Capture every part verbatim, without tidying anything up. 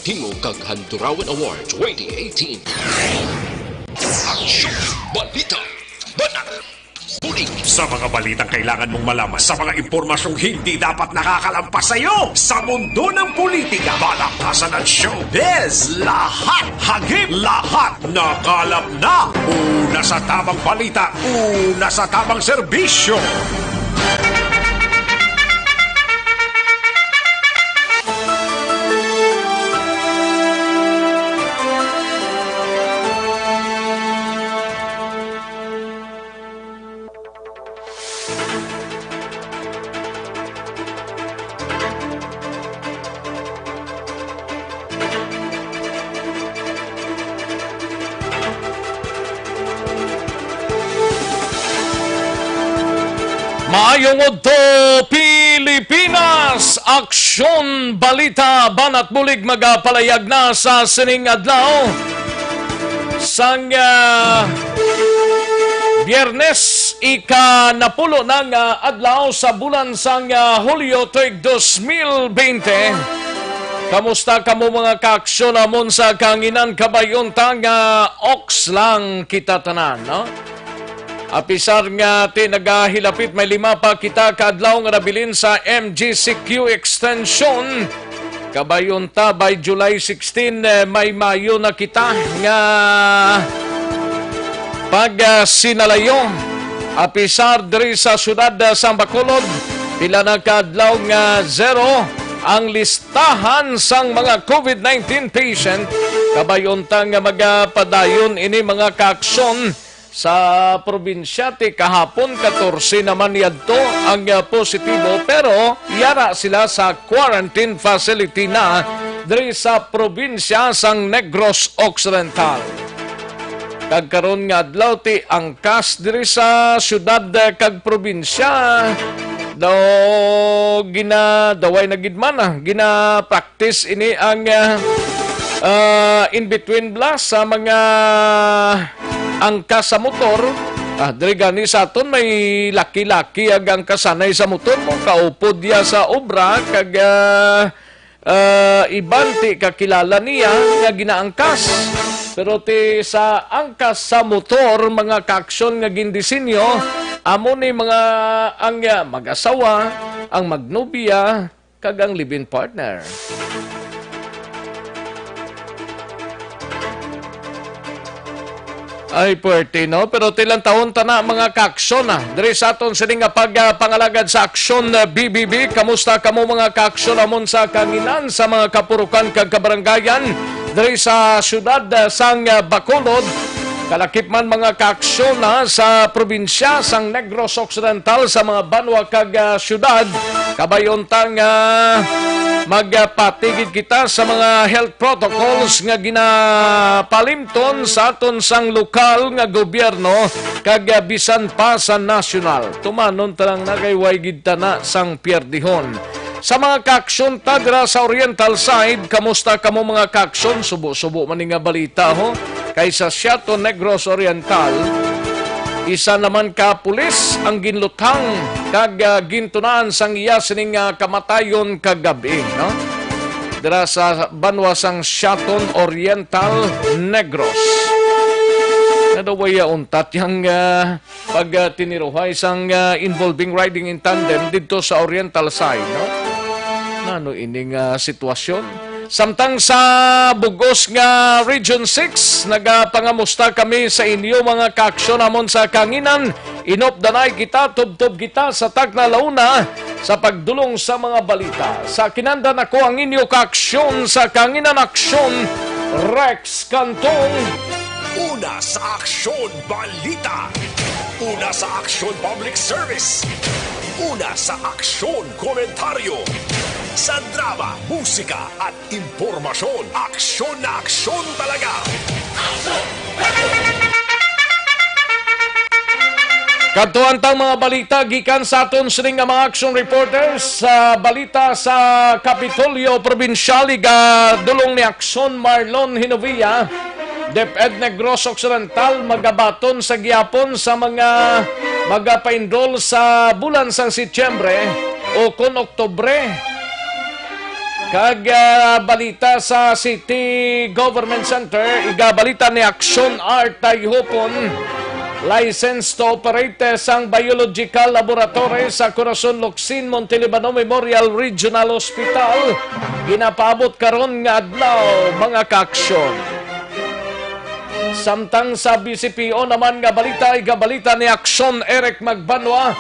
Tingog kag Handurawan Award twenty eighteen. Aksyon, balita, banat, bulig. Sa mga balitang kailangan mong malaman, sa mga impormasyong hindi dapat nakakalampas sa iyo, sa mundo ng politika, balaktasan at showbiz, lahat hagip, lahat nakalap na. Una sa tamang balita, una sa tamang serbisyo. Maayong udto, Pilipinas! Aksyon, balita, banat bulig magapalayag na sa sining adlaw. Sang, ah, Biyernes, ika-napulo na nga adlaw sa bulan sang, ah, Hulyo tuig dos mil bente. Kamusta kamo, mga kaaksyon, amon sa kahanginan? Kabay unta nga oks lang kita tanan, no? Apisar nga ti nagahilapit may lima pa kita ka adlaw nga nabilin sa M G C Q extension. Kabay unta, by July sixteen, eh, may maayo na kita nga pagsinalayo. Apisar diri sa siyudad, ah, sang Bacolod, pila na ka adlaw nga zero ang listahan sang mga covid nineteen patient. Kabay unta nga magapadayon ini, mga kaaksyon. Sa probinsya, ti kahapon, katorse naman yadto ang, ah, positibo, pero yara sila sa quarantine facility na diri sa probinsya sang Negros Occidental. Kag karon nga adlaw, ti angkas diri sa siyudad, ah, kag probinsya daw gina-, daw way na gid man, ah, gina-practice ini ang, ah, ah, in between bala sa mga angkas sa motor. Ah, diri gani sa aton may laki-laki ang angkasanay sa motor mo, kaupod ya sa obra kag, ah, ah, iban ti kakilala niya nga ginaangkas. Pero ti sa angkas sa motor, mga kaaksyon, nga gindisenyo, amo ni mga ang, ah, mag-asawa, ang magnobya, kag ang live-in partner. Ay, puwerte, no? Pero ti lantawon ta na, mga kaaksyon, ah. Diri sa aton sini nga pag, ah, pangalagad sa Aksyon, ah, B B B. Kamusta kamo, mga kaaksyon, amon sa kahanginan, sa mga kapurukan kag kabaranggayan diri sa siyudad, ah, sang, ah, Bacolod? Kalakip man, mga kaaksyon, ah, sa probinsya sang Negros Occidental, sa mga banwa kag, ah, siyudad, kabay unta nga magpatigid kita sa mga health protocols nga ginapalimton sa aton sang lokal nga gobyerno kag, ah, bisan pa sa nasyonal. Tumanon ta lang na kay way gid ta na sang pierdihon. Sa mga kaaksyon ta dira sa Oriental Side, kamusta kamo, mga kaaksyon? Subo-subo man ni nga balita, ho. Kay sa Siaton, Negros Oriental, isa naman ka pulis ang ginluthang kag, ah, gintunaan sang iya sining, ah, kamatayon kagab-i, no? Dira sa banwa sang Siaton, Oriental, Negros. Nadawaya untat yang, ah, pag, ah, tiniruhay sang, ah, involving riding in tandem didto sa Oriental Side, no? Nano ini nga sitwasyon? Samtang sa bug-os nga Region six, nagapangamusta kami sa inyo, mga kaaksyon, amon sa kahanginan. Inop danay kita, tubtob kita sa tagna launa sa pagdulong sa mga balita. Sa kinandan, ako ang inyo kaaksyon sa kahanginan, Aksyon, Rex Cantong. Una sa Aksyon Balita. Una sa Aksyon Public Service. Una sa Aksyon Komentaryo. Sa drama, musika, at impormasyon, aksyon na aksyon talaga. Kadto ang tang mga balita gikan sa aton sining nga mga action reporters. Sa balita sa Kapitolyo Probinsyal, igadulong ni Aksyon Marlon Hinovia, DepEd Negros Occidental magabaton sa gihapon sa mga magapaenroll sa bulan sang Setyembre o kon Oktubre. Kag, ah, balita sa City Government Center, igabalita ni Action Art Tayhupon, license to operate sang biological laboratory sa Corazon Locsin, Montelibano Memorial Regional Hospital, ginapaabot karon nga adlaw, mga kaaksyon. Samtang sa B C P O naman nga balita, igabalita ni Action Eric Magbanwa,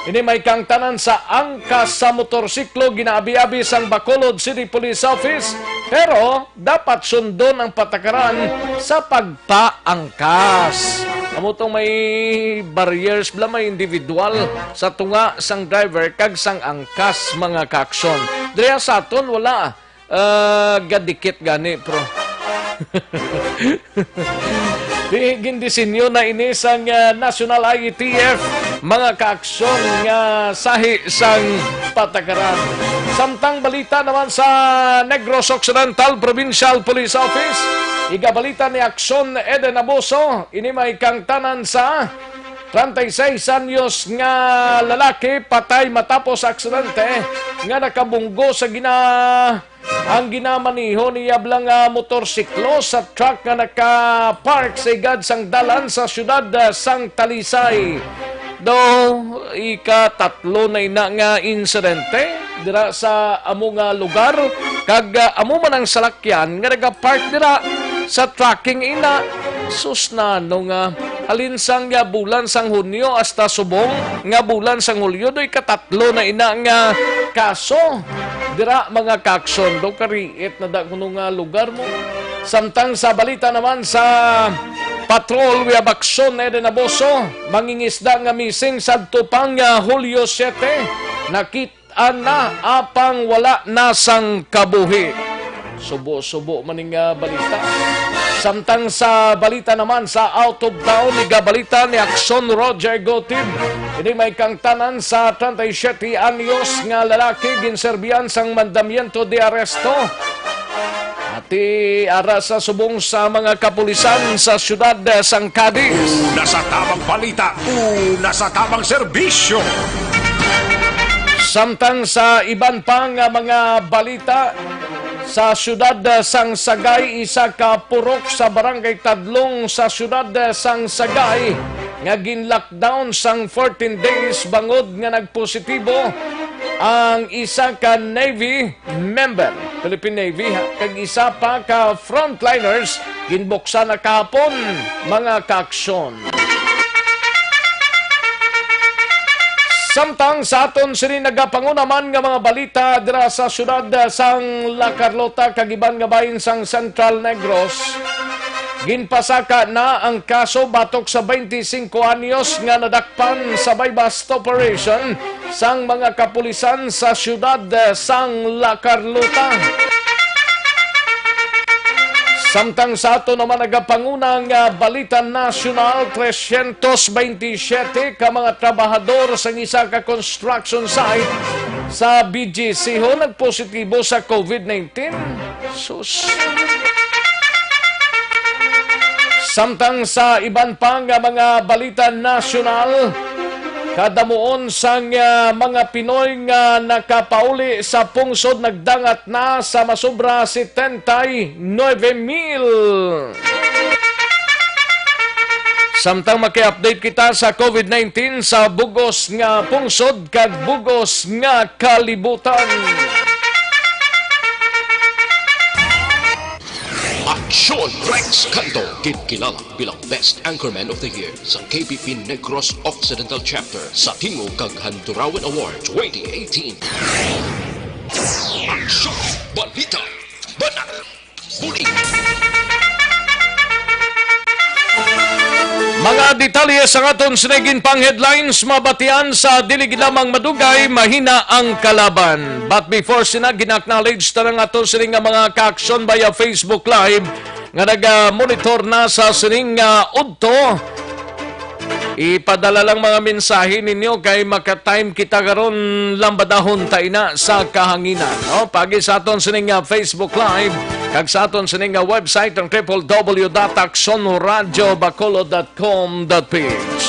ini may kangtanan sa angkas sa motorsiklo ginaabi-abi sang Bacolod City Police Office, pero dapat sundon ang patakaran sa pagpaangkas. Amo tong may barriers bala, may individual sa tunga sang driver kag sang angkas, mga kaaksyon. Diya sa aton, wala. Ah, gadikit gani, pro. Di, gindisenyo na ini sang, ah, National I A T F, mga kaaksyon nga sahi sang patakaran. Samtang balita naman sa Negros Occidental Provincial Police Office, igabalita ni Aksyon Eden Abuso, ini may kangtanan sa treinta y seis anyos nga lalaki patay matapos aksidente nga nakabunggo sa gina-, ang ginamaniho niya bala nga motorsiklo sa truck nga naka-park sa igad sang dalan sa siyudad, ah, sang Talisay. Do, ikatatlo na ina nga insidente dira sa amo nga lugar, kag, ah, amo man ang salakyan nga nagapark dira sa trucking ina. Sus, nano nga halin sang, ah, bulan sang Hunyo hasta subong nga bulan sang Hulyo, do ikatatlo na ina nga kaso dira, mga kaaksyon. Do, kariit na da kuno nga lugar mo. Samtang sa balita naman sa Patrol, we have Aksyon Eden Abuso, mangingisda nga missing sadto pang, ah, Hulyo siete, nakit-an na apang wala na sang kabuhi. Subo-subo man ning, ah, balita. Samtang sa balita naman sa out of town, igabalita ni Aksyon Roger Gotib. Ini may kangtanan sa treinta y siete anyos nga lalaki ginserbihan sang mandamiento de arresto. Ati ara sa subong sa mga kapulisan sa siyudad sang Cadiz. Una sa tabang balita, una sa tabang serbisyo. Samtang sa iban pa nga mga balita, sa siyudad sang Sagay, isa ka purok sa barangay Tadlong sa siyudad sang Sagay nga gin-lockdown sang fourteen days bangod nga nagpositibo ang isa ka Navy member, Philippine Navy, ha, kag isa pa ka frontliners ginbuksan na kahapon, mga kaaksyon. Samtang sa aton sini nagapanguna man nga mga balita dira sa siyudad sang La Carlota kag iban nga bahin sang Central Negros, ginpasaka na ang kaso batok sa twenty-cinco anyos nga nadakpan sa buy-bust operation sang mga kapulisan sa siyudad sang La Carlota. Samtang sa ato naman nagapanguna nga balita nasyonal, trescientos veintisiete ka mga trabahador sang isa ka construction site sa B G C ho nagpositibo sa COVID nineteen. Sus. Samtang sa iban pa nga mga balita nasyonal, kadamuon sang, ah, mga Pinoy nga nakapauli sa pungsod nagdangat na sa masobra setenta y nueve mil. Samtang maki-update kita sa COVID nineteen sa bugos nga pungsod kag bugos nga kalibutan. Aksyon Rex Canto, ginkilala bilang Best Anchorman of the Year sa K B P Negros Occidental Chapter sa Tingog kag Handurawan Award twenty eighteen. Aksyon! Balita! Banat! Buli! Mga detalye sa aton sini ginpang headlines, mabatian sa dili gid lamang madugay, mahina ang kalaban. But before sina, gina-acknowledge ta ang aton sini nga mga ka-action via Facebook Live nga naga-monitor na sa sining, ah, udto. Ipadala lang mga mensahe ninyo kay maka-time kita karon, lambadahon ta ina sa kahanginan, no? Pagi sa aton sining, ah, Facebook Live kag sa aton sining, ah, website ang triple W dot aksyon radyo bacolod dot com dot P H.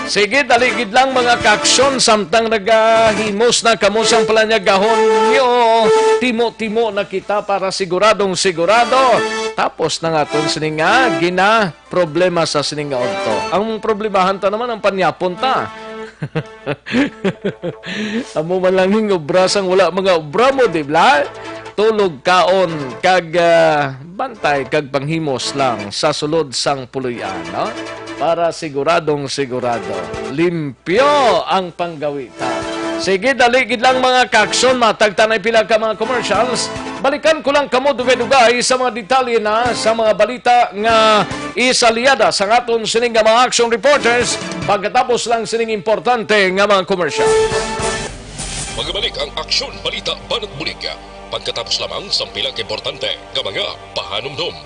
Sige, dali gid lang, mga kaaksyon, samtang nagahimos na kamo sang palanyagahon nyo, timo-timo na kita para siguradong sigurado. Tapos na nga aton sini nga gina problema sa sining nga udto. Ang problemahan ta naman ang panyapon ta. Amo man lang ning obra sang wala mga obra mo, di ba? Tulog, kaon, kag, ah, bantay, kag panghimos lang sa sulod sang puloy-an, no? Para siguradong sigurado, limpyo ang panggawi ta. Sige, dali gid lang, mga kaaksyon, matag ta na pila ka mga commercials. Balikan ko lang kamo dugay-dugay sa mga detalye na sa mga balita nga isalyada sa aton sining nga mga action reporters pagkatapos lang sining importante nga mga commercial. Magabalik ang Aksyon Balita Banat Bulig pagkatapos lamang sang pila ka importante nga mga pahanumdom.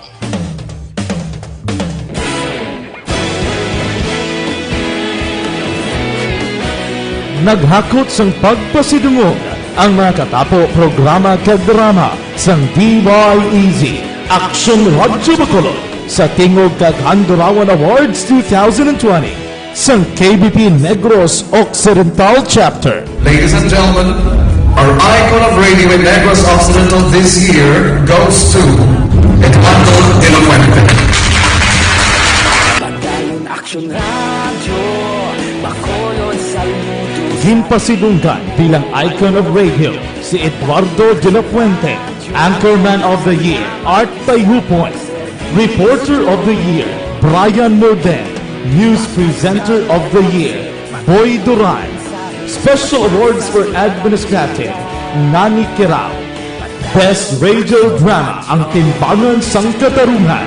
Naghakot sang pagpasidungog ang mga katapo programa kag drama sang D Y E Z, Aksyon Radyo Bacolod, sa Tingog kag Handurawan Awards two thousand twenty sang K B P Negros Occidental Chapter. Ladies and gentlemen, our icon of radio in Negros Occidental this year goes to Eduardo de la Fuente. Padayon Aksyon Radyo Bacolod, saludo sa Ginpasidunggan bilang icon of radio si Eduardo de la Fuente, Anchorman of the Year, Art Tayhupon, Reporter of the Year, Brian Norden, News Presenter of the Year, Boy Duran, Special Awards for Administrative, Nani Kirao, Best Radio Drama, Ang Timbangan sang Katarungan,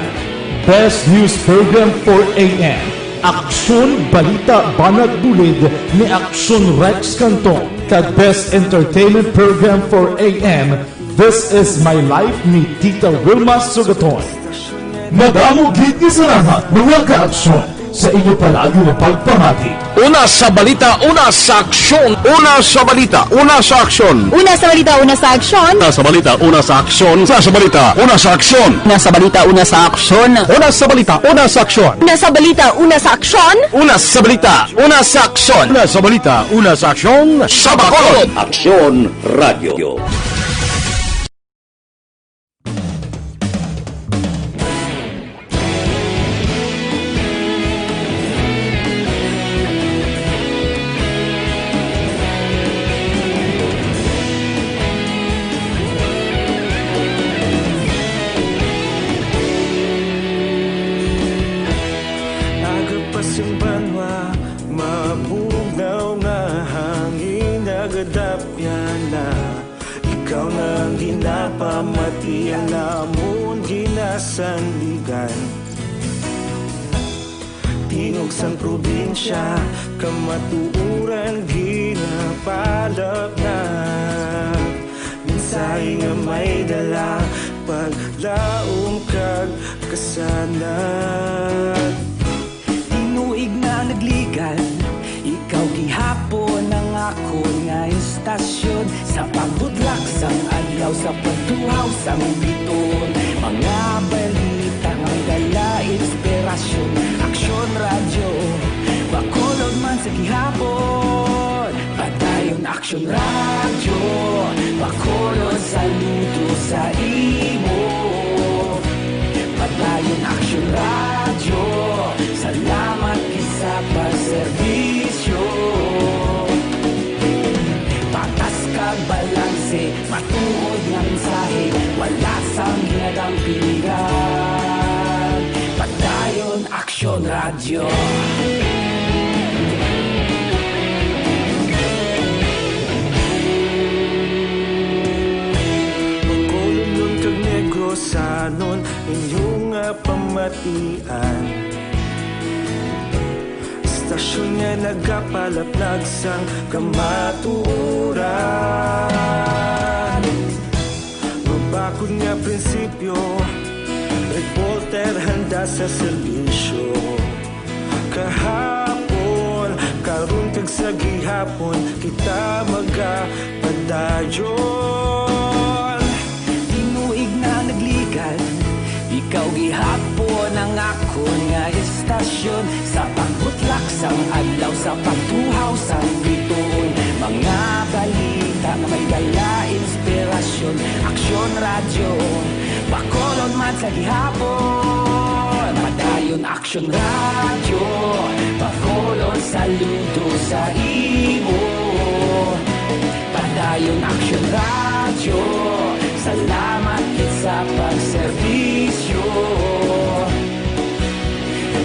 Best News Program for A M, Aksyon Balita Banat Bulig ni Aksyon Rex Canton, kag Best Entertainment Program for A M, This Is My Life ni Tita Wilma Sugaton. Madamo gid nga salamat, mga kaaksyon, sa inyo palagi nga pagpamati. Una sa balita, una sa aksyon. Una sa balita, una sa aksyon. Una sa balita, una sa aksyon. Una sa balita, una sa aksyon. Una sa balita, una sa aksyon. Una sa balita, una sa aksyon. Una sa balita, una sa aksyon. Una sa balita, una sa aksyon. Una sa balita, una sa aksyon. Una sa balita, una sa aksyon. Sa Bacolod. Aksyon Radio. Aga pa sing banwa, mabugnaw nga hangin nagadapyan na. Ikaw na ang ginapamati, ang amon ginasandigan. Tingog sang probinsya, kamatuoran ginapalapnag. Mensahe nga may dala, paglaom kag kasanag. Tinuig na nagligan, ikaw gihapon ang akon nga istasyon. Sa pagbutlak sang adlaw, sa pagtuhaw sang biton, mga balita nga dala inspirasyon. Aksyon Radyo Bacolod man sa gihapon. Padayon Aksyon Radyo Bacolod, saludo sa imo. Padayon Aksyon Radyo, salamat gid sa pagserbisyo. Patas kag balanse, matuod nga mensahe, wala sang ginadampingan. Padayon Aksyon Radyo. Bacolodnon kag Negrosanon, inyo nga pamatian. Istasyon nga nagapalaplag sang kamatuoran. Mabakod nga prinsipyo, reporter handa sa serbisyo. Kahapon, karon kag sa gihapon, kita magapadayon. Tinuig na nagligan, ikaw gihapon ang akon nga istasyon. Sa pagbutlak Sang adlaw sa pagtuhaw sang bituon, mga balita nga may dala inspirasyon. Aksyon Radyo, Bacolod man sa gihapon. Padayon Aksyon Radyo, Bacolod saludo sa imo. Padayon Aksyon Radyo, salamat gid sa pagserbisyo.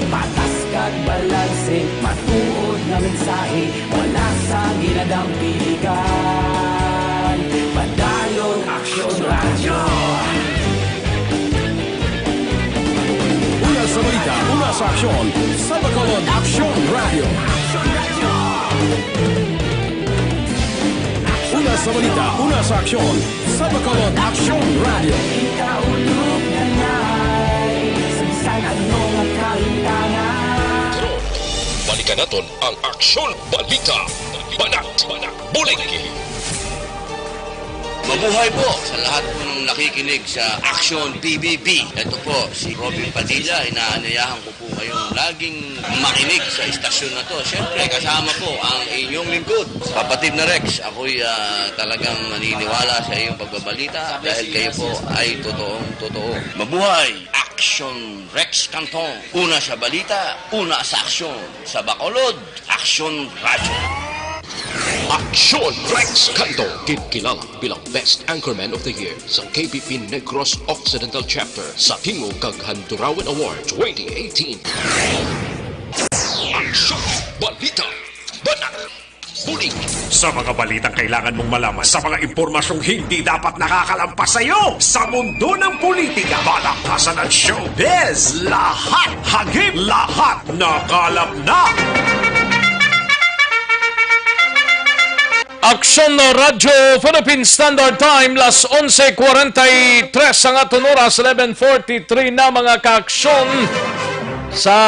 Patas kag balanse, matuod nga mensahe, wala sa ginadampiligan. Padayon Aksyon Radyo. Una sa balita, una sa aksyon, sa Bacolod Aksyon Radyo. Una sa balita, una sa aksyon, sa Bacolod Aksyon Radyo. Ikaulog na na'y sansan ano nga kalintangan. Balikan naton ang Aksyon Balita. Banat, Bulig. Mabuhay po sa lahat po ng nakikinig sa Aksyon P B B. Ito po si Robin Padilla, inaanyayahan ko po kayong laging makinig sa istasyon na to. Siyempre, kasama po ang inyong lingkod, kapatid na Rex. Ako'y, ah, talagang naniniwala sa iyong pagbabalita dahil kayo po ay totoong totoo. Mabuhay! Action Rex Cantong. Una sa balita, una sa aksyon. Sa Bacolod, Aksyon Radyo. Aksyon Rex Cantong, kinkilala bilang Best Anchorman of the Year sa K B P Negros Occidental Chapter sa Tingog kag Handurawan Award twenty eighteen. Aksyon, balita, banat, bulig. Sa mga balitang kailangan mong malaman, sa mga impormasyong hindi dapat nakakalampas sa iyo, sa mundo ng politika, balaktasan at showbiz, lahat hagip, lahat nakalap na. Aksyon Radyo Philippine Standard Time, las onse cuarenta y tres ang aton oras, eleven forty-three na, mga kaaksyon. Sa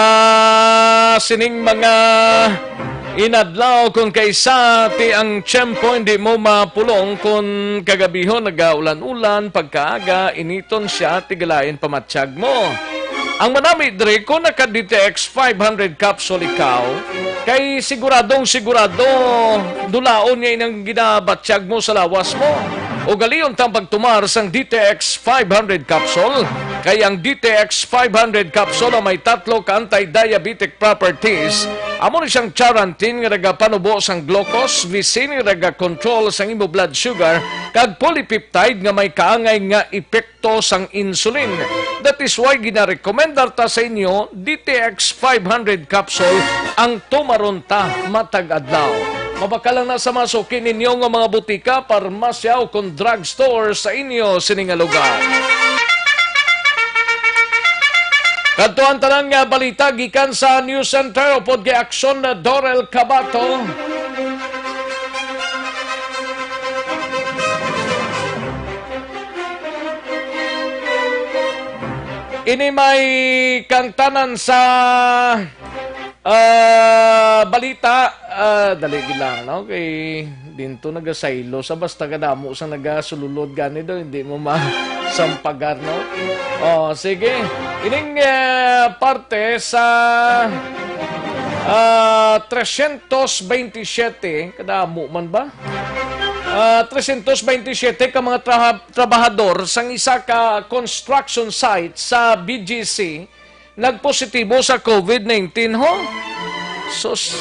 sining mga inadlaw, kung kaisa ti ang tiyempo, hindi mo mapulong kung kagabihon nagaulan-ulan, pagkaaga, initon siya, tigalain pamatyag mo. Ang manami diri, kung naka D T X five hundred capsule ikaw, kay siguradong sigurado dulaon niya inang ginabatyag mo sa lawas mo. Ugalion tang pagtumar sang D T X five hundred capsule, kay ang D T X five hundred capsule ang may tatlo ka anti-diabetic properties. Amo ni siyang charantin nga nagapanubo sang glucose, V C ni nagakontrol sang imo blood sugar, kag polypeptide nga may kaangay nga epekto sang insulin. That is why ginarekomendar ta sa inyo, D T X five hundred capsule ang tumaron ta matag adlaw. Mabakal lang na sa mga suki ninyo nga mga butika, parmasya, o kon drugstore sa inyo sini nga lugar. Kadto ang tanan nga balita gikan sa News Center upod kay Aksyon Dorel Cabato. Ini may kangtanan sa, ah, balita. Ah, dali lang, no? Kay dinto nagasaylo sa basta kadamo sa nagasululod gani daw, hindi mo masampagar, no? Oh, sige. Ining, eh, parte sa, ah, tresyentos bentisiete, kadamo man ba? Ah, tresyentos bentisiete ka mga traha-, trabahador sang isa ka construction site sa B G C nagpositibo sa COVID nineteen, ho? Sus.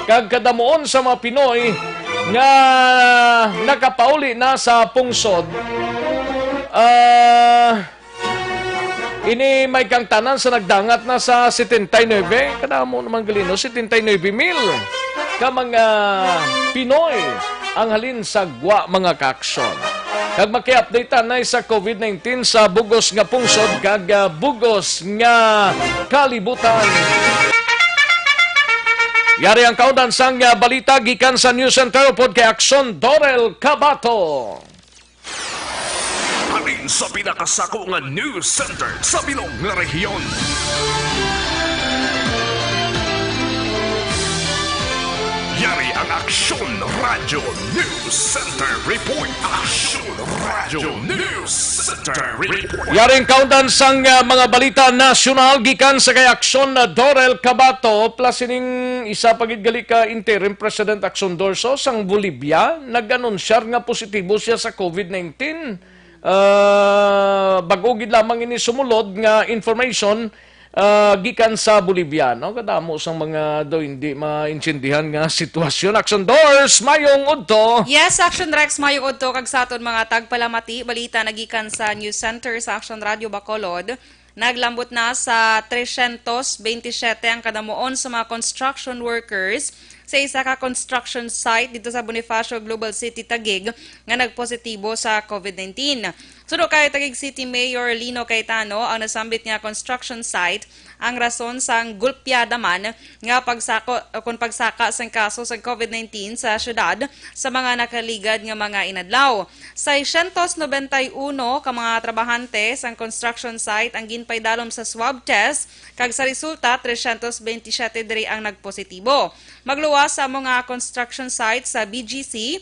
Kag kadamuon sa mga Pinoy nga nakapauli na sa pungsod, ah, ini may kangtanan sa nagdangat na sa setenta y nuebe, kadamo naman gali, no, setenta y nuebe mil ka mga Pinoy ang halin sa gwa, mga kaaksyon. Kag maki-update anay sa COVID nineteen sa bugos nga pungsod kag, ah, bugos nga kalibutan. Yari ang kaundan sang, ah, balita gikan sa News Center upod kay Aksyon Dorel Cabato. Halin sa pinakasako nga news center sa bilog nga rehiyon. Yari Aksyon Radio News Center Report. Aksyon Radio News Center Report. Yaring kaundan sang, ah, mga balita nasyonal gikan sa kay Aksyon na Dorel Cabato, plus ining isa pa gid gali ka interim President Aksyon Dorso sang Bolivia, nag-anunsyar nga positibo siya sa COVID nineteen. Ah, bag-o gid lamang ini sumulod nga information, ah, gikan sa Bolivia, no? Kadamo sang mga daw hindi maintindihan nga sitwasyon. Action Doors, mayong udto. Yes, Action Rex, mayong udto kag sa aton mga tagpalamati, balita na gikan sa News Center sa Action Radio Bacolod. Naglambot na sa tresyentos bentisiete ang kadamuon sa mga construction workers sa isa ka construction site dito sa Bonifacio Global City, Taguig, nga nagpositibo sa COVID nineteen. Suno kay Taguig City Mayor Lino Cayetano, ang nasambit nga construction site ang rason sang gulpyada man nga pagsako o kon pagsaka sang kaso sa COVID nineteen sa syudad sa mga nakaligad nga mga inadlaw. Seiscientos noventa y uno ka mga trabahante sang construction site ang ginpaidalom sa swab test, kag sa resulta, tresyentos bentisiete diri ang nagpositibo. Magluwas sa amo nga construction site sa B G C,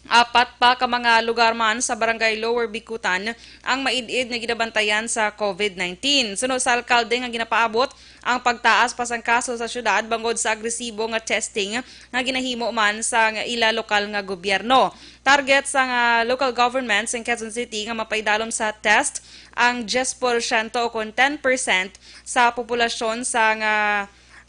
apat pa ka mga lugar man sa Barangay Lower Bicutan ang maid-id nga ginabantayan sa COVID nineteen. Suno sa alkalde nga ginapaabot ang pagtaas pa sang kaso sa syudad bangod sa agresibo nga testing nga ginahimo man sa ila lokal nga gobyerno. Target sang, ah, local government sa Quezon City nga mapaidalom sa test ang diyes porsyento o kon ten percent sa populasyon sang, ah,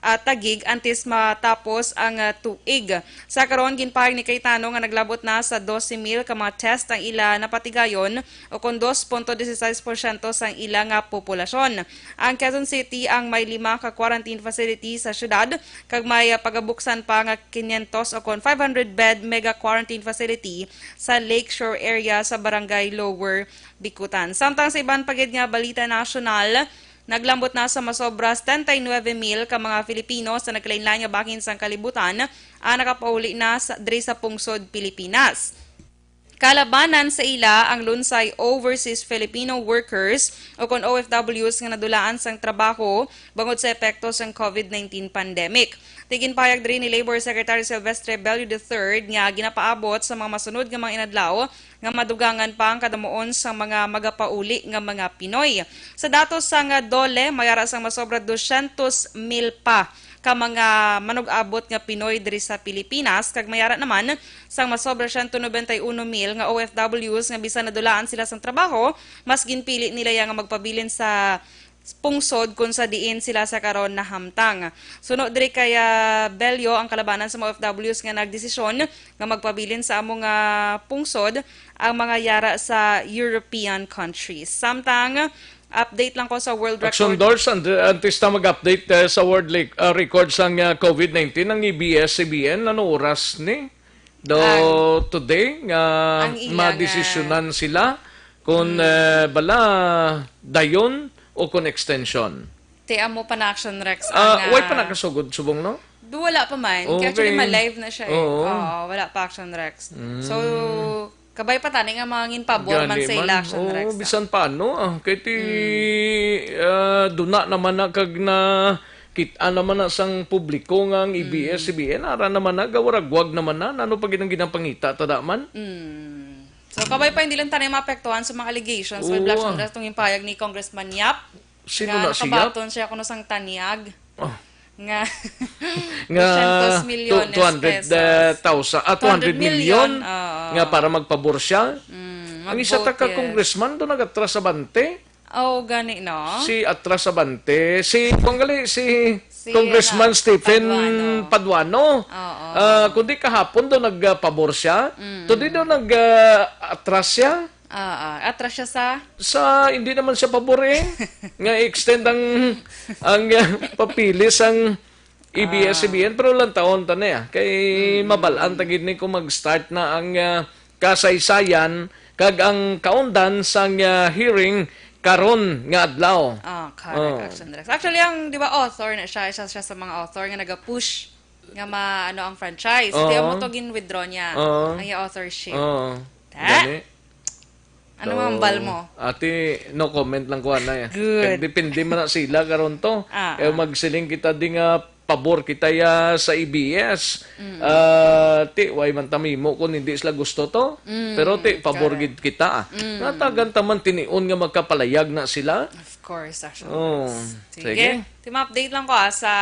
ah, Taguig antes matapos ang, ah, tuig. Sa karon, ginpahayag ni Cayetano nga naglabot na sa dose mil ka mga test ang ila napatigayon, o kon dos punto dieciséis porsyento sang ila nga populasyon. Ang Quezon City ang may lima ka quarantine facility sa syudad, kag may, ah, pagabuksan pa nga quinientos o kon five hundred bed mega quarantine facility sa Lakeshore area sa Barangay Lower Bicutan. Samtang sa iban pa gid nga balita nasyonal, naglambot na sa masobra setenta y nueve mil ka mga Filipino sa nagkalainlain nga bahin sang kalibutan ang nakapauli na sa, diri sa pungsod Pilipinas. Kalabanan sa ila ang lunsay overseas Filipino workers o kon O F Ws nga nadulaan sang trabaho bangod sa epekto sang COVID nineteen pandemic. Ginpahayag diri ni Labor Secretary Silvestre Bello the third nga ginapaabot sa mga masunod nga mga inadlaw nga madugangan pa ang kadamuon sang mga magapauli nga mga Pinoy. Sa datos sang DOLE, may ara sang masobra dosyentos mil pa ka mga manug-abot nga Pinoy diri sa Pilipinas, kag may ara naman sang masobra siyento nobenta y uno mil nga O F Ws nga bisan nadulaan sila sang trabaho, mas ginpili nila ya nga magpabilin sa pungsod kung sa diin sila sa karon nahamtang. Suno diri kay, ah, Bello, ang kalabanan sa mga O F Ws nga nagdesisyon nga magpabilin sa amo nga pungsod ang mga yara sa European countries. Samtang, update lang ko sa world Action record. Doors, and, uh, antes na mag-update, uh, sa world le-, uh, record sang, uh, COVID nineteen, ang A B S C B N, ano oras ni? Do Ang, today nga ang ila nga madesisyonan sila kung, Hmm. eh, bala dayon o kung extension? Ti amo pa na, Action Rex, Ah, ang, way pa ah, nakasugod subong, no? Do, wala pa man. Kaya actually, Okay. ma-live na siya eh. Oo. Oo, wala pa, Action Rex. Mm. So, kabay pa tani nga mangin pabor man Gani sa man. ila, Action Oo, Rex, ah. bisan paano, ah. Kay ti, Mm. ah, duna naman na kag na kit-a naman na sang publiko nga ang Mm. A B S C B N, ara naman na, gawaragwag naman na, nano pa gid ang ginapangita, tada man? Mm. So, kabay pa, hindi lang tayo maapektuhan sa mga allegations. May Oo, blush ah. na itong impayag ni Congressman Yap. Sino Nga na si Yap? nakabaton siya kuno sang tanyag. Oh. Nga Nga dosyentos milyones two hundred thousand, ah, two hundred million, oo. nga para magpabor siya. Mm, Ang isa ta ka mag-vote, yes. congressman do nagatras sa bante. Oh, gani, no? Si Atras Abante, si, kung gali, si Si, Congressman ano, Stephen Paduano. Paduano. Oo. Ah, kundi kahapon do nagpabor siya. Mm. Today do nag, ah, atras siya. Oo. Atras siya sa? Sa, hindi naman siya pabor eh. Nga i-extend ang, ang, ah, papeles ang A B S C B N, Ah. pero lang taon ta na, eh. Kay Mm. mabal-an ta gid ni kung mag-start na ang, ah, kasaysayan kag ang kaundan sang, ah, hearing karon nga adlaw. Ah, correct, Oh. Action Rex. Actually, ang, di ba, author na siya, isa siya sa mga author nga naga-push nga ma-, ano, ang franchise. Kaya Oo. mo to gin-withdraw niya, Oo. ang iyang authorship. Oo. Ta? Gani. Ano ang So, hambal mo? Ate, no comment lang ko, ana, eh. Good. Kag depende man na sila karon to. Ah, Eh, ah. magsiling kita di nga pabor kita ya sa A B S. Mm. Ah, ti, way man ta mahimo kung hindi sila gusto to. Mm, pero ti, pabor correct. Gid kita. Mm. Natagan ta man tinion nga magkapalayag na sila. Of course, actually. Oh, sige. Sige. Ti, ma-update lang ko, ah, sa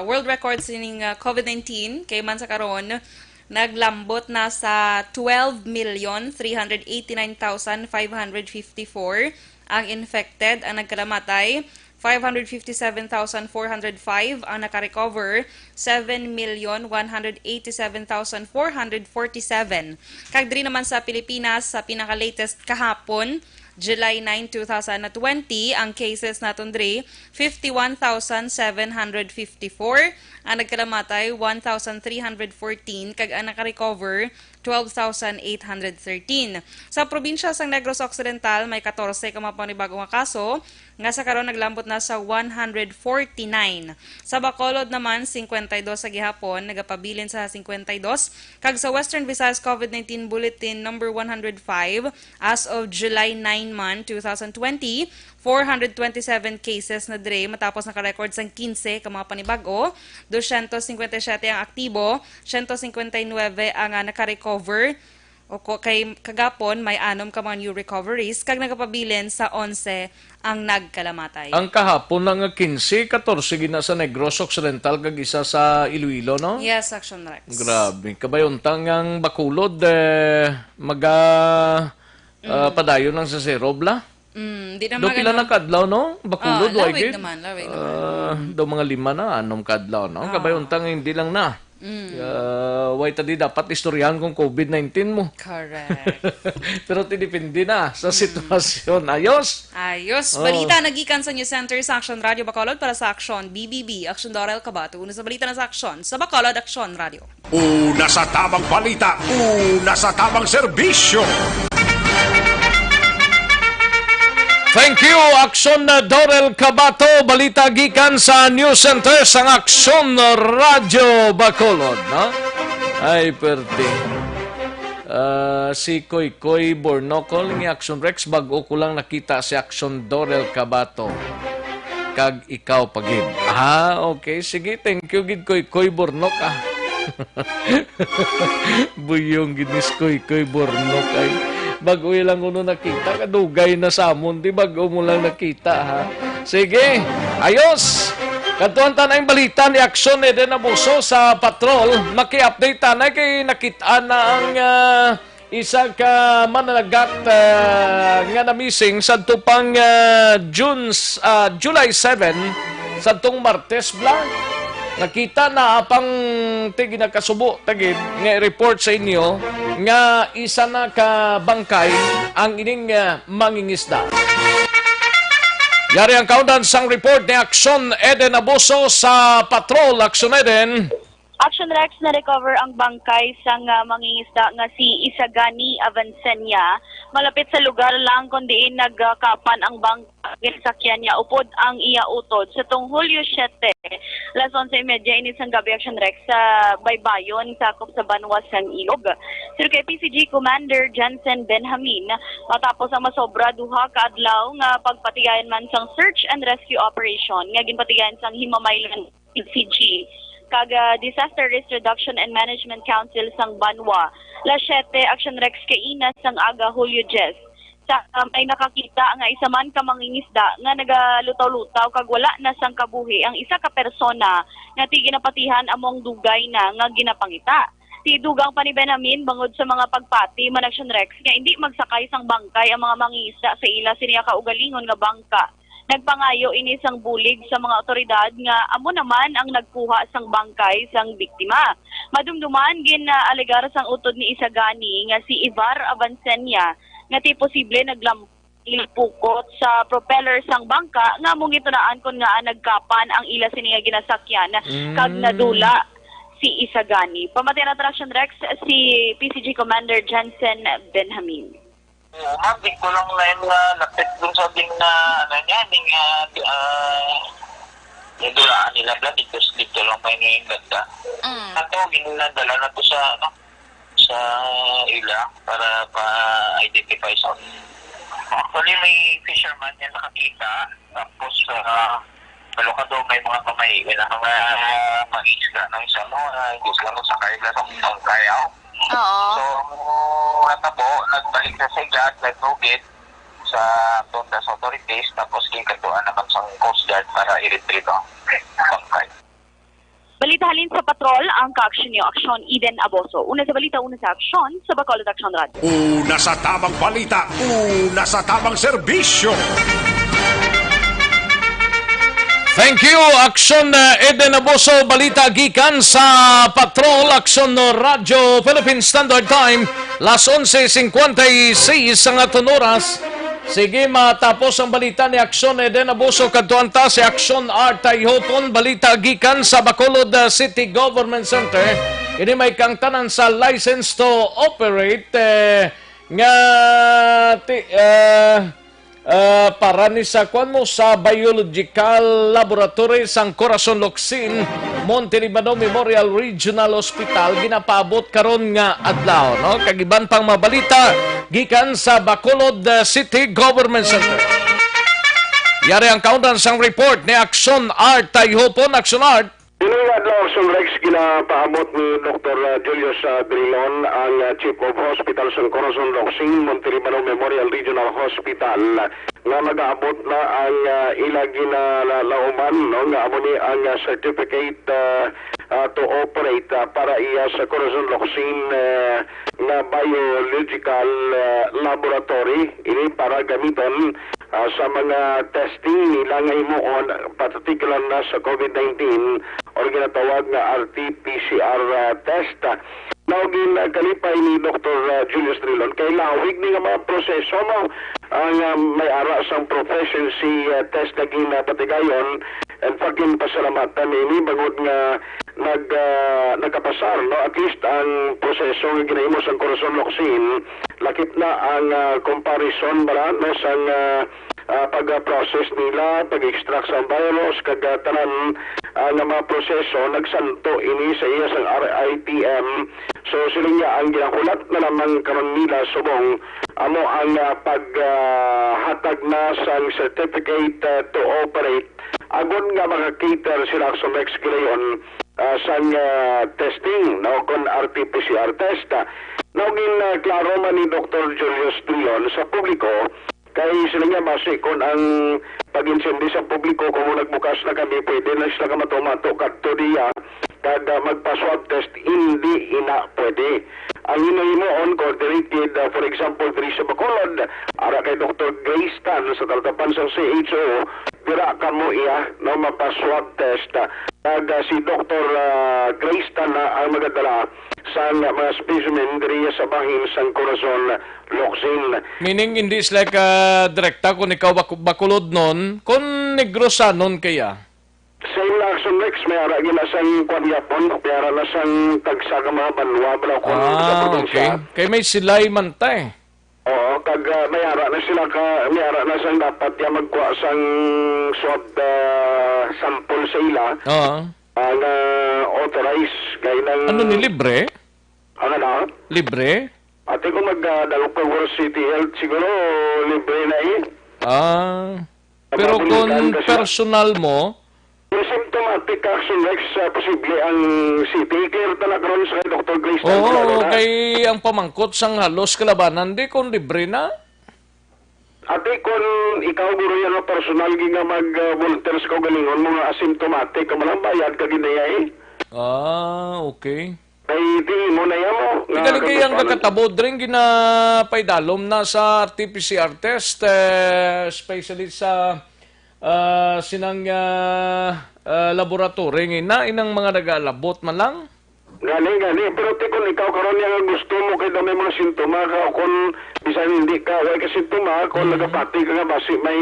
world records sining, ah, COVID nineteen, kay man sa karon, naglambot na sa twelve million three hundred eighty-nine thousand five hundred fifty-four ang infected, ang nagkalamatay, five hundred fifty-seven thousand four hundred five ang nakarecover, seven million one hundred eighty-seven thousand four hundred forty-seven. Kag diri naman sa Pilipinas, sa pinaka-latest kahapon, July nine, two thousand twenty, ang cases naton diri, fifty-one thousand seven hundred fifty-four, ang nagkalamatay, one thousand three hundred fourteen, kag ang nakarecover, twelve thousand eight hundred thirteen. Sa probinsya sang Negros Occidental, may katorse ka mga panibago nga kaso, nga sa karon naglambot na sa one hundred forty-nine. Sa Bacolod naman, cincuenta y dos sa gihapon, nagapabilin sa cincuenta y dos, kag sa Western Visayas COVID nineteen Bulletin number one hundred five, as of July nine man, two thousand twenty, four hundred twenty-seven cases na diri matapos naka-record sang quince ka mga panibag-o, dosyentos cincuenta y siete ang aktibo, siyento cincuenta y nuebe ang, ah, naka-recover. O ko-, kay kagapon, may anom ka mga new recoveries, kag nagapabilin sa onse ang nagkalamatay. Ang kahapon na nga quince, katorse gid na sa Negros Occidental, kag isa sa Iloilo, no? Yes, Action Rex. Grabe. Kabay unta nga ang Bacolod, eh, maga, ah, Mm. padayon lang sa zero, bla? Mm, di na Do pila magano. Na ka adlaw, no? Bacolod, Ah, way lawig gid? Naman, lawig naman. Ah, Mm. do mga lima na, anom ka adlaw, no? Ah. Kabay unta nga hindi lang na. Mm. Ah, way ta di dapat istoryahan kung COVID nineteen mo. Correct. Pero ti depende na sa Mm. sitwasyon. Ayos? Ayos. Oh. Balita nagikan sa News Center sa Action Radio Bacolod para sa Action B B B. Action Dorel Kabato. Una sa balita na sa Action. Sa Bacolod, Action Radio. Una sa tamang balita, una sa tamang serbisyo. Thank you, Action Dorel Kabato. Balita gikan sa News Center sang Action Radio Bacolod, no? Ay, perte. Ah, si Koy Koy Bornokol ni Action Rex, bag-o ko lang nakita si Action Dorel Kabato. Kag ikaw pa gid. Ah, okay. Sige, thank you gid, Koy Koy Bornok, ah. Buyong gid ni Koy Koy Bornok ay. Bag-o lang kuno nakita, kadugay na sa amon, di bag-o mo lang nakita, ha. Sige, ayos. Kadtuan ta na ang balita ni Action Eden Abuso sa patrol. Maki-update ta na kay nakita na ang, ah, isa ka mananagat, ah, nga na-missing sadto pang, ah, June, ah, July seven, sadtong Martes, bla. Nakita na apang ti ginakasubo ta gid nga i-report sa inyo nga isa na ka bangkay ang ining, ah, mangingisda. Yari ang kaundan sang report ni Action Eden Abuso sa Patrol. Action Eden. Action Rex, na-recover ang bangkay sang, ah, mangingisda nga si Isagani Avancenia, malapit sa lugar lang kon diin nagkapan ang bangka nga ginasakyan niya upod ang iya utod. Sa tong Hulyo siyete, alas onse y media ini sang gabi, Action Rex, sa baybayon sakop sa banwa sang Ilog. Sir, kay P C G Commander Jensen Benjamin, matapos ang masobra duha ka adlaw nga pagpatigayon man sang search and rescue operation nga ginpatigayon sang Himamaylan P C G kag, ah, Disaster Risk Reduction and Management Council sang banwa, alas siyete, Action Rex, kaina sang aga, Hulyo diyes, sa, ah, may nakakita nga isa man ka mangingisda nga nagalutaw-lutaw kag wala na sang kabuhi ang isa ka persona nga ti ginapatihan amo ang dugay na nga ginapangita. Ti dugang pa ni Benjamin bangod sa mga pagpati man, Action Rex, nga indi magsakay sang bangkay ang mga mangingisda sa ila sini nga kaugalingon nga bangka. Nagpangayo ini sang bulig sa mga awtoridad nga amo naman ang nagkuha sang bangkay sang biktima. Madumduman, gin-alegar sang utod ni Isagani nga si Ivar Avancenia nga ti posible naglampukot sa propeller sang bangka nga amo gitunaan kon ngaa nagkapan ang ila sini nga ginasakyan kag Mm. nadula si Isagani. Pamatian naton, Action Rex, si P C G Commander Jensen Benjamin. Oo, ma'am, dito lang na yung, ah, lapit dun sa ding na, ano niya, ding, ah, di-, ah, yung dulaan nila, bla, dito, dito lang may yung ganda. Mm. Ato, ginadala na to sa, ano, sa ila para pa-identify sa. Actually, may fisherman yan nakakita. Tapos, ah, Pero kadto may mga pamay, may na mga mangisda ng isa mo, ah, gusto lang sa kaya sa isang kayaw. Oo. So, natabo, nagbalik na sa igat, nagnugit sa Tondas authorities, tapos ginkatuan naman sa Coast Guard para i-retrieve ang bangkay. Balita halin sa patrol, ang kaaksyon niyo, Aksyon Eden Aboso. Una sa balita, una sa aksyon, sa Bacolod Aksyon Radyo. Una sa tamang balita, una sa tamang serbisyo. Thank you, Aksyon, uh, Eden Aboso. Balita gikan sa Patrol, Aksyon Radyo Philippine Standard Time, las onse cincuenta y seis ang aton oras. Sige, matapos ang balita ni Aksyon Eden Aboso, kadtuan ta si Aksyon Art Tayhopon. Balita gikan sa Bacolod, uh, City Government Center. Ini may kaangtanan sa license to operate, eh, nga ti-, eh, eh, para ni sa, kuwan mo, sa Biological Laboratory sang Corazon Locsin, Monte Libano Memorial Regional Hospital, ginapaabot karon nga adlaw, no? Kag iban pang mga balita gikan sa Bacolod, uh, City Government Center. Yari ang kaundan sang report ni Aksyon Art Tayhopon. Aksyon Art. Ini nga adlaw, Aksyon Rex, ginapaabot ni Doktor, uh, Julius, uh, Drilon, ang, uh, Chief of Hospital sang Corazon Locsin, Monte Libano Memorial Regional Hospital, nga magaabot na ang, uh, ila ginalauman, no, nga amo ni ang, uh, certificate, uh, uh, to operate, uh, para iya sa Corazon Locsin, uh, nga biological, uh, laboratory ini para gamiton, uh, sa mga testing nila nga himuon, particular na sa COVID nineteen or ginatawag nga R T P C R, uh, test. Now, gin, uh, kalipay ni Doktor, uh, Julius Drilon, kay lawig ni nga mga proseso mo ang, uh, may ara sang proficiency, uh, test nga ginapatigayon. In fact, ginpasalamatan ini bangod nga nag, ah, nagkapasar, no? At least ang proseso nga ginahimo sang Corazon Locsin, lakip na ang, ah, comparison bala, no, sang, ah, ah, pag-process nila, pag-extract sa virus, kag, ah, tanan, ah, nga mga proseso, nagsanto ini sa iya sang R I T M. So, sila niya ang ginahulat na lamang karon nila subong amo ang, ah, pag, ah, hatag na sang certificate, ah, to operate agod nga maka-cater sila sa next gilayon, ah, sang, ah, testing, no, kon R T P C R test. Now, gin, ah, klaro man ni Doktor Julius Drilon sa publiko, kay sila niya basi kon ang pag-insindi sa publiko, kung nagbukas na kami, pwede na sila kamato-mato kadto diya, kag, ah, magpa-swab test, hindi ina pwede. Ang hinuhimuon, coordinated, ah, for example, diri sa Bacolod, ara kay Doktor Grace Tan sa Talatapan sa C H O, dira kamo iya, no, mapa-swab test. Kag, ah, si Doktor, ah, Grace Tan na ang magadala sa mga specimen diri sa bahin sang Corazon Locsin. Meaning, hindi sila ka direkta kung ikaw Bac-, Bacolod nun, kung Negrosanon kaya? Sa ila Action Rex, may ara gina sang kwan yapon, may ara na sang tagsa ka mga banwa, bala, kung sa Ah, probinsya. Okay. Kay may silay man ta eh. Oo, kag, ah, may ara na sila ka, may ara na sang dapat ya magkuha sang swab, ah, sample sa ila. Oo. Ah, nga authorized kay nang Ano ni, libre? Ang ano? Libre? Ate, kung mag, ah, dalok ka sa City Health, siguro libre na eh. Ah. Pero Mabuligan kung ka sila. Personal mo, Kung symptomatic ka, Action Rex, ah, posible ang C T. Clear ta na karon sa Doktor Grace Oo, Tanzano na. Kay ang pamangkot sang halos kalabanan, di kung libre na. Ate, kung ikaw, guro, yan, no, personal, gi nga mag, ah, volunteer sa kaugalingon mo nga asymptomatic, ka malang bayad ka ginaya eh. Ah, okay. Kay di mo na yan mo, Di nga galing kay ang kagutman. Kakatabo, dring ginapaidalom na sa R T P C R test, eh, especially sa, ah, sinang, ah, ah, laboratory nga ina, inang mga nag-aalabot man lang. Gani, gani. Pero ti, kung ikaw karon nga gusto mo kay daw may mga sintoma ka, o kung bisan hindi ka, way ka sintoma, kung Mm. nagapati ka nga basi may,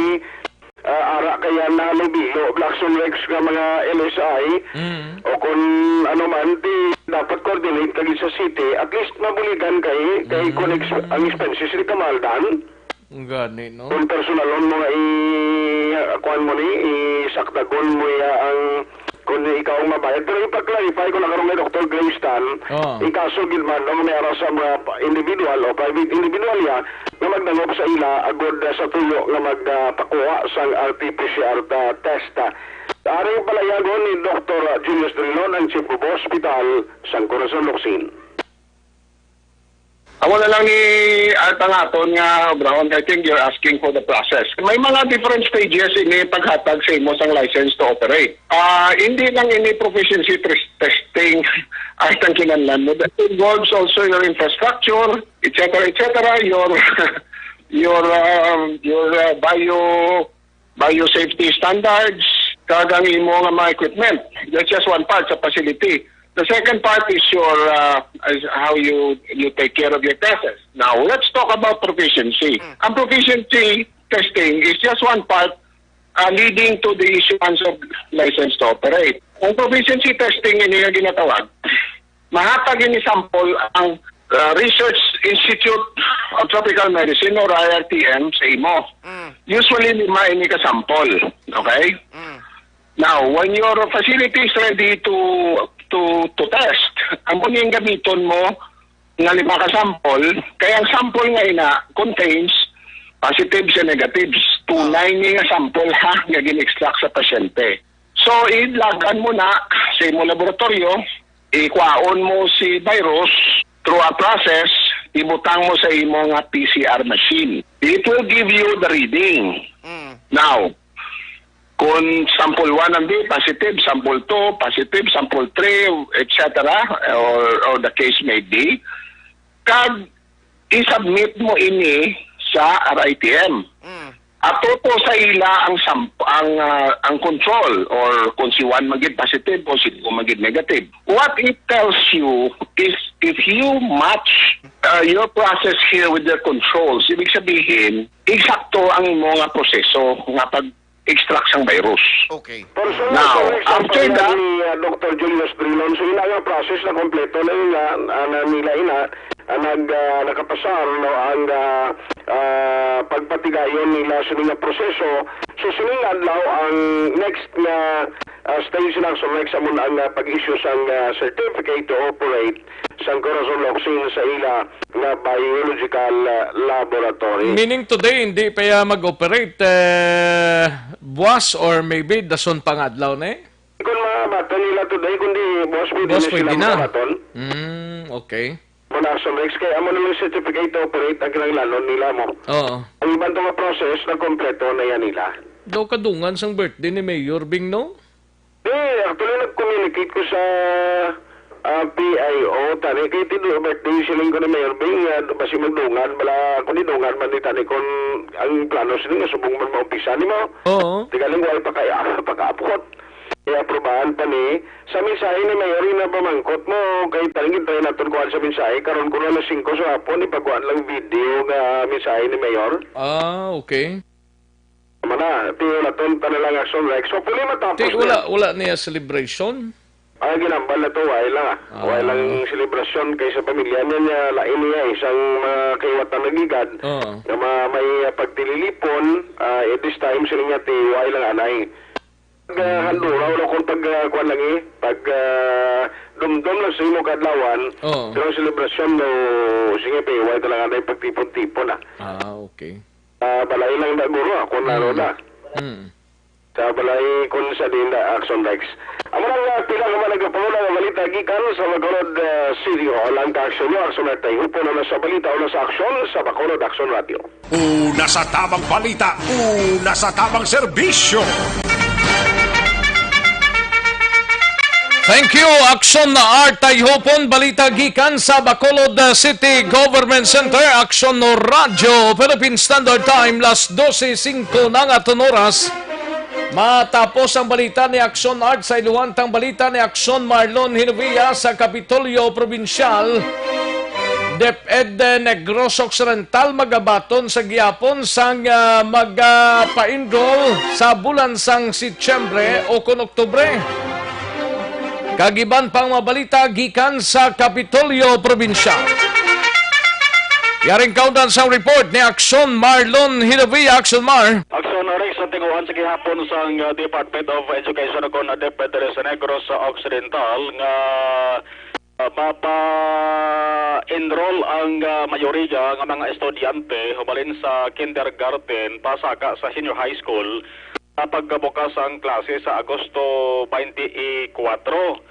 ah, ara kaya na lubilo, Blackson Rex nga mga L S I, Mm. o kung ano man, ti dapat coordinate ka gid sa city, at least mabuligan kay, kay Mm. kung ex-, ang expenses di ka mahaldan. Gani, no? Kung personalon mo nga i-, kuwan mo ni, isakdagon mo ya ang, kung ikaw ang mabayad. Pero ipa-clarify ko na karon kay Doktor Graystan, Oo. Ikaso gid man, no, may ara sa mga individual o private individual ya nga magdangop sa ila agod, ah, sa tuyo nga mag, ah, pakuha sang R T P C R ta-, test, ah. Aring palayagon ni Doktor Julius Drilon, ang Chief of Hospital sang Corazon Locsin. Amo na lang ni Art ang aton nga obrahon. I think you're asking for the process. May mga different stages ini paghatag sa imo sang license to operate. Ah, hindi lang ini proficiency test- testing, Art, ang kinahanglan mo. That involves also your infrastructure, et cetera, et cetera, your, your, um, your, uh, bio biosafety standards, kag ang imo nga mga equipment. That's just one part sa facility. The second part is your, uh, is how you, you take care of your process. Now, let's talk about proficiency. Mm. Ang proficiency testing is just one part, uh, leading to the issuance of license to operate. Ang proficiency testing ini nga ginatawag, mahatag ini sample ang, uh, Research Institute of Tropical Medicine or I R T M sa imo. Mm. Usually, lima ini ka sample. Okay? Mm. Now, when your facility is ready to, to, to test, amo ni ang gamiton mo nga lima ka sample, kaya ang sample nga ina contains positives and negatives. Tunay ni nga sample, ha, nga gin-extract sa pasyente. So, idlagan mo na sa imo laboratorio, ikuhaon mo si virus through a process, ibutang mo sa imo nga P C R machine. It will give you the reading. Mm. Now, kung sample one ang di positive, sample two positive, sample three, et cetera, or, or the case may be, kag i-submit mo ini sa R I T M. Mm. Ato to sa ila ang samp-, ang, ah, ang control, or kung si one magid positive o si two magid negative. What it tells you is if you match, uh, your process here with their controls, ibig sabihin, eksakto ang imo nga proseso nga pag-extract sang virus. Okay. Personal Now, correction after pa that ni, uh, Doctor Julius Drilon, so ina nga process na kompleto na yun nga, uh, na nila ina, uh, nag, uh, nakapasar, no, ang, uh, uh, pagpatigayon nila sa nga proseso. So, sining adlaw ang next nga, uh, stage na sa next amon ang, uh, pag-issue sang, uh, certificate to operate sang Corazon Locsin sa ila nga biological, uh, laboratory. Meaning today, hindi pa ya mag-operate, eh, buwas or maybe dason pa nga adlaw na eh? Kung mabaton nila today, kundi buwas pwede Buwas na pwede sila na. Mabaton. Mm, okay. Muna sa next, kaya amo na lang certificate to operate ang kinahanglanon nila mo. Oo. Ang iban to nga process, nagkompleto na yan nila. Daw kadungan sang birthday ni Mayor Bing, no? Di, actually, nag-communicate ko sa, ah, P I O, tani, kay tido birthday siling ko ni Mayor Bing, ah, basi magdungan, bala, kung di dungan man ni tani, kung ang plano sila nga subong man maumpisa ni mo. Oo. Di galing, wala pa kaya, pagkaapot. Kaya aprobahan pa ni, sa mensahe ni Mayor, yung napamangkot mo, kay tani, gintry naton kuhaan sa mensahe, karon ko na alas singko sa hapon, ipagkuhaan lang video nga mensahe ni Mayor. Ah, okay. Mana, ti wala ton pa na lang action, like, so, puli matapos Ti, na. Wala, wala niya celebration? Ah, ginambal na to, wala lang, ah. Ah. Wala lang selebrasyon kay sa pamilya niya, niya, lain niya, isang mga kaiwatan nagigad, Oo. nga ma-, may, ah, pagtililipon, ah, at this time, sila niya, ti, wala lang anay. Pag, ah, handura, wala kung pag, ah, kuwan lang eh, pag, ah, dumdum lang sa imo kadlawan, Oo. pero ang selebrasyon mo, sige, pe, wala lang anay pagtipon-tipon, ah. Ah, okay. Ah, balay lang na guro, ah, kung ano Mm. na. Mm. Sa balay, kung sa din na action, Rex. Amo na nga, pila ka mga nagapanguna nga balita gikan sa Bacolod, ah, City Hall. Ang ka-action nyo, action na tayo. Upo na sa balita o na sa action sa Bacolod Action Radio. Una sa tamang balita, una sa tamang serbisyo. Thank you, Action na Art Tayhopon. Balita gikan sa Bacolod, uh, City Government Center. Action no Radyo Philippine Standard Time, las dose singko na nga aton oras. Matapos ang balita ni Action Art, sa iluhan tang balita ni Action Marlon Hinovia sa Kapitolyo Probinsyal. DepEd Negros Occidental magabaton sa gihapon sang, ah, magapa-enroll sa bulan sang Setyembre o kon Oktubre. Kag iban pang mga balita gikan sa Kapitolyo Probinsyal. Yaring kaundan sang report ni Action Marlon Hilavia. Action Mar. Action Rex, sa tinguhan sa gihapon sang, ah, Department of Education o kon DepEd diri sa Negros Occidental nga Ah, mapa-enroll ang, ah, mayoriya nga mga estudyante hubalin sa kindergarten pasaka sa senior high school. pagkabukas sang klase sa Agosto twenty-four.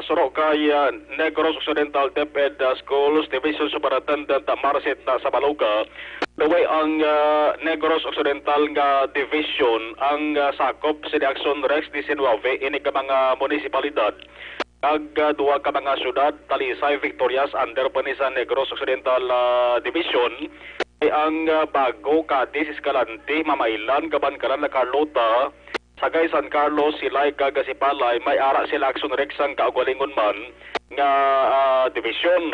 Suro kay, ah, Negros Occidental DepEd, ah, Schools Division Superintendent, ah, Marcet, ah, Sabaloca, the way ang, ah, Negros Occidental nga division ang, ah, sakop sa Action Rex diecinuebe ini ka mga munisipalidad. Kag, ah, duha ka mga syudad, Talisay, Victorias, under pa ni sa Negros Occidental, ah, Division, ay ang, ah, Bago, Cadiz, Escalante, Mamaylan, Kabankalan, La Carlota, Sagay, San Carlos, Silay, kag Sipalay, may ara sila Action Rex sang kaugalingon man nga, ah, division.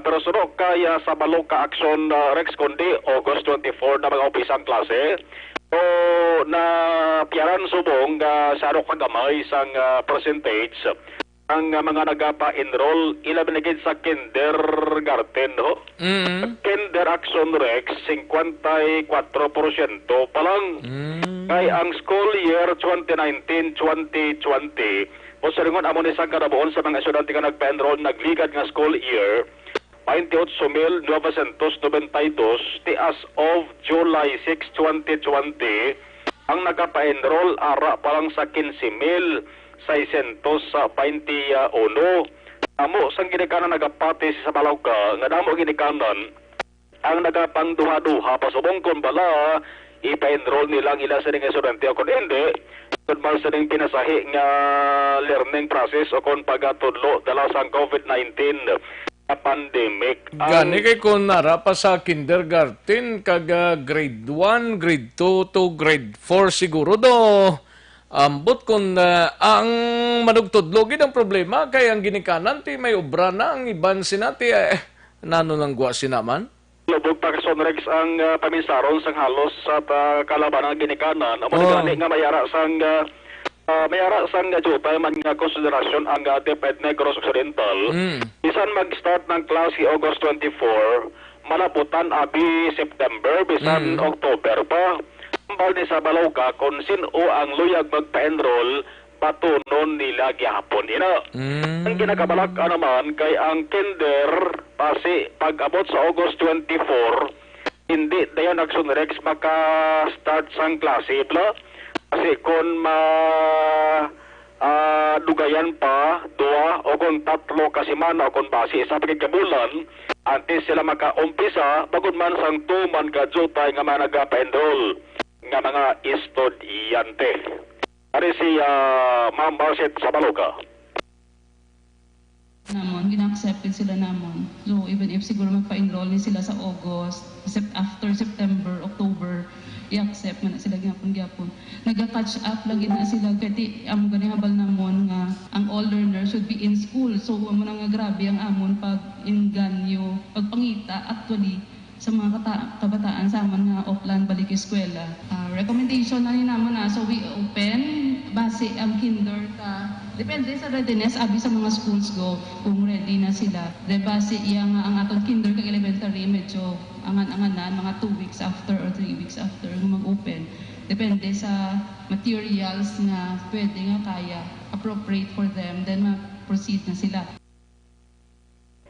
Pero suno kay, ah, Sabaloca Action, ah, Rex, kundi August twenty-four na mag-umpisa ang klase. So, napiyaran subong nga sarok ka gamay sang, ah, percentage ang, ah, mga nagapa-enroll, ilabi na gid sa kindergarten, ho. Mm. Kinder Action Rex, singkwenta y kuwatro porsyento pa lang. Mm. Kay ang school year twenty nineteen twenty twenty, o sa lingon, amo ni sang kadabuon sa mga estudyante nga nagpa-enroll nagligad nga school year, twenty-eight mil novecientos noventa y dos, ti as of July six, twenty twenty, ang nagapa-enroll ara pa lang sa quince mil seiscientos veintiuno. Amo sang ginikanan nagapati si Sabaloca nga damo ginikanan ang nagapangduha-duha pasubong kon bala ipa-enroll nila ang ila sining estudyante o kon hindi, tungod man sining pinasahi nga learning process o kon pagatudlo dala sang COVID nineteen nga pandemic. Ang Gani kay kung nara pa sa kindergarten kag, ah, grade one, grade two to grade four siguro do. Ambot kung, ah, ang manugtudlo gid ang problema kay ang ginikanan ti may obra na, ang iban sina ti, eh, nano lang gwa sina man? Lubog pa, Action Rex, ang, ah, paminsaron sang halos sa ta-, kalabanan ginikanan. Amo na Oh. gani nga may ara sang, ah, ah, may ara sang, ah, diutay man nga konsiderasyon ang, ah, DepEd Negros Occidental. Mm. Bisan mag-start ng klase August twenty-four, malabutan abi September, bisan Mm. October pa. Ambal ni Sabaloca kung sin-o ang luyag magpa-enroll, batunon nila gihapon ina. Mm. Ang ginakabalak-an naman kay ang kinder, basi pag-abot sa August twenty-four, hindi dayon, Action Rex, maka-start sang klase, bla. Kasi kung ma-, ah, dugayan pa, duha o kung tatlo ka semana o kung basi isa pa gid ka bulan, antes sila makaumpisa, bangod man sang tuman ka diutay nga mga nagapa-enroll nga mga estudyante. Ari si, ah, Ma'am Marcet Sabaloca. Namon, gina-accept gid sila namon. So, even if siguro magpa-enroll ni sila sa August, Sep-, after September, October, i-accept man na sila gyapon, gyapon. Naga-catch up lagi na sila, kay ti, amo gani habal namon nga ang all learners should be in school. So, amo na nga grabe ang amon pag-inganyo, pagpangita, actually, sa mga kata-, kabataan sa amon nga Oplan Balik Eskwela. Ah, recommendation na ni namon na, so we open base ang kinder ka, depende sa readiness abi sa mga schools go kung ready na sila. Then base iya nga ang aton kinder kag elementary medyo angan-anganan, mga two weeks after or three weeks after nga mag-open. Depende sa materials nga pwede nga kaya appropriate for them, then ma-proceed na sila.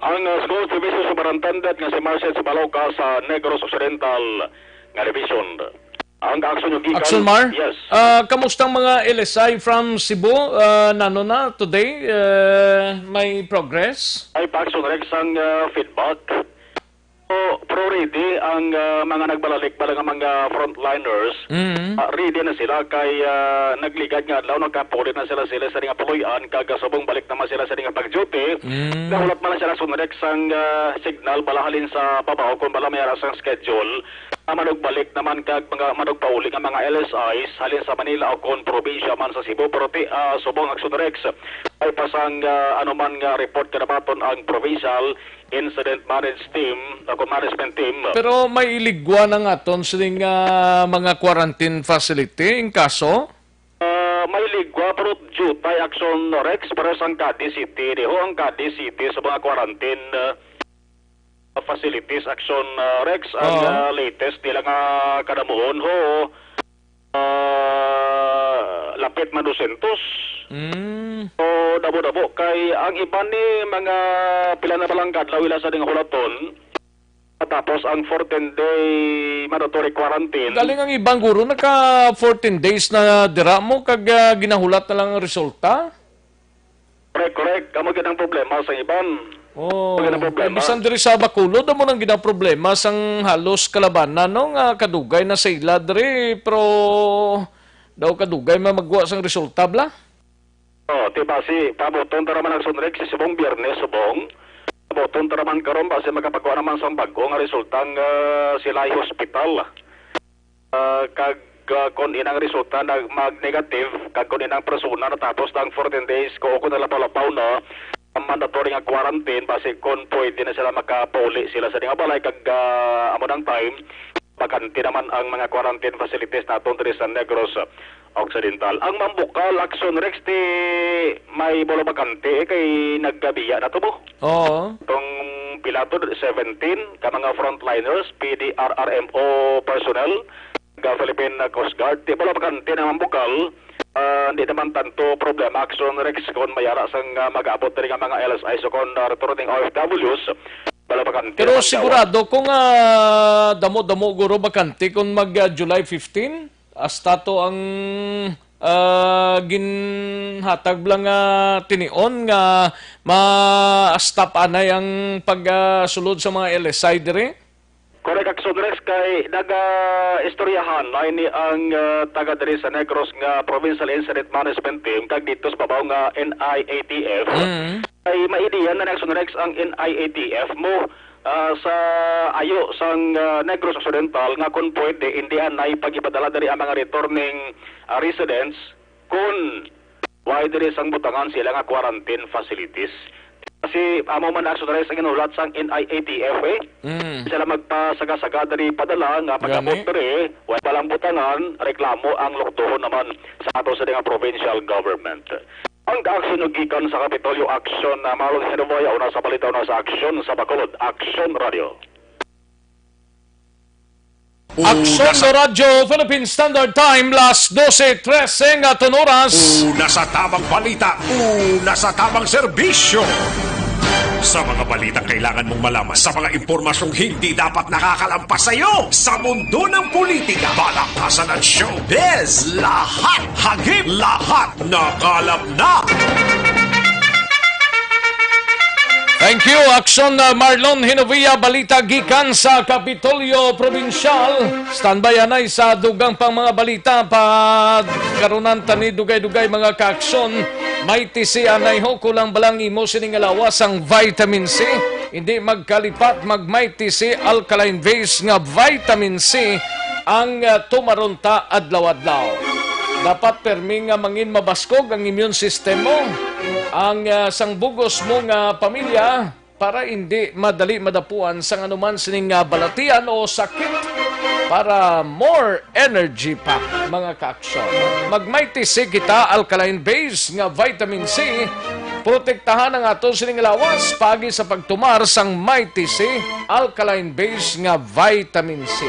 Ang, uh, School Services Superintendent nga si Marcel Sabaloca sa Negros Occidental nga Division. Ang aksyon yung gikan. Action Mar? Yes. Ah, kamusta ang mga L S I from Cebu? Ah, nano na today? Ah, may progress? Ay, pa-action, Rex, ang, uh, feedback. So, pero ready ang, ah, mga nagbalik-balik nga mga frontliners. Mm. Ah, ready na sila kay, ah, nagligad nga adlaw, nagkapulit na sila, sila sa nga puloy-an, kag subong balik naman sila sa nga pag-duty. Mm. Nahulat man lang sila sa next sang, ah, signal, bala halin sa babaw, kung bala may ara sang schedule. Ah, manugbalik naman kag mga manugpauli nga mga L S Is halin sa Manila o kon probinsya man sa Cebu. Pero ti, ah, subong Action Rex, ay pasang, ah, anuman nga report kanabaton ang provincial incident manage team, ako management team. Pero may iligwa na nga aton sining, ah, mga quarantine facility in kaso? Ah, may ligwa, pero diutay Action Rex, pero sang Cadiz City, diho ang Cadiz City sa mga quarantine, ah, facilities Action, ah, Rex, ang, Oo. ah, latest nila nga kadamuon, ho. Ah, lapit man dosyentos. Mm. So, dabo-dabo kay ang iban ni mga pila na pa lang kadlaw ila sa ding hulaton. Tapos ang fourteen-day mandatory quarantine. Galing ang ibang guro, naka fourteen days na dira mo, kag, ah, ginahulat na lang ang resulta? Correct, correct. Amo gid ang problema sa iban. Oh, amo gid ang problema. Bisan diri sa Bacolod, amo nang ginaproblema sang halos kalabanan, no, nga kadugay na sa ila diri, pero daw kadugay man magwa sang resulta, bla? Oh, ti basi, pabuton ta naman ang Sunrex si subong Biyernes, subong. Pabuton ta naman karon, basi makapagwa naman sang bag-o nga resulta ang, ah, sila hospital. Ah, kag, ah, kung inang resulta na mag-negative, kag kung inang persona natapos na ang fourteen days, kung ako nalapaw-lapaw na ang mandatory nga quarantine, basi kung pwede na sila makapauli sila sa ilang balay, kag, ah, amo nang time, bakante naman ang mga quarantine facilities naton diri sa Negros Occidental. Ang Mambukal, Action Rex, ti may bola bakante, eh, kay naggabiya na to, bo? Oo. Tong pila to, seventeen ka mga frontliners, P D R R M O personnel, ga Philippine Coast Guard. Ti bola bakante na Mambukal, ah, hindi naman tanto problema, Action Rex, kung mayara sang, ah, mag-abot diri nga mga L S I, so kung, ah, returning O F Ws, bola bakante. Pero naman sigurado kung, ah, damo-damo guro bakante kung mag, ah, July fifteen, hasta to ang, ah, ginhatag lang nga tinion nga ma-stop anay ang pagsulod sa mga L S I diri? Correct, Action Rex, kay naga-istoryahan na ini ang, ah, taga diri sa Negros nga Provincial Incident Management Team kag dito sa babaw nga N I A T F. Mm. Kay maidiyan na, Action Rex, ang N I A T F mo, ah, sa ayo sang, ah, Negros Occidental nga kung pwede, hindi anay pag-ipadala diri ang mga returning, ah, residents kung wala diri sang butangan sila nga quarantine facilities. Kasi amo man, Action Rex, ang ginulat sang N I A T F, eh. Mm. Sila magpasaga-saga diri padala nga pag-abot diri, wala pa lang butangan, reklamo ang lokdohon naman sa ato sa nga provincial government. Ang kaaksyon gikan sa Kapitolyo, Aksyon na Marlon Herboya, una sa balita, una sa aksyon sa Bacolod, Aksyon Radio. Aksyon sa Radyo Philippine Standard Time, las dose trese nga aton oras. Una sa tamang balita, una sa tamang serbisyo. Sa mga balitang kailangan mong malaman, sa mga impormasyong hindi dapat nakakalampas sa iyo, sa mundo ng politika, balakasan at showbiz, lahat hagip, lahat nakalap na. Thank you, Aksyon, uh, Marlon Hinovia, balita gikan sa Kapitolyo Probinsyal. Standby anay sa dugang pang mga balita. Pagkarunan tani dugay-dugay, mga kaaksyon. May tisi anay ho, kulang balang imo sining lawas ang vitamin C. Hindi magkalipat, mag Mighty C Alkaline Base nga vitamin C ang, ah, tumaron ta adlaw-adlaw. Dapat permi nga mangin mabaskog ang immune system mo. Ang, ah, sang bugos mo nga pamilya para hindi madali madapuan sang anuman sining, ah, balatian o sakit. Para more energy pa, mga kaaksyon. Mag Mighty C kita, alkaline base nga vitamin C. Protektahan ang aton sining lawas paagi sa pagtumar sang Mighty C alkaline base nga vitamin C.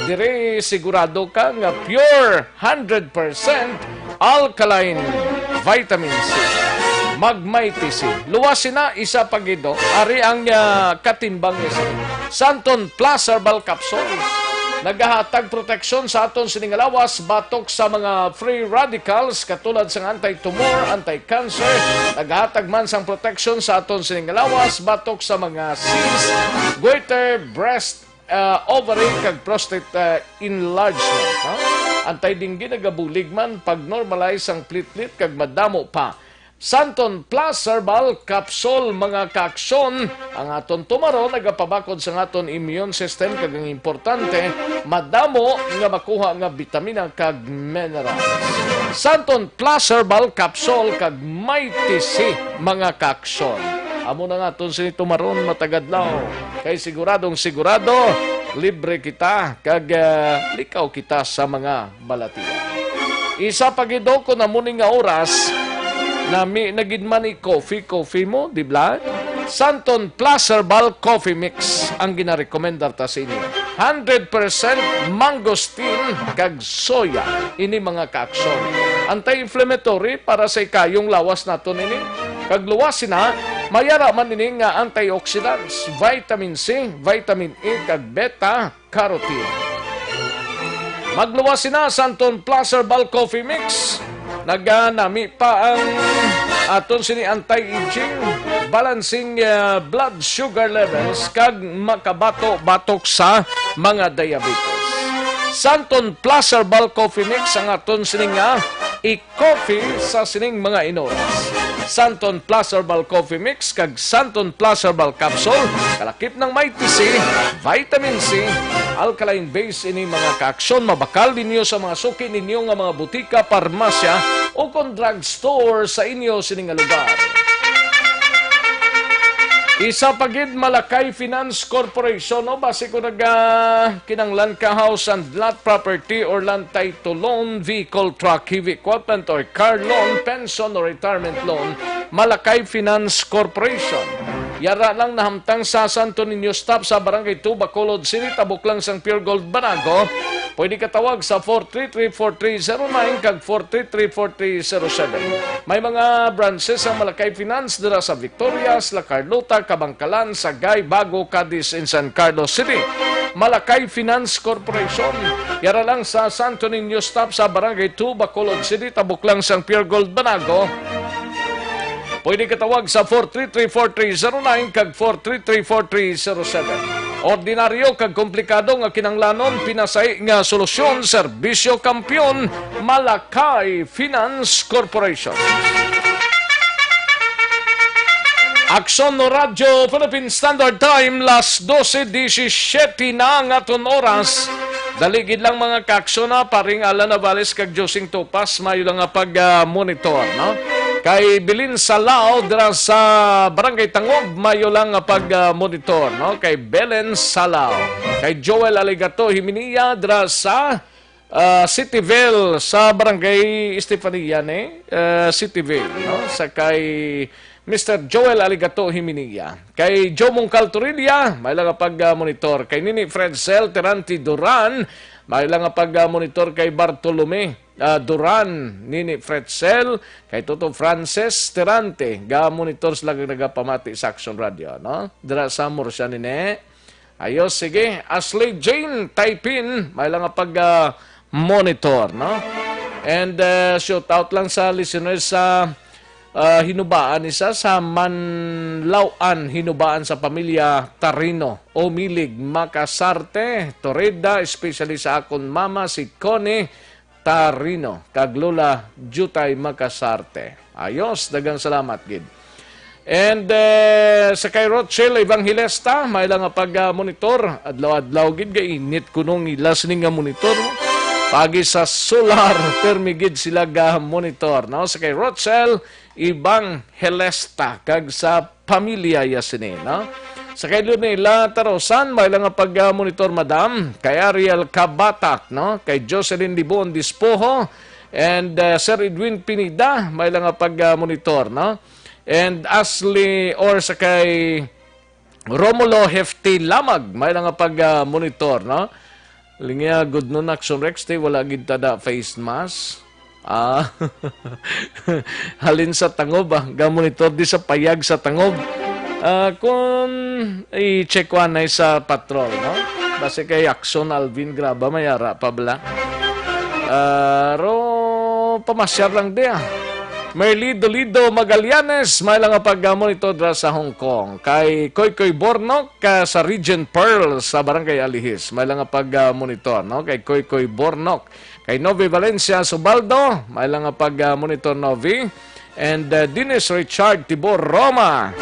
Diri sigurado ka nga pure, hundred percent alkaline vitamin C. Mag Mighty C. Luwas sina, isa pa gid, oh. Ari ang, ah, katimbang ni Santon Plus Herbal Capsule. Nagahatag proteksyon sa aton sining lawas batok sa mga free radicals katulad sang anti-tumor, anti-cancer. Nagahatag man sang proteksyon sa aton sining lawas batok sa mga cyst, goiter, breast, ah, ovary, kag prostate, ah, enlargement, ha? Anti-dengue, nagabulig man pag-normalize sang platelet kag madamo pa. Santon Plus Herbal Capsule, mga kaaksyon, ang aton tumaro nagapabakod sa aton immune system, kag ang importante, madamo nga makuha nga bitamina kag minerals. Santon Plus Herbal Capsule kag Mighty C, mga kaaksyon. Amo na nga aton sini tumaron matag adlaw, kay siguradong sigurado, libre kita kag, ah, likaw kita sa mga balatian. Isa pa gid, oh, kun amo ni nga oras, nami na gid man i-coffee, coffee mo, di ba? Santon Plus Herbal Coffee Mix ang ginarekomendar ta sa inyo. Hundred percent mangosteen kag soya ini, mga kaaksyon. Anti-inflammatory para sa ikayong lawas naton ini. Kag luwas sina, May ara man ini nga antioxidants, vitamin C, vitamin E, kag beta carotene. Magluwas sina sa Santon Plus Herbal Coffee Mix. Naganami pa ang aton sini anti-aging, balancing, ah, blood sugar levels, kag makabato-batok sa mga diabetes. Santon Plus Herbal Coffee Mix ang aton sini nga i-coffee sa sining mga inoras. Santon Plus Herbal Coffee Mix kag Santon Plus Herbal Capsule, kalakip ng may T C, vitamin C, alkaline base ini mga kaaksyon, mabakal ninyo sa mga suki ninyo nga mga butika, parmasya, o kon drugstore sa inyo sini nga lugar. Isa pa gid, Malakay Finance Corporation, no? Basi ko naga kinanglan ka house and lot property or land title loan, vehicle, truck, heavy equipment, or car loan, pension or retirement loan, Malakay Finance Corporation. Yara lang nahamtang sa Santo Niño Stop sa Barangay two, Bacolod City, tabok lang sang Pure Gold Banago. Pwede ka tawag sa four three three four three zero nine kag four three three four three zero seven. May mga branches ang Malakay Finance dira sa Victorias, La Carlota, Kabankalan, Sagay, Bago, Cadiz, and San Carlos City. Malakay Finance Corporation. Yara lang sa Santo Niño Stop sa Barangay two, Bacolod City, tabok lang sang Pure Gold Banago. Pwede ka tawag sa four three three four three zero nine kag four three three four three zero seven. Ordinaryo kag komplikado nga kinanglanon, pinasahi nga solusyon, serbisyo kampiyon, Malakay Finance Corporation. Aksyon no Radyo Philippine Standard Time, las dose disisiete na ang aton oras. Dali gid lang, mga kaaksyon, na paring Alan Navales kag Josing Topas, mayo lang nga pag-monitor, no? Kay Bilin Salao dira sa Barangay Tangob, mayo lang nga pag-monitor, no? Kay Belen Salao. Kay Joel Aligato Himinia dira sa, ah, Cityville, sa Barangay Estefania ni, ah, Cityville, no? Sa kay Mister Joel Aligato Himinia. Kay Joe Mungkal Torilla, may lang nga pag-monitor. Kay Nini Fredsel Terante Duran, may lang nga pag-monitor. Kay Bartolome, ah, Duran, Nini Fredsel, kay Toto Francis Terante, ga-monitor sila kag nagapamati sa Action Radio, no? Dira sa Murcia, Nini. Ayos, sige. Ashley Jane Taipin, may lang nga pag, ah, monitor, no? And, ah, shout out lang sa listeners sa, ah, Hinubaan, isa sa Manlaw-an, Hinubaan, sa pamilya Tarino, Omilig, Makasarte, Toreda, especially sa akon mama, si Connie Tarino, kag Lola Jutay Makasarte. Ayos, daghang salamat gid. And, eh, sa kay Rochelle Evangelista, may lang nga pag-monitor. Adlaw-adlaw gid, gainit kuno ang ila sini nga monitor. Pagi sa solar, permi gid sila ga-monitor, no? Sa kay Rochelle Evangelista, kag sa pamilya ya sini, no? Sa kay Lunila Tarosan, may lang nga pag-monitor, madam. Kay Ariel Kabatak, no? Kay Jocelyn Libon Dispoho, and, uh, Sir Edwin Pineda, may lang nga pag-monitor, no? And Ashley, or sa kay Romulo Hefty Lamag, may lang nga pag-monitor, no? Lingia, good noon, Action Rex, te, wala gid tada face mask. Ah, halin sa Tangob, ah. Ga-monitor di sa payag sa Tangob. Ah, kung i-check ko anay sa patrol, no? Basi kay Action Alvin Graba, may ara pa bala. Ah, ro, pamasyar lang di, ah. Merly Dolido Magallanes, may lang nga pag-monitor dira sa Hong Kong. Kay Koy Koy Bornok, ka sa Regent Pearl sa Barangay Alihis, may lang nga pag-monitor, no? Kay Koy Koy Bornok. Kay Novi Valencia Subaldo, may lang nga pag-monitor, Novi. And, uh, Dennis Richard Tibor Roma.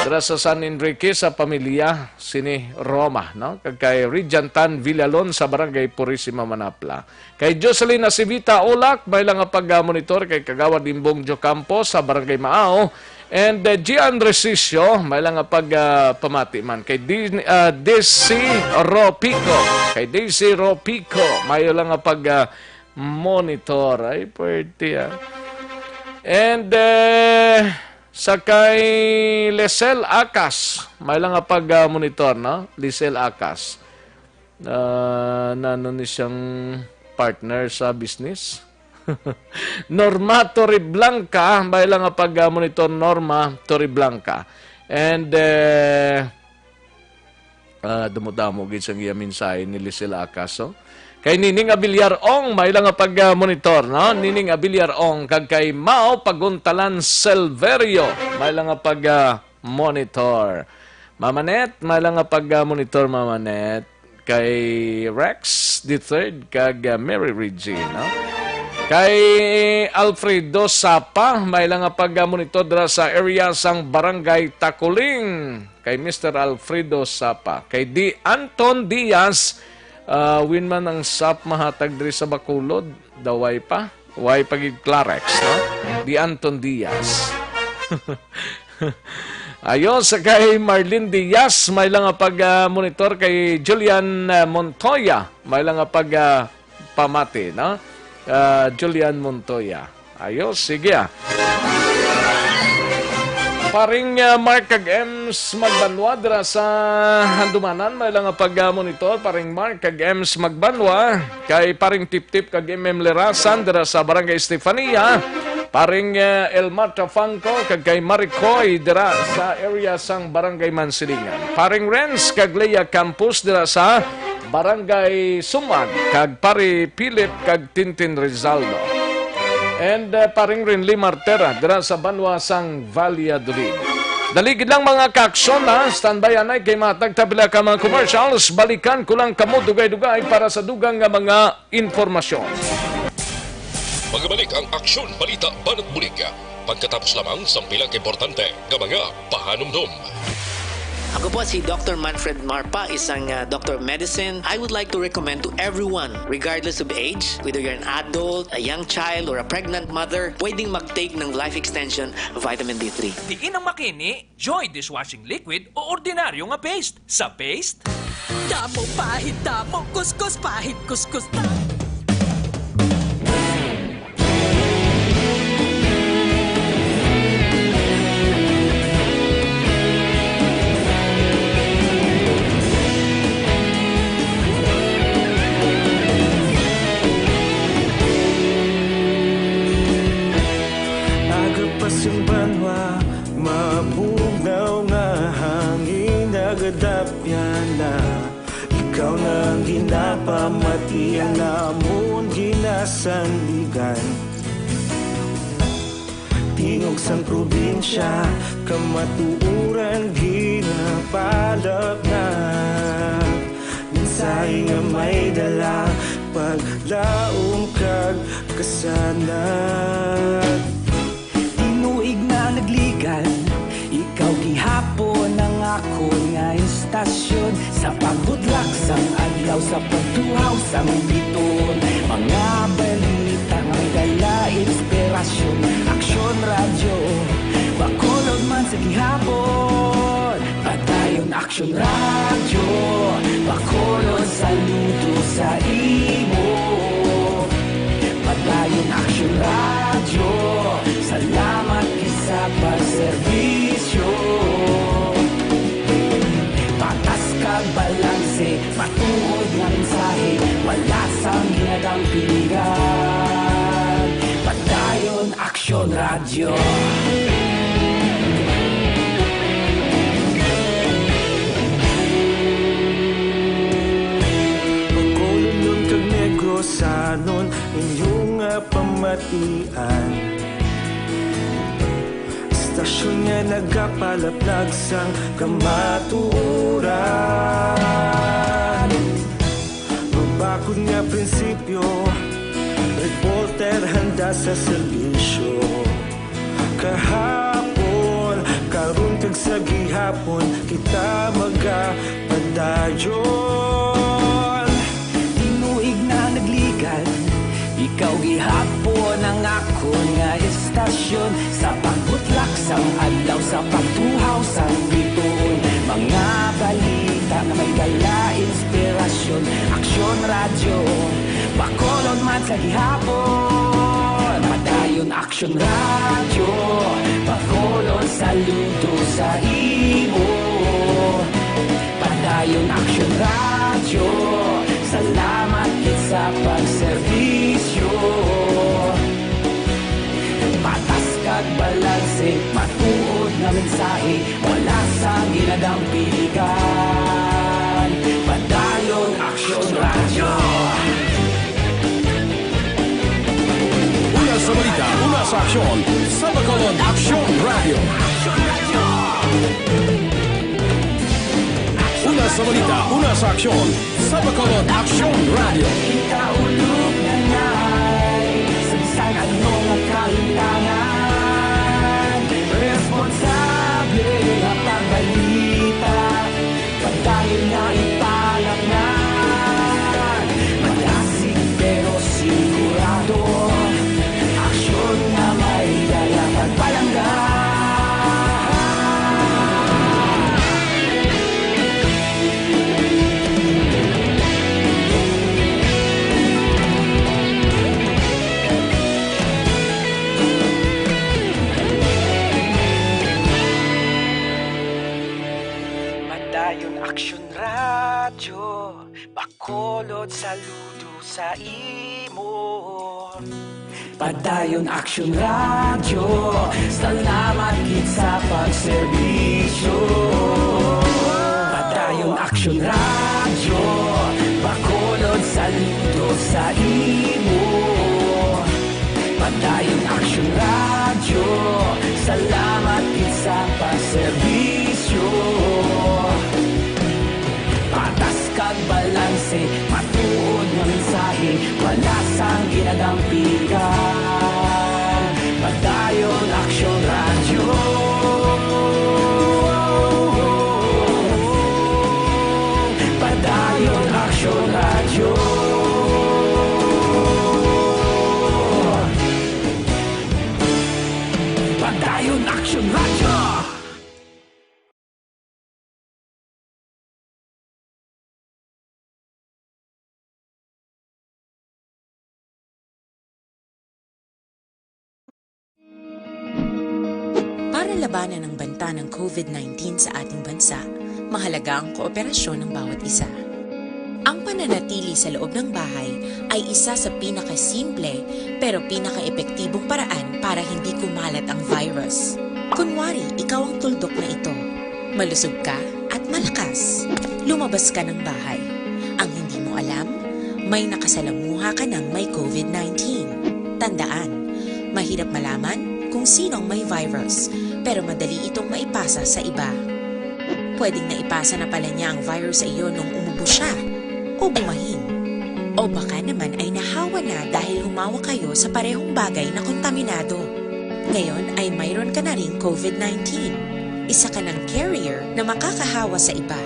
Dira sa San Enrique sa pamilya sini Roma, no? Kag kay Regent Tan Villalon sa Barangay Purisima, Manapla. Kay Jocelyn Acivita Olak, may lang nga pag-monitor. Kay Kagawad Imbong Jocampo sa Barangay Maao. And, uh, Gian Resisio, may lang nga pag, uh, pamati man. Kay D-, uh, D C Ropico. Kay D C Ropico, may lang nga pag, uh, monitor. Ay, pwerte, ah. And, uh, sa kay Lisel Acas, may lang nga pag, uh, monitor, no? Lisel Acas. Ah, nano ni siyang partner sa business? Norma Torreblanca, may lang nga pag-monitor, Norma Torreblanca. And, eh, ah, damo-damo gid sang iya mensahe ni Lisel Acaso. Kay Nining Abiliar Ong, may lang nga pag-monitor, no? Nining Abiliar Ong, kag kay Mao Paguntalan Silverio, may lang nga pag-monitor. Mama Net, may lang nga pag-monitor, Mama Net. Kay Rex the third, kag, ah, Mary Regine, no? Kay Alfredo Sapa, may lang nga pag-monitor dira sa area sang Barangay Takuling. Kay Mister Alfredo Sapa. Kay Di Anton Diaz, ah, win man ang sap mahatag diri sa Bacolod? Daw way pa. Way pa gid Clarex, no? Di Anton Diaz. Ayos, kay Marlene Diaz, may lang nga pag, ah, monitor. Kay Julian, ah, Montoya, may lang nga pag, ah, pamati, no? Ah, Julian Montoya. Ayos, sige, ah. Paring, ah, Mark kag Ems Magbanwa dira sa Handumanan, may lang nga pag, ah, monitor. Paring Mark kag Ems Magbanwa, kay Paring Tiptip kag M M Lerasan dira sa Barangay Estefania. Paring, eh, Elmar Trafangco kag kay Maricoy dira sa area sang Barangay Mansilingan. Paring Renz kag Lea Campos dira sa Barangay Sumag, kag Pari Philip kag Tintin Rizaldo. And, eh, Paring Renly Martera dira sa banwa sang Valladolid. Dali gid lang, mga kaaksyon, ha. Standby anay kay matag ta pila ka mga commercials. Balikan ko lang kamo dugay-dugay para sa dugang nga mga impormasyon. Magabalik ang Aksyon Balita Banat Bulig pagkatapos lamang sang pila ka importante nga mga pahanumdom. Ako po si Doctor Manfred Marpa, isang ah, Doctor of Medicine. I would like to recommend to everyone, regardless of age, whether you're an adult, a young child, or a pregnant mother, pwedeng mag-take ng Life Extension Vitamin D three. Diin ang makini, Joy Dishwashing Liquid o ordinaryo nga paste. Sa paste, Damo pahit, damo kuskus, pahit kuskus, damo. Aga pa sing banwa, mabugnaw nga hangin nagadapyan na. Ikaw na ang ginapamati, ang amon ginasandigan. Tingog sang probinsya, kamatuoran ginapalapnag. Mensahe nga may dala, paglaom kag kasanag. Tinuig na nagligan, ikaw gihapon ang akon nga estasyon. Sa pagbutlak sang adlaw, sa pagtuhaw sang bituon, mga balita nga may dala inspirasyon. Aksyon Radyo, Bacolod man sa gihapon. Padayon Aksyon Radyo, Bacolod, saludo sa imo. Padayon Aksyon Radyo, salamat gid sa pagserbisyo. Patas kag balanse, matuod nga mensahe, wala sang ginadampingan. Padayon Aksyon Radyo. Bacolodnon kag Negrosanon, inyo nga pamatian. Estasyon nga nagapalaplag sang kamatuoran. Mabakod nga prinsipyo, reporter handa sa serbisyo. Kahapon, karon kag sa gihapon, kita magapadayon. Tinuig na nagligan, ikaw gihapon ang akon nga estasyon. Sa pagbutlak sang adlaw, sa pagtuhaw sang bituon, mga balita nga may dala inspirasyon. Aksyon Radyo, Bacolod man sa gihapon. Padayon Aksyon Radyo, Bacolod, saludo sa imo. Padayon Aksyon Radyo, salamat gid sa pagserbisyo. Wala sang ginadampigan. Padayon Aksyon Radyo. Una sa balita, una sa aksyon, sa Bacolod Aksyon Radyo. Una sa balita, una sa aksyon, sa Bacolod Aksyon Radyo. Kita ulog na ngay, sa bisan ano nga kahintangan, responsable nga pagbalita, padayon nga ipalatngan. Malasig pero sigurado, aksyon nga may dala pagpalangga. Padayon Aksyon Radyo, Bacolod, saludo sa imo. Padayon Aksyon Radyo, salamat gid sa pagserbisyo. Padayon Aksyon Radyo, Bacolod, saludo sa imo. Padayon Aksyon Radyo, salamat gid sa pagserbisyo. Patas kag balanse, matuod nga mensahe, wala sang ginadampigan. Padayon Aksyon Radyo. Padayon Aksyon Radyo. Padayon Aksyon Radyo. Para labanan ang banta ng COVID nineteen sa ating bansa, mahalaga ang kooperasyon ng bawat isa. Ang pananatili sa loob ng bahay ay isa sa pinakasimple pero pinakaepektibong paraan para hindi kumalat ang virus. Kunwari, ikaw ang tuldok na ito. Malusog ka at malakas. Lumabas ka ng bahay. Ang hindi mo alam, may nakasalamuha ka ng may COVID nineteen. Tandaan, mahirap malaman kung sino ang may virus, pero madali itong maipasa sa iba. Pwedeng naipasa na pala niya ang virus sa iyo nung umubo siya o bumahin. O baka naman ay nahawa na dahil humawak kayo sa parehong bagay na kontaminado. Ngayon ay mayroon ka na ring COVID nineteen. Isa ka ng carrier na makakahawa sa iba.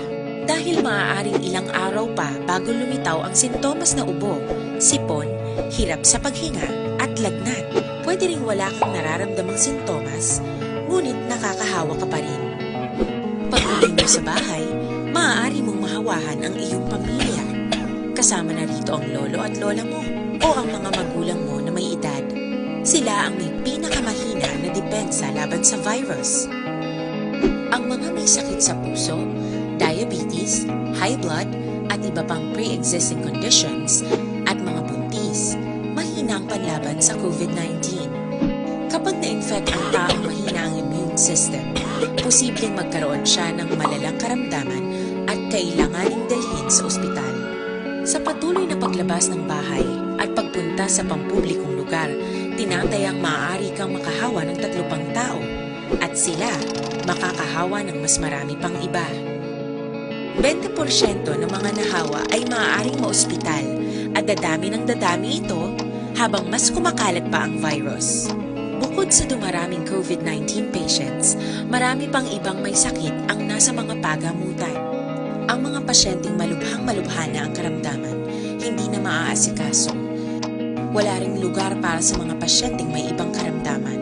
Dahil maaaring ilang araw pa bago lumitaw ang sintomas na ubo, sipon, hirap sa paghinga, at lagnat. Pwede ring wala kang nararamdamang sintomas, ngunit nakakahawa ka pa rin. Pag-uwi mo sa bahay, maaari mong mahawahan ang iyong pamilya. Kasama na rito ang lolo at lola mo o ang mga magulang mo na may edad. Sila ang may pinakamahina na depensa laban sa virus. Ang mga may sakit sa puso, diabetes, high blood, at iba pang pre-existing conditions, at mga buntis, mahina ang panlaban sa COVID nineteen. Kapag na-infect ang taong mahina ang immune system, posibleng magkaroon siya ng malalang karamdaman at kailanganing dalhin sa ospital. Sa patuloy na paglabas ng bahay at pagpunta sa pampublikong lugar, tinatayang maaari kang makahawa ng tatlo pang tao at sila makakahawa ng mas marami pang iba. Bente porsyento ng mga nahawa ay maaaring maospital at dadami ng dadami ito habang mas kumakalat pa ang virus. Bukod sa dumaraming COVID nineteen patients, marami pang ibang may sakit ang nasa mga pagamutan. Ang mga pasyenteng malubhang malubha na ang karamdaman, hindi na maaasikaso. Wala ring lugar para sa mga pasyenteng may ibang karamdaman.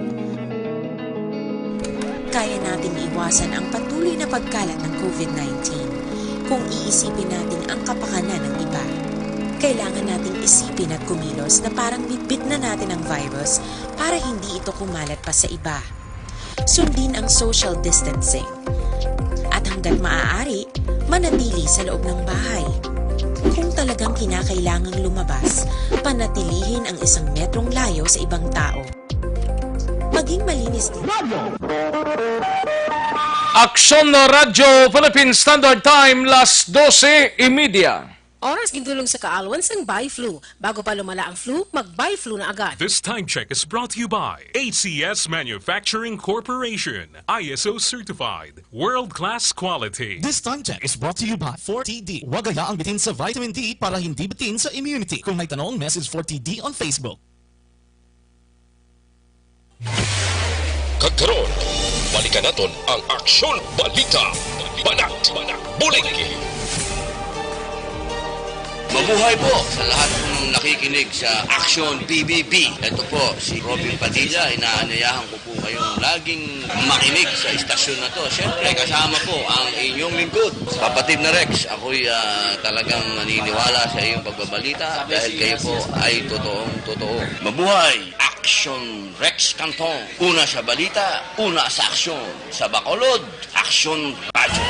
Kaya nating iwasan ang patuloy na pagkalat ng COVID nineteen kung iisipin natin ang kapakanan ng iba. Kailangan nating isipin at kumilos na parang bitbit na natin ang virus para hindi ito kumalat pa sa iba. Sundin ang social distancing. At hanggat maaari, manatili sa loob ng bahay. Kung talagang kinakailangang lumabas, panatilihin ang isang metrong layo sa ibang tao. Maging malinis din. Aksyon Radyo Philippine Standard Time, las dose y media. Oras gintulong sa kaalwan sang Biflu. Bago pa lumala ang flu, mag-Biflu na agad. This time check is brought to you by A C S Manufacturing Corporation, I S O certified, world-class quality. This time check is brought to you by four T D. Huwag hayaang bitin sa vitamin D para hindi bitin sa immunity. Kung may tanong, message four T D on Facebook. Kag karon, balikan naton ang Aksyon Balita. Banat, bulig. Mabuhay po sa lahat pong nakikinig sa Aksyon P B B. Ito po si Robin Padilla. Inaanyayahan ko po kayong laging makinig sa istasyon na to. Siyempre, kasama po ang inyong lingkod, Kapatid na Rex. Ako'y ah, talagang naniniwala sa iyong pagbabalita dahil kayo po ay totoong totoo. Mabuhay! Action Rex Cantong. Una sa balita, una sa aksyon. Sa Bacolod, Aksyon Radyo.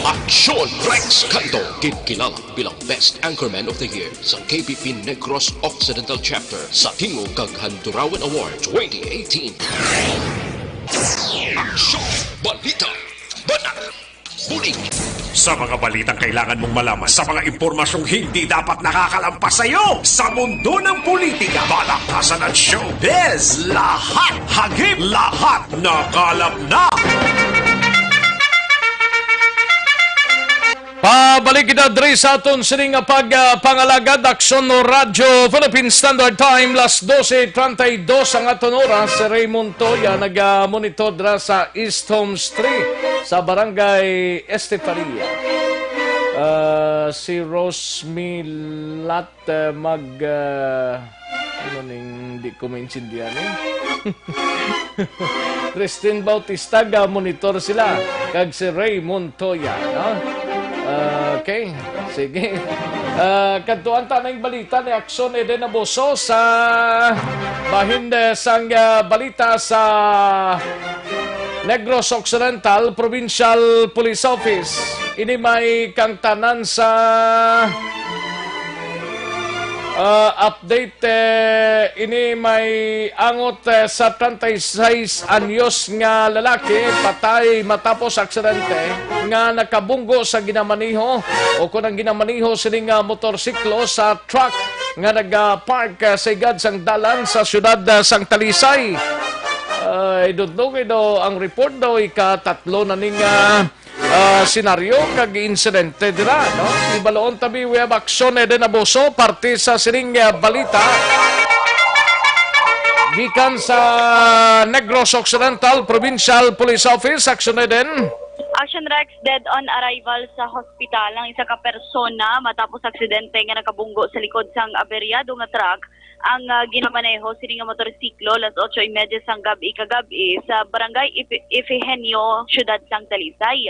Aksyon Rex Cantong, ginkilala bilang Best Anchorman of the Year sa K P P Negros Occidental Chapter sa Tingog kag Handurawan Award twenty eighteen. Aksyon Balita. Banat. Bulig. Sa mga balitang kailangan mong malaman, sa mga impormasyong hindi dapat nakakalampas sa iyo, sa mundo ng politika, balaktasan at showbiz, lahat hagip, lahat nakalap na. Pabalik kita diri sa aton sini nga pagpangalagad. Aksyon Radyo Philippine Standard Time, las dose treinta y dos ang aton oras. Si Raymond Toya nag-monitor dira sa East Homes three sa Barangay Estefaria. Ah, si Rose Milat, ah, mag, ah, ano ning di ko maintindihan, eh? Christine Bautista, ga-monitor sila, kag si Ray Montoya, no? Okay, sige. Ah, kadtuan ta na yung balita ni Aksyon Eden Abuso sa bahin, eh, sang, ah, balita sa Negros Occidental Provincial Police Office. Ini may kangtanan sa, ah, update, eh, ini may angot, eh, sa treinta y seis anyos nga lalaki patay matapos aksidente nga nakabunggo sa ginamaniho o kon ang ginamaniho sini nga motorsiklo sa truck nga nag-park, ah, sa higad sang dalan sa siyudad, ah, sang Talisay. Ay, dudlungin daw ang report daw, ikatatlo na ning, ah, ah, senaryo kag insidente dira, no? Ibaloon tabi, we have Aksyon Eden Abuso, parte sa sining, ah, balita. Gikan sa Negros Occidental Provincial Police Office, Aksyon Eden. Action Rex, dead on arrival sa hospital ang isa ka persona matapos aksidente nga nakabunggo sa likod sang aberyado nga truck ang, ah, ginamaneho sini nga motorsiklo las otso y media sang gab-i kagabi sa Barangay Ifi-, Ifigenio, Siyudad sang Talisay.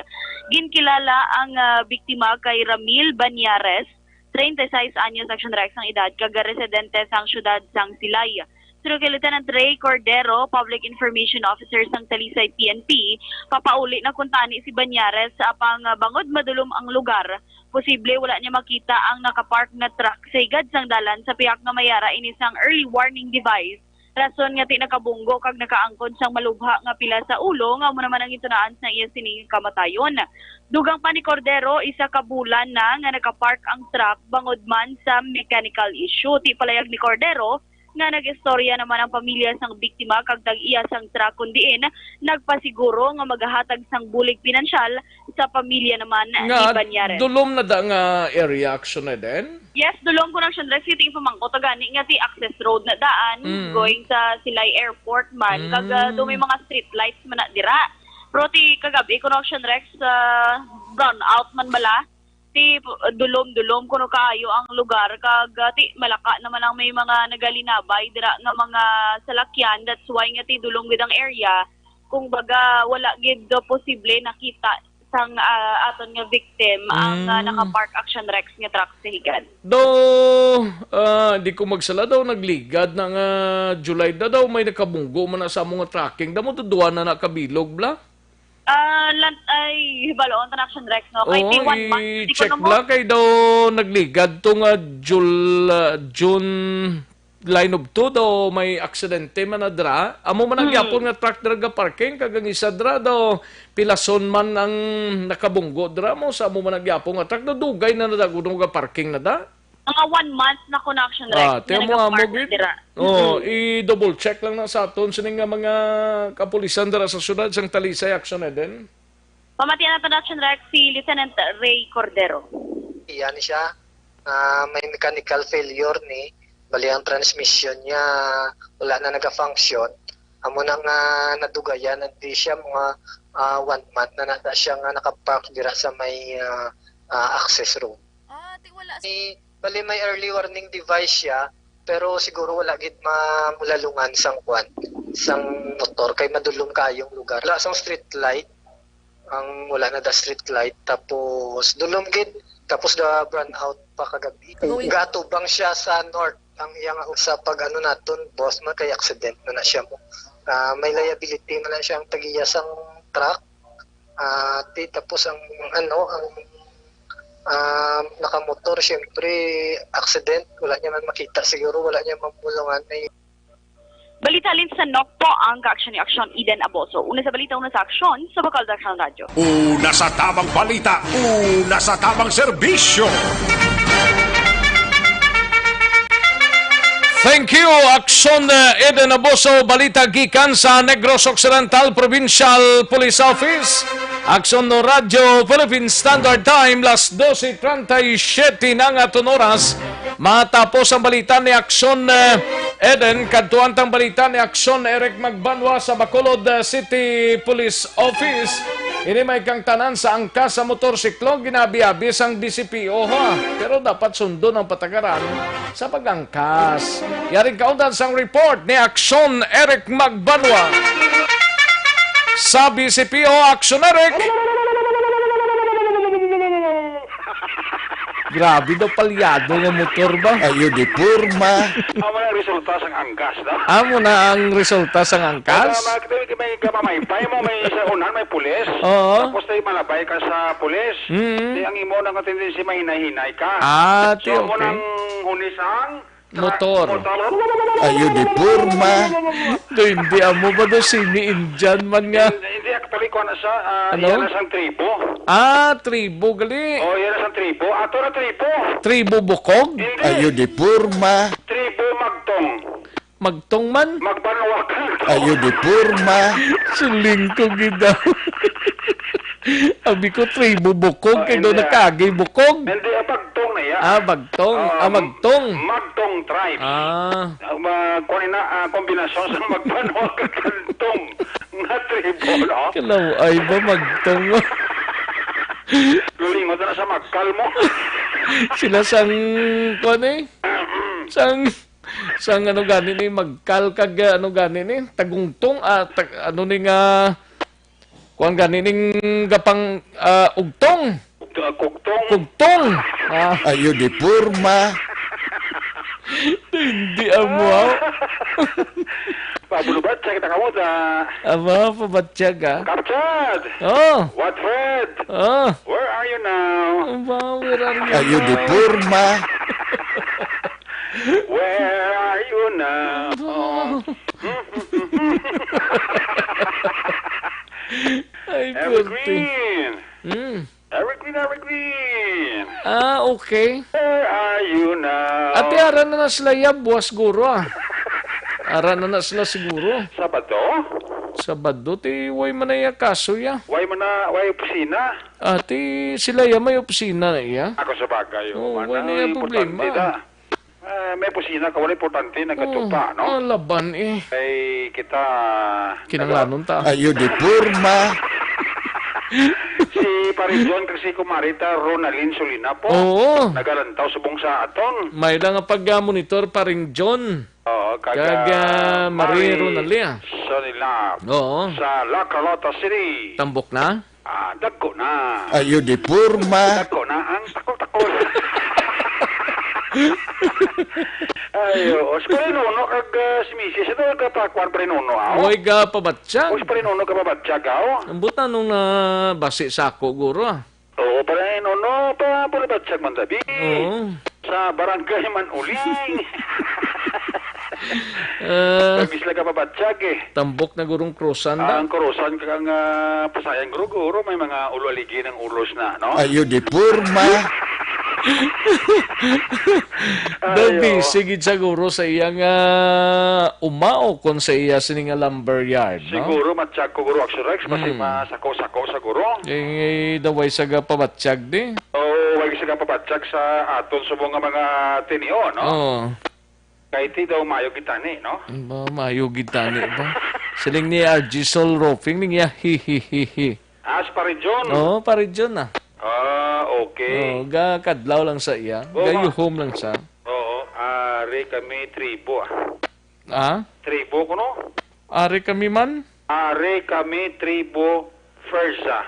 Ginkilala ang, ah, biktima kay Ramil Banyares, treinta y seis anyos, Action Rex, ang edad, kag residente sang siyudad sang Silay. Suno kay Lieutenant Ray Cordero, Public Information Officer sang Talisay P N P, papauli na kuntani si Banyares, apang, ah, bangod madulom ang lugar, posible wala niya makita ang nakapark nga truck sa higad sang dalan sa pihak nga may ara ini sang early warning device, rason nga ti nakabunggo kag nakaangkon sang malubha nga pila sa ulo, nga amo naman ang gintunaan sang iya sining kamatayon. Dugang pa ni Cordero, isa ka bulan na nga nakapark ang truck bangod man sa mechanical issue. Ti palayag ni Cordero, nga nag-istorya naman ang pamilya sang biktima kag tag-iya sang truck, kun diin nagpasiguro nga magahatag sang bulig pinansyal sa pamilya naman ni Nga, Banyares. Dulom na da nga area, Action Eden? Yes, dulom ko na, Action Rex, ti pamangkot gani nga ti access road na daan, Mm. going sa Silay Airport man, kag, ah, Mm. do may mga street lights man na dira. Pero ti kagabi ko na, Action Rex, ah, brown out man bala. Ti dulom-dulom kuno kaayo ang lugar, kag, ah, ti malaka naman ang may mga nagalinabay dira nga mga salakyan. That's why nga ti dulom gid ang area. Kung baga, wala gid do posible nakita sang, ah, aton nga victim ang, ah, Mm. naka-park, Action Rex, nga truck sa higad. Do, ah, di ko magsala daw, nagligad na nga July na daw, may nakabunggo man na sa among nga tracking. Damo to duwa na nakabilog, bla? Ah, lan-, ay, hibaloon ta na, Action Rex, no? Kay Oo, ti one month, di ko i-check na mo. Bla, kay daw nagligad to nga Jul-, ah, June line of two daw may aksidente man na dra. Amo man ang Hmm. gyapon nga truck dra ga parking, kag ang isa dra daw pilason man ang nakabunggo dra mo sa amo man ang gyapon nga truck. Nadugay na na da, kuno ga parking na da. Mga one month na ko na action, Rex, Ah, nga tiyan mo, amo, nagapark gid. Dira. Oh, Mm-mm. I-double check lang na sa aton sini nga mga kapulisan dira sa syudad sang Talisay, Action Eden. Pamatian nato na, Action Rex, si Lieutenant Ray Cordero. Iya ni siya, ah, may mechanical failure ni, bali ang transmission niya wala na naga-function. Amo na nga nadugayan, na di siya mga, ah, one month na nata siya nga nakapark dira sa may, ah, ah, access road. Ah, ti wala sa Eh, bali may early warning device siya, pero siguro wala gid mamulalungan sang kwan, sang motor, kay madulom kaayong lugar. Wala sang street light, ang wala na da street light, tapos dulom gid, tapos da brownout pa kagabi. Uy. Gatubang siya sa north, ang iyang sa pag ano naton, boss, man kay accident na na siya mo. Ah, may liability man na siya ang tagiya sang truck. Ah, ti-, tapos ang, ano, ang, ah, nakamotor, siyempre, accident, wala niya man makita siguro, wala niya mamulungan. Ay, Balita halin sa Nokpo, ang kaaksyon ni Aksyon Eden Aboso. Una sa balita, una sa aksyon, sa Bacolod Aksyon Radyo. Una sa tamang balita, una sa tamang serbisyo. Thank you, Aksyon, uh, Eden Aboso. Balita gikan sa Negros Occidental Provincial Police Office. Aksyon no Radyo Philippine Standard Time, las doce treinta y siete na nga aton oras. Matapos ang balita ni Aksyon, uh, Eden, kadtuan tang balita ni Aksyon Eric Magbanwa sa Bacolod, uh, City Police Office. Ini may kang tanan sa angkas sa motorsiklo, ginabi-abi sang D C P O, ha. Pero dapat sundon ang patakaran sa pag-angkas. Yari kaundan sang report ni Aksyon Eric Magbanwa. Sa B C P O, Aksyon Eric. Grabe daw, palyado nga motor ba? Ayo di porma. Amo na ang resulta sang angkas, no? Amo na ang resulta sang angkas? Kaya mga katabi, may kapamaypay mo, may sa unahan, may pulis. Oo. Tapos tayo malabay ka sa pulis. Mm. Di ang imo nang tendency, mahinay-hinay ka. Ah, ti, So, amo okay. nang hunisang Motor. Motor. Ayo di porma. Do, hindi amo ba do sini Indian man nga? Hindi, hindi, actually, kuha na siya, ah, Ano? Iya na sang tribo. Ah, tribo gali. Oh, iya na sang tribo. Ato na tribo. Tribo Bukog? Hindi. Ayo di porma. Tribo Magtong. Magtong man? Magbanwag. Ayo di porma. Siling ko gid daw. Abi ko, tribo Bukog, Ah, kay do hindi, ah. nakagi Bukog. Hindi, ah, Bagtong na iya. Ah, Bagtong. Ah, Ah, Magtong. Magtong tribe. Ah. Ah, ma-, kuwan na, ah, kombinasyon sa Magbanwag kag Bagtong nga tribo, no? Kalaw-ay ba, Magtong? Lulingon na sa Magkal mo. Sila sang, kuwan eh? Sang, sang ano gani ni, Magkal kag, ah, ano gani ni? Tagungtong, ah, tag-, ano ni nga, Kuan gani ning gapang, ah, ugtong. Ugto-, ah, kugtong. Kugtong. Ah. Ayo di porma. Hindi amo, ah. Pabulubat sa kita kamot, ah. Aba, pabatyag, ah. Kapchad! Oh. What, Fred? Oh. Where are you now? Aba, where are you Ayo di now? porma. Where are you now? Aba. Ay, Evergreen. Pwerte. Mm. Evergreen, Evergreen. Ah, okay. Where are you now? Ati, ara na na sila ya, buwas guro, ah. Ara na na sila siguro. Sabado? Sabado, ti, way man na ya kaso ya. Way man na, way opisina? Ati, sila ya may opisina na iya. Ako sa bagay, oh, Oo, man, wala ang ya importante problema. ta. Ah, may pusina ka, wala importante, nagkatupa, Oh, no? ah, laban eh. Ay, kita, Kinanglanon ta. Ayo di porma. Si Paring John kag si Kumari ta, Ronalyn Solina po. Oo. Nagalantaw subong sa aton. May lang nga pag-monitor, Paring John. Oo, kag, Kag, ah, ah, Marie Marie Ronalyn. Solina. Oo. Sa La Carlota City. Tambok na? Ah, dagko na. Ayo di porma. Dagko na ang takol-takol. Ayo, o, si Pare Nono kag, ah, si Misis, ano, nagpakuan, Pare Nono, ah? Oy, ga pabatyag. O, si Pare Nono ka pabatyag, ah, oh. Ang buta nung nabasi sa ako, guro, ah. Oo, Pare Nono, pa, pabatyag man tabi. Oo. Sa Barangay Manuling. Ah, Pag sila ka pabatyag eh. Tambok na gurong krusan Ah, na. Ang kurusan kag ang ah, pasayan guro-guro may mga ulo aligi ng ulos na, no? Ayo di porma. Daw Ayo. Busy gid siguro sa iyang ah, umao kon sa iya sini nga lumber yard, no? Siguro matsyag ko guro, Axel Rex, basi Mm. masako-sako sa guro. Eh, daway sa gapabatyag di. Oo, way sa gapabatyag sa aton subong nga mga tinion, no? Oo. Kay ti daw mayo gid tani, no? Ba, mayo gid tani ba? Siling ni R G Sol Roofing ning iya, hi, hi, hi, hi. Ah, si Pare John? Oo, Pare John, ah. Ah, okay. Oo, ga kadlaw lang sa iya. Oo, ma- Gayuhom lang sa. Oo, ari kami tribo, ah. Ah? Tribo ko, no? Ari kami man? Ari kami tribo Ferza.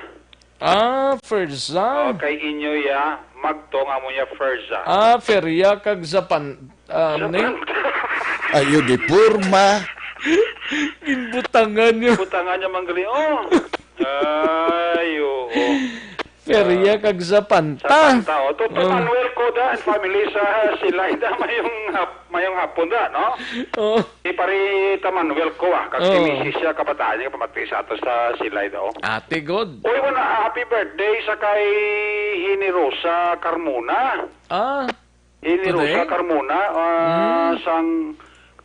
Ah, Ferza. Oh, kay inyo ya, magto nga mo ya Ferza. Ah, Feria kag Zapan-, ah, ano ni? Zapanta. Ayo di porma. Ginbutangan niyo. Butangan niya manggali. Oh. Ay, oo. Feria Ah, kag Zapanta. Zapanta, oh. To, to Oh. Manuel Coda and family sa Silay da, mayong hap-, mayong hapon da, no? Oh. Si Pare ta Manuel ko, ah, kag si Oh. Misis siya, kabataan niya, pamati sa ato sa Silay da, oh. Ate, good. Uy, wala, happy birthday sa kay Hini Rosa Carmona. Ah, Hini today? Rosa Carmona, ah, Hmm. sang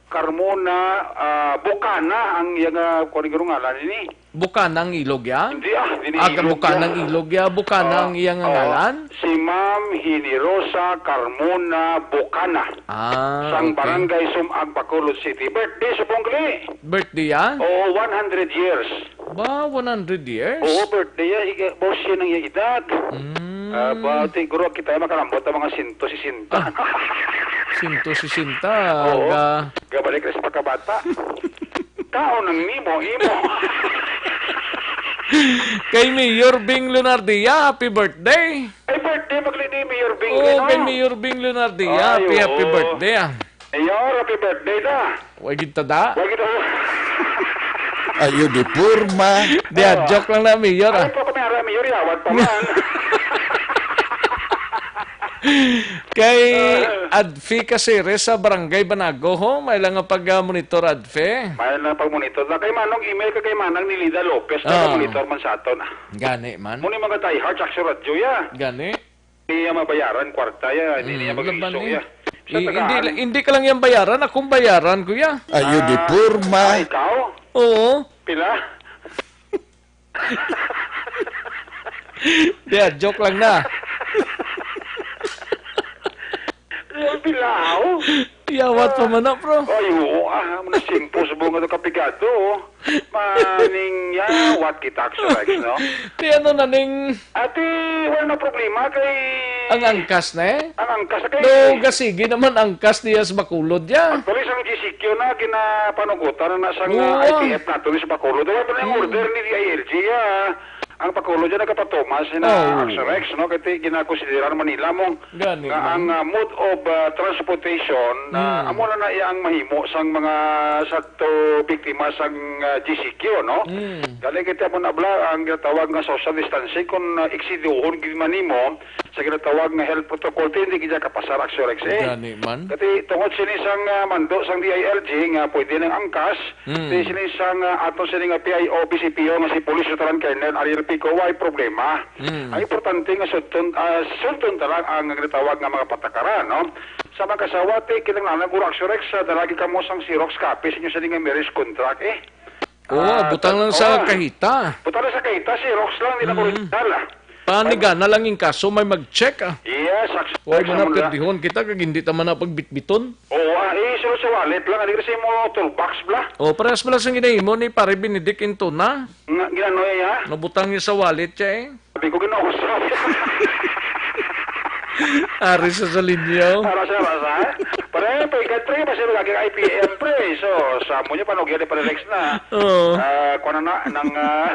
Carmona, ah, Bukana ang iya nga, kuwan, nga ngalan ini. Bukana ang ilog ya? Hindi, ah, hindi Ah, ilog Bukana ya. Ang ilog ya, Bukana Ah, ang iya nga oh, ngalan? Si Ma'am Hini Rosa Carmona Bukana. Ah, Sang okay. Barangay Sumag, Bacolod City. Birthday sa Pongli. Birthday ya? Oo, one hundred years. Ba, one hundred years? Oo, birthday ya. Iga, boss, siya ang iya edad. Mm. Ah, ba, siguro kita ay makalambot ang mga sento sesenta. Ah, sento sesenta, Oo. Ga- Gabalik na sa pagkabata. Kaon ang nimo, imo. Kay Mayor Bing Leonardia, happy birthday. Ay, birthday, magli ni Mayor Bing, Oo, no? Kay Mayor Bing Leonardia, Ay, happy, happy oo. Birthday, ah. Mayor, happy birthday na. Way gid tada. Way gid tada. Ayo di porma. Di, ah, Ah. Joke lang na, Mayor, ah. Ay, po kami ara, Mayor, yawat pa man. Kay Ah. Adfi Caceres sa Barangay Banago, ho, may lang nga pag-monitor, Adfi. May lang pag-monitor. Na kay Manong Emil, kay Manang Nilida Lopez, Ah. Taga-monitor man sa aton, ah. Gani man. Muni mga diehard sa Aksyon Radyo, ya. Gani. Hindi niya mabayaran, kwarta, ya. Hindi Mm, niya laban mag-iso, eh. Ya. Sa I-, hindi, tagaan. Hindi ka lang yang bayaran, akong bayaran, kuya. Ayo di Ah, porma. Ah, ikaw? Oo. Pila? Di, ah, joke lang na. Ay, pilaw. Yawat pa man na, bro. Ay, oo, ah, mga simple sa bunga ng kapigado, oh. Maning yawat kita, Axel Rex, no? Ti ano na ning Ate, wala na problema kay Ang angkas na eh? Ang angkas na kay No, gasigi naman angkas niya sa Bacolod ya. Actually, sang G C Q na, ginapanugutan na sang, Oo, ah, ah. I T F nato ni sa Bacolod. Wala pa na yung Hmm. order ni D I L G, ah. Ang Bacolod dyan nagkapatumas na Oo. Action Rex, no? Kasi ginakonsidera naman nila mong Gani nga man. Ang, ah, mode of, ah, transportation, ah, Hmm. amo na na iya ang mahimo sang mga sa to biktima sang, ah, G C Q, no? Hmm. Gani kita mo na bla ang ginatawag nga social distancing kung, ah, eksiduhon gid man nimo sa ginatawag nga health protocol, ti hindi gid kapasar, Action Rex, eh. Gani man. Kasi tungod sini sang, ah, mando sang D I L G nga pwede nang angkas, Hmm. Ti sini sang, ah, aton sini nga P I O, P C P O nga si Police Lieutenant Colonel Ariel Pico, way problema. Hmm. Ang importante nga sudton, ah, sudton ta lang ang ginatawag nga mga patakaran, no? Sa mag-asawa, ti kinahanglan guro, Action Rex, sa dalagi kamo sang Xerox copy sa inyo sini nga marriage contract, eh. Oo, Ah, butang lang sa oo. Kahita. Butang lang sa kahita, Xerox lang, di na Mm. original, ah. Panigana lang yung kaso, may mag-check, ah. Yes, Action Rex, Huwag mo na amo na. Perdihon kita, kag hindi ta man na pagbitbiton. Oo, ah, eh, sulod sa wallet lang, hindi kasi mo toolbox, bla. Oh, parehas mo lang sa ginahimo ni Pare Benedict Intona. Nga, ginano niya? Nabutang niya sa wallet siya, eh. Sabi ko, Ginoo ko, sorry. Ari sa Salinyaw. Ara sa, ara sa. Pare, paigat, pre, kasi lagi ang I P M, pre. So, sa mo niya, panugyan ni Pare Rex na. Oo. Ah, kuha na na, ng, ah,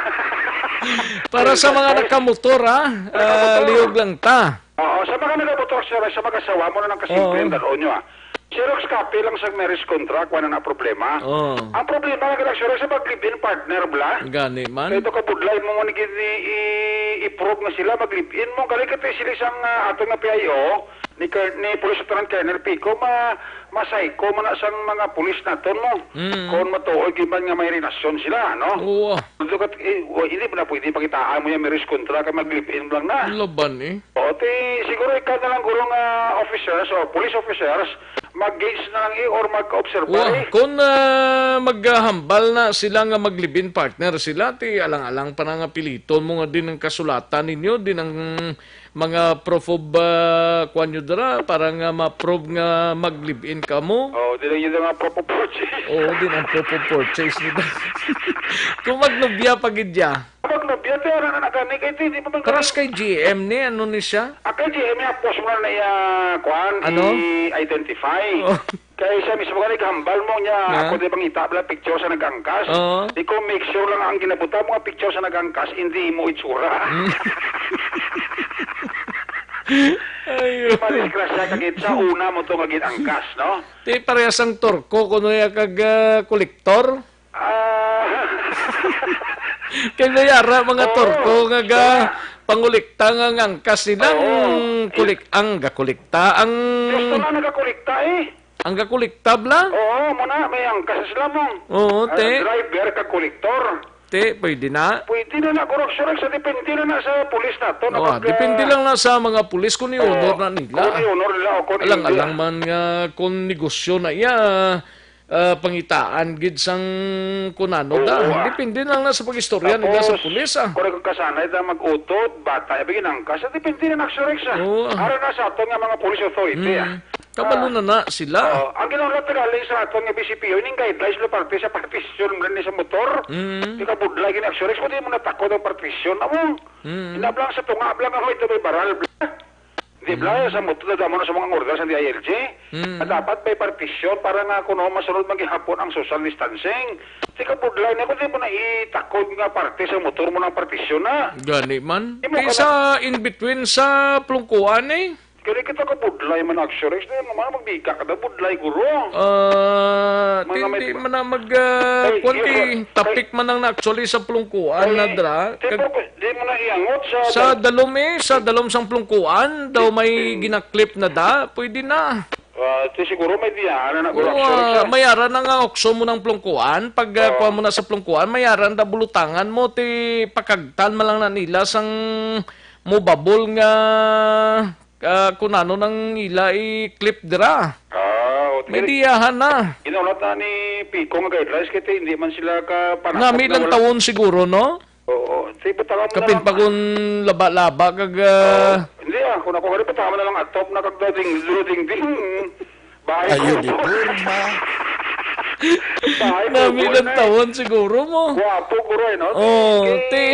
Para sa mga nakamotor, ha? Ah, Nakamotor. Lihog lang ta. Oo, sa mga nagamotor, sir, sa mag-asawa mo na ng kasimple Oo. Ang dalon nyo, ah. Xerox copy lang sa marriage contract, wala na problema. Oo. Ang problema lang, Xerox, sa mag-live-in partner, bla? Gani man. Kaya ito kabudlay mo, mo ni, i-, i-, i-prove nga sila, mag-live-in mo. Galing ka tayo sila isang, ah, ato nga P I O, ni Ker-, ni Police Lieutenant Colonel Pico, ma-, masayko man na sang mga pulis naton mo. Mm. Kung matuod gyud man nga may relasyon sila, no? Oo. Dukat, eh, wa-, hindi ba na pwede pakitaan mo yung marriage contra kay mag-live-in lang na? Laban, eh. O, ti, siguro ikaw na lang, guro, nga officers or police officers, mag-gauge na lang, eh, or mag-observe, Wa, eh. Kung, ah, maghambal na sila nga mag-live-in partner sila, ti alang-alang pa na nga piliton mo nga din ang kasulatan ninyo, din ang mga proof of, ah, kuwan nyo dira, para nga ma-prove nga mag-live-in ka mo. Oh, di lang yun ang mga proof of purchase. Oo, din ang proof of purchase nila. Kung magnubya pa gid ya. Magnubya, te, ano na nagani kay, te, di pa man Karas kay G M ni, ano ni siya? Ah, kay G M, hapos mo na iya, kuan, Ano? i-identify. Oh. Kay siya mismo gani gahambal mo niya, Na? Ako di bangita bala picture sa nag-angkas. Oo. Di ko make sure lang ang ginabuta mo nga picture sa nag-angkas, hindi mo itsura. Mm. Ayun. Madisgrasya ka gid sa una mo to nga gid-angkas, no? Di parehas ang turko kuno ya kag, ah, kolektor? Ah. Kay may ara mga Oo. turko nga ga-, pangulikta nga ngangkas nilang Oo. kulik-, ang gakulikta, ang Gusto na nagakulikta eh. Ang gakulikta bla? Oo, mo na, may angkas sila mo. Oo, Ah, te. driver ka kolektor. Te, pwede na. Pwede na na, kurang sure sa depende na na sa pulis na to. Oh, Nakag-, depende lang na sa mga pulis kung Oo, i-honor na nila. kung i-honor nila o kung Alang-alang hindi. man nga kung negosyo na iya, ah, pangitaan gid sang kunano Oo, da. ah. Depende lang na sa pag-istorya nila sa Tapos, pulis, ah. kung nagkakasanay na mag-utod, bata, ibigin ang kasa, depende na na, sure sa. Oo, ah. Ara na sa aton nga mga police authority, ah. Mm. Kabalo Ah. na na sila. Oo. Ang ginahulat na galing sa aton nga B C P O, ining guidelines na parte sa partition, mula ni sa motor. Mm. Di ka budlay, gini, actually, kung di mo natakot ang partition, amo. Mm. Inablang sa tunga, ablang ang may tabay baral, bla. Di bla, Mm. sa motor, damo na sa mga order sa D I L G. Mm. Na dapat may partition para nga kuno masunod man gihapon ang social distancing. Di ka budlay na kung di mo na itakod nga parte sa motor mo ng partition na. Gani man. Di mo Kay ka sa in between sa plungkuan eh. Kaya kita ka budlay man, actually. Di naman magbika ka daw, budlay, guro. Ah, Mga tindi may man na mag, ah, Ay, kuwan yes, di, sir. tapik man ang actually sa plungkuan na Ay, dra. di Kag-, po, di mo na iangot sa sa dal- dalom eh, sa dalom sang plungkuan, daw may Mm. ginaklip na da, pwede na. Ah, ti siguro may diyan na Oo, nag-reaction siya. may ara na nga okso mo ng plungkuan. Pag, ah, Oo. kuha mo na sa plungkuan, may ara na bulutangan mo, ti pakagtan man lang na nila sang mubabol nga, ah, kung ano nang ila i-clip dira. Ah, o, May tigil- diyahan na. Ginaulat na ni Pico nga guidelines, kaya hindi man sila ka panakot Nami na lang wala. tawon siguro, no? Oo. Sige, butangan mo na Kapin lang. pa kung laba-laba kag, ah, Oo. Hindi, ah. Kung ako gani, butangan mo na lang atop na kag daw ding, ding, ding. Bahay Ayo, ko. di porma. Bahay ko, Nami boy, lang na eh. tawon siguro mo. Guwapo, guro, eh, no? Oh, Kay, ti.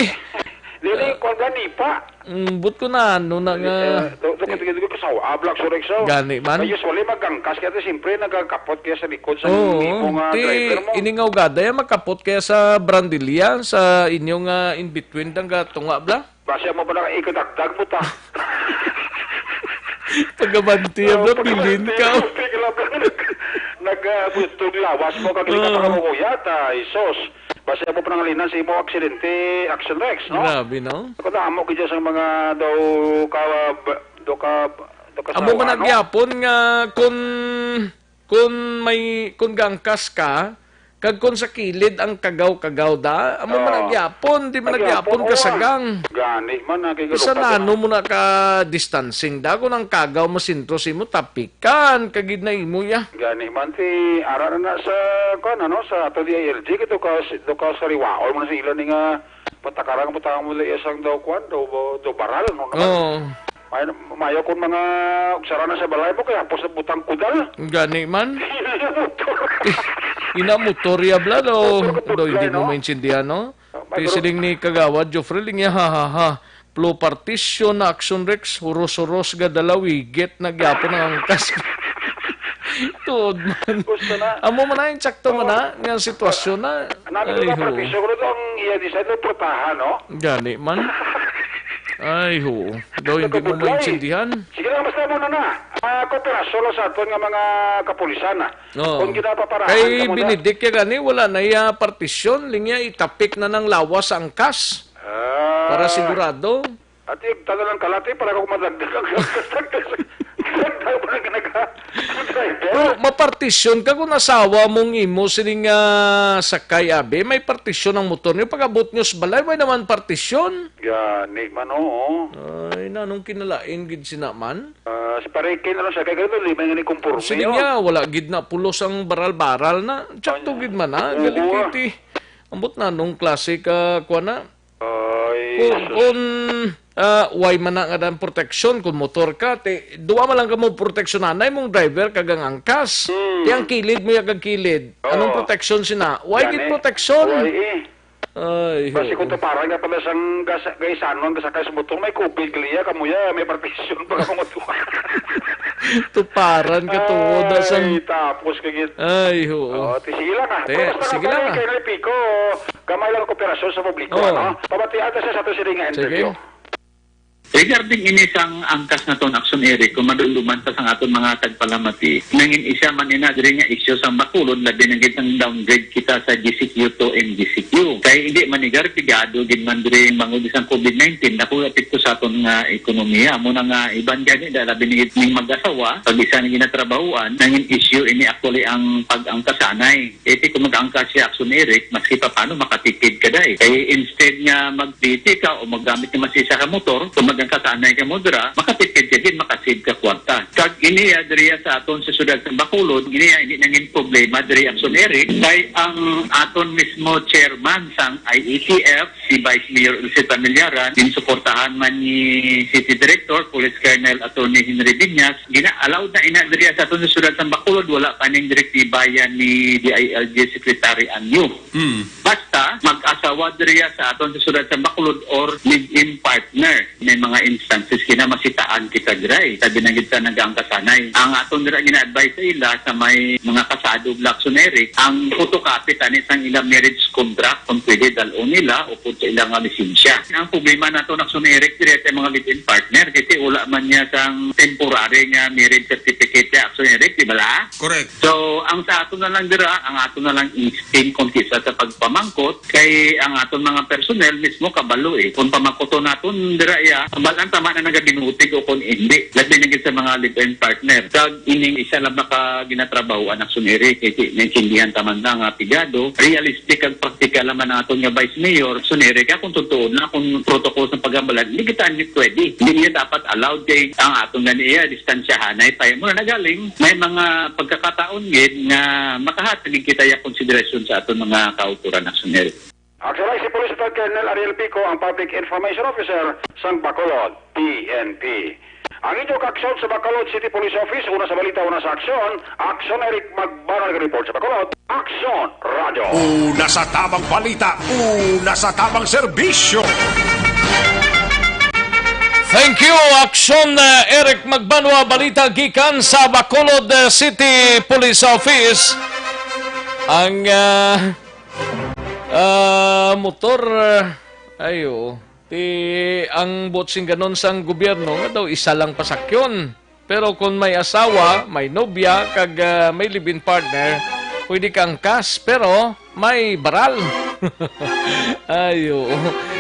Dili, Ah. kung gani pa. Mm, but ko na, ano na nga. Eh, do, do, kati-, kati-, kasawa, ah, Black Surex, oh. Gani man. Kaya usually, magangkas kaya, siyempre, nagkakapot kaya sa likod sa Oo, libo nga ti, driver mo. Ini nga ugada, yan, makapot kaya sa brandilya, sa inyo nga in between, dang gatunga, bla? Basta mo pa na ikadagdag mo ta. Pagabanti, Oh, bla, bilin pagabanti, ka. pagabanti ka, bla. Nag, ah, butog lawas mo, kag hindi ka Oo. pakamukuya, ta, Isos. Basta mo panangalinan sa imo aksidente, Action Rex, no? Grabe, no? Ako na, amo gid sa mga daw ka, daw ka, daw ka Amo man sawa, ang no? gyapon nga kun, kun may, kun gangkas ka, kag kun sa kilid ang kagaw-kagaw da, amo man ang Oo. gyapon, di man Ang ang gyapon gyapon, oo, kasagang. ah. Gani man, ah, kay Bisan galupa na ano na. mo na ka distancing da, kun ang kagaw masentro sa imo, tapik. Kan, kagid na imo ya. Gani man ti, ara na na sa, kuan, ano, sa ato D I L G, kito ka, do ka sa Riwaon, mo na sa ila ni nga, patakarang, patakarang mo lang isang daw, kuan, daw, daw baral, no, naman. Oo. May, mayo kung mga ugsara na sa balay mo, kaya hapos na butang kudal. Gani man. Motor. Ina motor ya, bla, daw, Motor ka daw, hindi pudlay, mo no? maintindihan, no? Ah, Ti pero siling ni Kagawad Jofrel, niya, ha, ha, ha. Plo partition na Action Rex, huros-huros ga dalawigit na gyapon ang angkas. Tuod man. Gusto na. Amo man na, insakto man Oo. na, nga sitwasyon na. Nabi ko Ay, na ho. partition, pero ito ang iya di sa ito, putahan, no? Gani man. Ay, ho. Daw hindi mo Nakabudlay. maintindihan. Sige lang, basta mo na na. Ah, kooperasyon lang sa aton nga mga kapulisan, ah. Oo. Kung ginapaparahan Kay ka mo na. Benedict ya gani, wala na iya partisyon. Linya, itapik na ng lawas sa angkas. Ah. Para sigurado. Ati, tala lang kalati para kung madagdag ang dagdag, dagdag, Ano ba nag-, nag-, ang driver? Pero mapartisyon ka kung asawa mong imo sining, ah, sakay, abi. May partisyon ang motor niyo. Pag-abot niyo sa balay, may naman partisyon. Gani man, oo. Ay, nanong kinalain gid sina man? Ah, sa parike na lang siya. Kaya ganito, lima nga ni kumporme Sige yun. Niya, wala gid na pulos ang baral-baral na. Tsakto Ay, gid man, ha? Oo, Galing ah. Kiti. Ambot na nung klase ka, kuha na. Ay, Kung, sus. Kung, ah, way man na nga dan proteksyon, kung motor ka, ti, duwa man lang ka mo proteksyonan, na imong driver kag ang angkas. Hmm. Ti ang kilid mo ya kag kilid. Oo. Anong proteksyon sina? Way gid Gani. Proteksyon. Way, eh. Ay, Basi oo. Kung tuparan nga pala sang gas-, gaisanon, ang gasakay sa motor, may kupil gali ya, kamuya, may proteksyon pa ka mga tuwa. Tuparan ka tuod, ah, sang Ay, tapos kagit. Ay, oo. Oh, ti, sige lang, ah. Te, Pero basta sige lang, lang, ah. Kay Ripico, gamay lang kooperasyon sa publiko, Oh. Ano? Pabatian ta siya sa ato sining nga Sige. Interview. Regarding ini sang angkas naton, Action Eric, kung madumduman pa sang aton mga tagpalamati, nangin-isyu man ina diri nga isyu sang Bacolod, labi na gid sang downgrade kita sa G C Q two and G C Q. Kay hindi manigar, pigado gid man diri bangod sang COVID nineteen, dako nga epekto sa aton nga ekonomiya. Amo na nga iban gani, da, labi na gid ning mag-asawa, pag isa na ginatrabahoan, nangin-isyu ini actually ang pag-angkas anay. Iti kung mag-angkas siya, Action Eric, maski pa paano makatipid ka, day. Kay instead nga mag-P T ka o maggamit ka mas isa ka motor, kung mag-angkas anay ka mo dira, makatipid ka din, makasave ka kwarta. Kag iniya diriya sa aton sa siyudad sa Bacolod, iniya hindi nangin problema diri, Action Eric, kay ang aton mismo chairman sang I E T F, si Vice Mayor Elsie Familiaran, ginsuportahan man ni City Director, Police Colonel Attorney Henry Viñas, gina-allowed na ina diri sa aton sa siyudad sa Bacolod, wala pa ning direktiba yan ni D I L G Secretary Anyo. Hmm. Basta, mag-asawa diri sa aton sa siyudad sa Bacolod or live-in partner. May mga instances kina masitaan kita, gray. Sabi na gid sa nag-aangkasanay. Ang aton dira gina-advise sa ila sa may mga kasado, Action Eric, ang photocopy tani sang ila marriage contract, kung pwede, dal-on nila o kung sa ila nga lisensya. Ang problema nato, Action Eric, diri sa mga live-in partner, kasi wala man niya sang temporary nga marriage certificate, Action Eric, di ba la? Correct. So, ang sa ato na lang dira, ang ato na lang instinct kung kisa sa pagpamangkot, kay ang aton mga personnel mismo kabalo, eh. Kung pamangkoton naton dira, iya, balaan tama na nagabinutig o kung hindi. Labi na gid sa mga live-in partner. Kag ining isa lang maka ginatrabahoan, Action Eric, kay di naintindihan ta man na nga pigado, realistic kag praktikal naman ang aton nga Vice Mayor, Action Eric, ah, kung totoo na, kung protocol sa paghambalan, hindi kita ni pwede. Hindi niya dapat allowed kay ang aton gani iya, distansyahan. Ay, tayo mo na nagaling, may mga pagkakataon gid nga makahatag gid kita ya konsiderasyon sa aton mga kauturan, Action Eric. Actually, si Police Lieutenant Colonel Ariel Pico ang Public Information Officer sang Bacolod, P N P. Ang inyo kaaksyon sa Bacolod City Police Office, una sa balita, una sa aksyon, Action Eric Magbanwa nag-report sa Bacolod, Action Radio. Una sa tamang balita, una sa tamang serbisyo. Thank you, Action, uh, Eric Magbanwa. Balita gikan sa Bacolod, uh, City Police Office. Ang, uh, uh, motor, uh, ayo, ti ang buot singganon sang gobyerno nga daw isa lang pasakyon. Pero kung may asawa, may nobya, kag, ah, may live-in partner, pwede ka angkas, pero may baral. Ay, oo.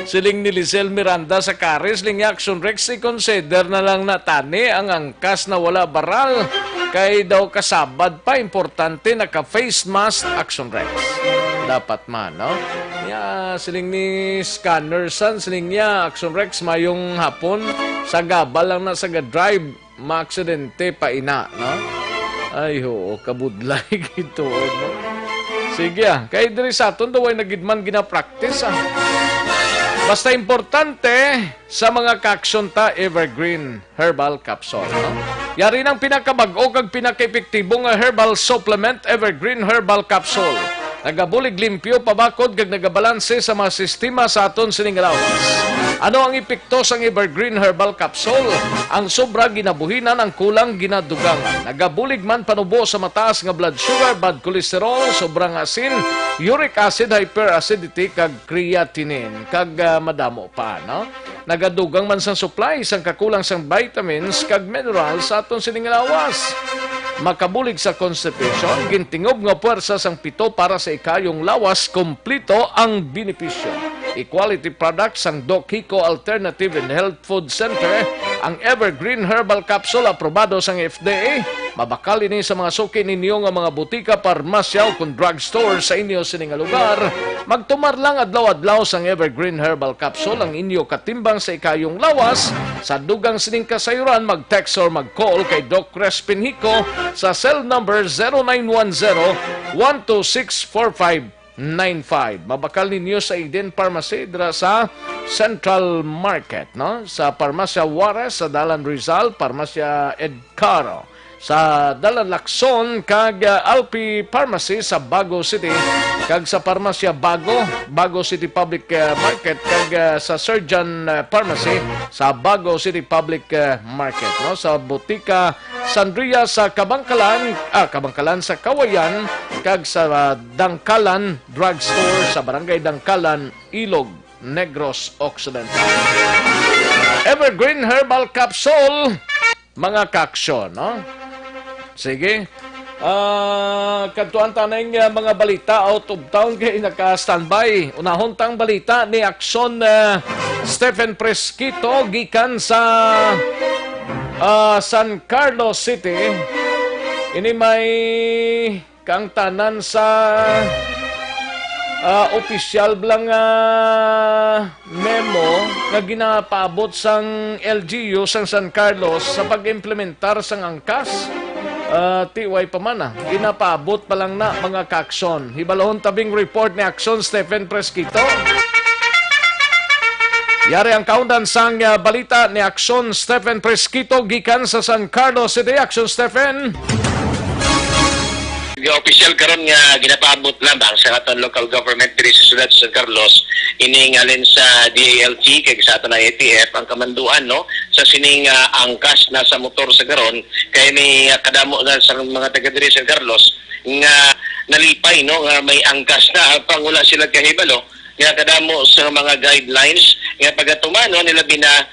Siling ni Lisel Miranda sa Caris, siling niya, Action Rex, i-consider na lang na tani ang angkas na wala baral. Kay daw kasabad pa, importante naka-face mask, Action Rex. Dapat man, no? Ya, siling ni Scanner San, siling niya, Action Rex, mayong hapon, sa gabal lang na sa ga-drive. Maaksidente pa ina, no? Ay, oo, kabudlay gid tuod, no? Sige, ah. Kay diri sa aton, daw ay nagid man gina-practice, ah. Basta importante, sa mga kaaksyon ta, Evergreen Herbal Capsule, no? Yari nang pinakabag-o kag pinakaepektibo nga herbal supplement, Evergreen Herbal Capsule. Nagabulig limpyo, pabakod, kag nagabalanse sa mga sistema sa aton sining lawas. Ano ang epekto sang Evergreen Herbal Capsule? Ang sobra ginabuhinan, ang kulang ginadugangan. Nagabulig man panubo sa mataas nga blood sugar, bad cholesterol, sobrang asin, uric acid, hyperacidity, kag creatinine, kag, ah, madamo pa, no? Nagadugang man sang supply sang kakulang sang vitamins kag minerals sa aton sining lawas. Makabulig sa constipation, gintingob nga puwersa sang pito para sa ikayong lawas, kompleto ang benepisyo. E-quality product sang Doc Hico Alternative and Health Food Center Ang Evergreen Herbal Capsule aprobado sang F D A. Mabakal ini sa mga suki ninyo nga mga butika, parmasya, o kon drugstore sa inyo sini nga lugar. Magtumar lang adlaw-adlaw sang Evergreen Herbal Capsule, ang inyo katimbang sa ikayong lawas. Sa dugang sining kasayuran, mag-text or mag-call kay Doc Crispin Hico sa cell number zero nine one zero, one two six, four five nine five. Mabakal ninyo sa Eden Pharmacy dira sa Central Market, no? Sa Parmasya Juarez, sa Dalan Rizal, Parmasya Edcaro, sa Dalan Lacson, kag, ah, Alpi Pharmacy sa Bago City, kag sa Parmasya Bago, Bago City Public, ah, Market, kag, ah, sa Surgeon, ah, Pharmacy sa Bago City Public, ah, Market, no? Sa Butika Sandria sa Kabangkalan, ah, Kabangkalan sa Kawayan, kag sa, ah, Dangkalan Drugstore sa Barangay Dangkalan, Ilog, Negros Occidental. Evergreen Herbal Capsule, mga kaaksyon, no? Sige. Ah, kadtuan ta ning, ah, mga balita out of town kay naka-standby. Unahon tang balita ni Aksyon, ah, Stephen Fresquito gikan sa, ah, San Carlos City. Ini may kaangtanan sa, ah, opisyal bala nga memo nga ginapaabot sang L G U sang San Carlos sa pag-implementar sang angkas. Ah, T Y pa man, ah. Ginapaabot pa lang na, mga kaaksyon. Hibalohon tabing report ni Aksyon Stephen Fresquito. Yari ang kaundan sang, ah, balita ni Aksyon Stephen Fresquito gikan sa San Carlos City. Aksyon Stephen. Nga opisyal karon nga ginapaabot lamang sa aton local government diri sa siyudad sa San Carlos, ining halin sa D A L G kag sa aton I A T F ang kamanduan, no, sa sining, ah, angkas na sa motor sa karon, kay may, ah, kadamo na sa mga taga diri sa San Carlos nga nalipay, no, nga may angkas na, ah, pang wala sila kahibalo nga kadamo sa mga guidelines nga pagatuman, no, nila bina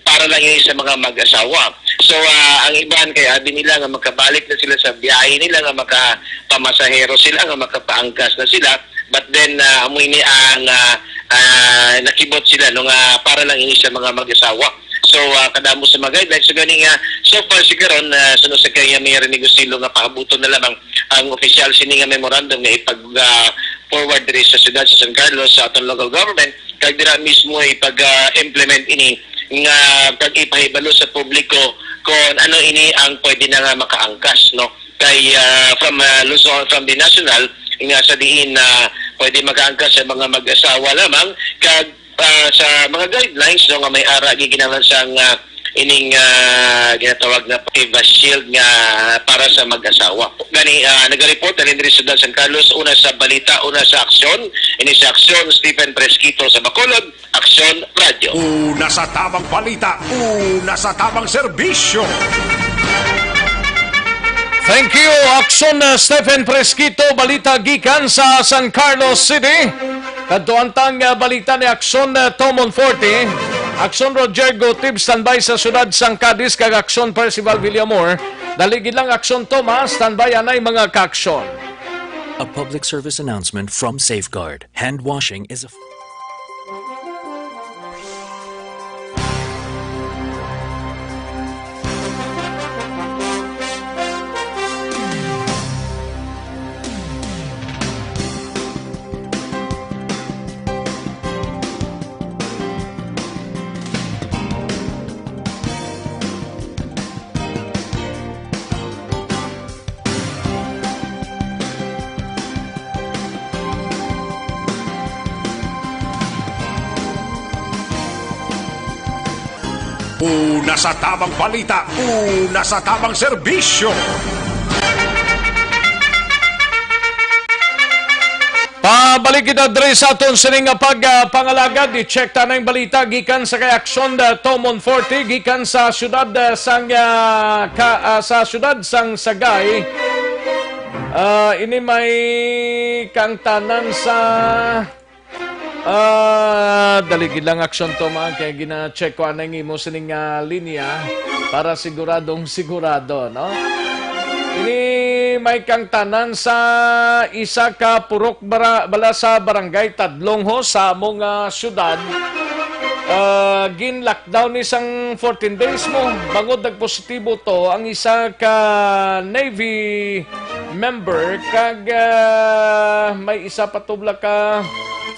para lang ini sa mga mag-asawa. So, ah, ang iban kay abi nila nga makabalik na sila sa biyahe nila, nga makapamasahero sila, nga makapaangkas na sila. But then, ah, amo ini ang, ah, ah, nakibot sila, no, nga para lang ini sa mga mag-asawa. So, ah, kadamo sa mga guidelines. So, gani nga, so far, si karon, ah, suno sa kay Mayor Rene Gusilo nga paabuton na lamang ang opisyal sini nga memorandum nga ipag, ah, forward diri sa siyudad sa San Carlos, sa aton local government, kag dira mismo ipag, ah, implement ini nga pag-ipahibalo sa publiko kung ano ini ang pwede na nga makaangkas, no? Kay, ah, from, ah, Luzon, from the national, nga sa diin na pwede makaangkas sa mga mag-asawa lamang, kag, ah, sa mga guidelines, no, nga may ara giginahanglan sang, ah, ining, ah, ginatawag nga Peva Shield nga para sa mag-asawa. Gani, ah, nagareport na diri sa San Carlos, una sa balita, una sa aksyon, ini sa aksyon, Stephen Fresquito sa Bacolod, Aksyon Radio. Una sa tamang balita, una sa tamang serbisyo. Thank you, Aksyon, uh, Stephen Fresquito. Balita gikan sa San Carlos City. Kadtuan tang, uh, balita ni Aksyon, uh, Tom Monforte. Aksyon Roger Gutib, standby sa siyudad sang Cadiz, kag Aksyon Percival Villamor. Dali gid lang, Aksyon Tom, ha? Standby anay, mga kaaksyon. A public service announcement from Safeguard. Hand washing is a Una sa tamang balita, una sa tamang serbisyo. Pabalik kita diri sa aton sining nga pag, ah, pangalagad. I-check ta na yung balita gikan sa kay Aksyon, ah, Tom Monforte, gikan sa siyudad, ah, sang, ah, ka, ah, sa siyudad sang Sagay. Ah, ini may kaangtanan sa, ah, dali gid lang, Aksyon Tom, ah, kay gina-check ko anay imo sining, ah, linya para siguradong sigurado, no? Ini may kaangtanan sa isa ka purok bara-, bala sa barangay Tadlongho sa among, ah, siyudad. Ah, gin-lockdown ni sang fourteen days mo. Bangod nagpositibo to ang isa ka Navy member kag, ah, may isa pa tubla ka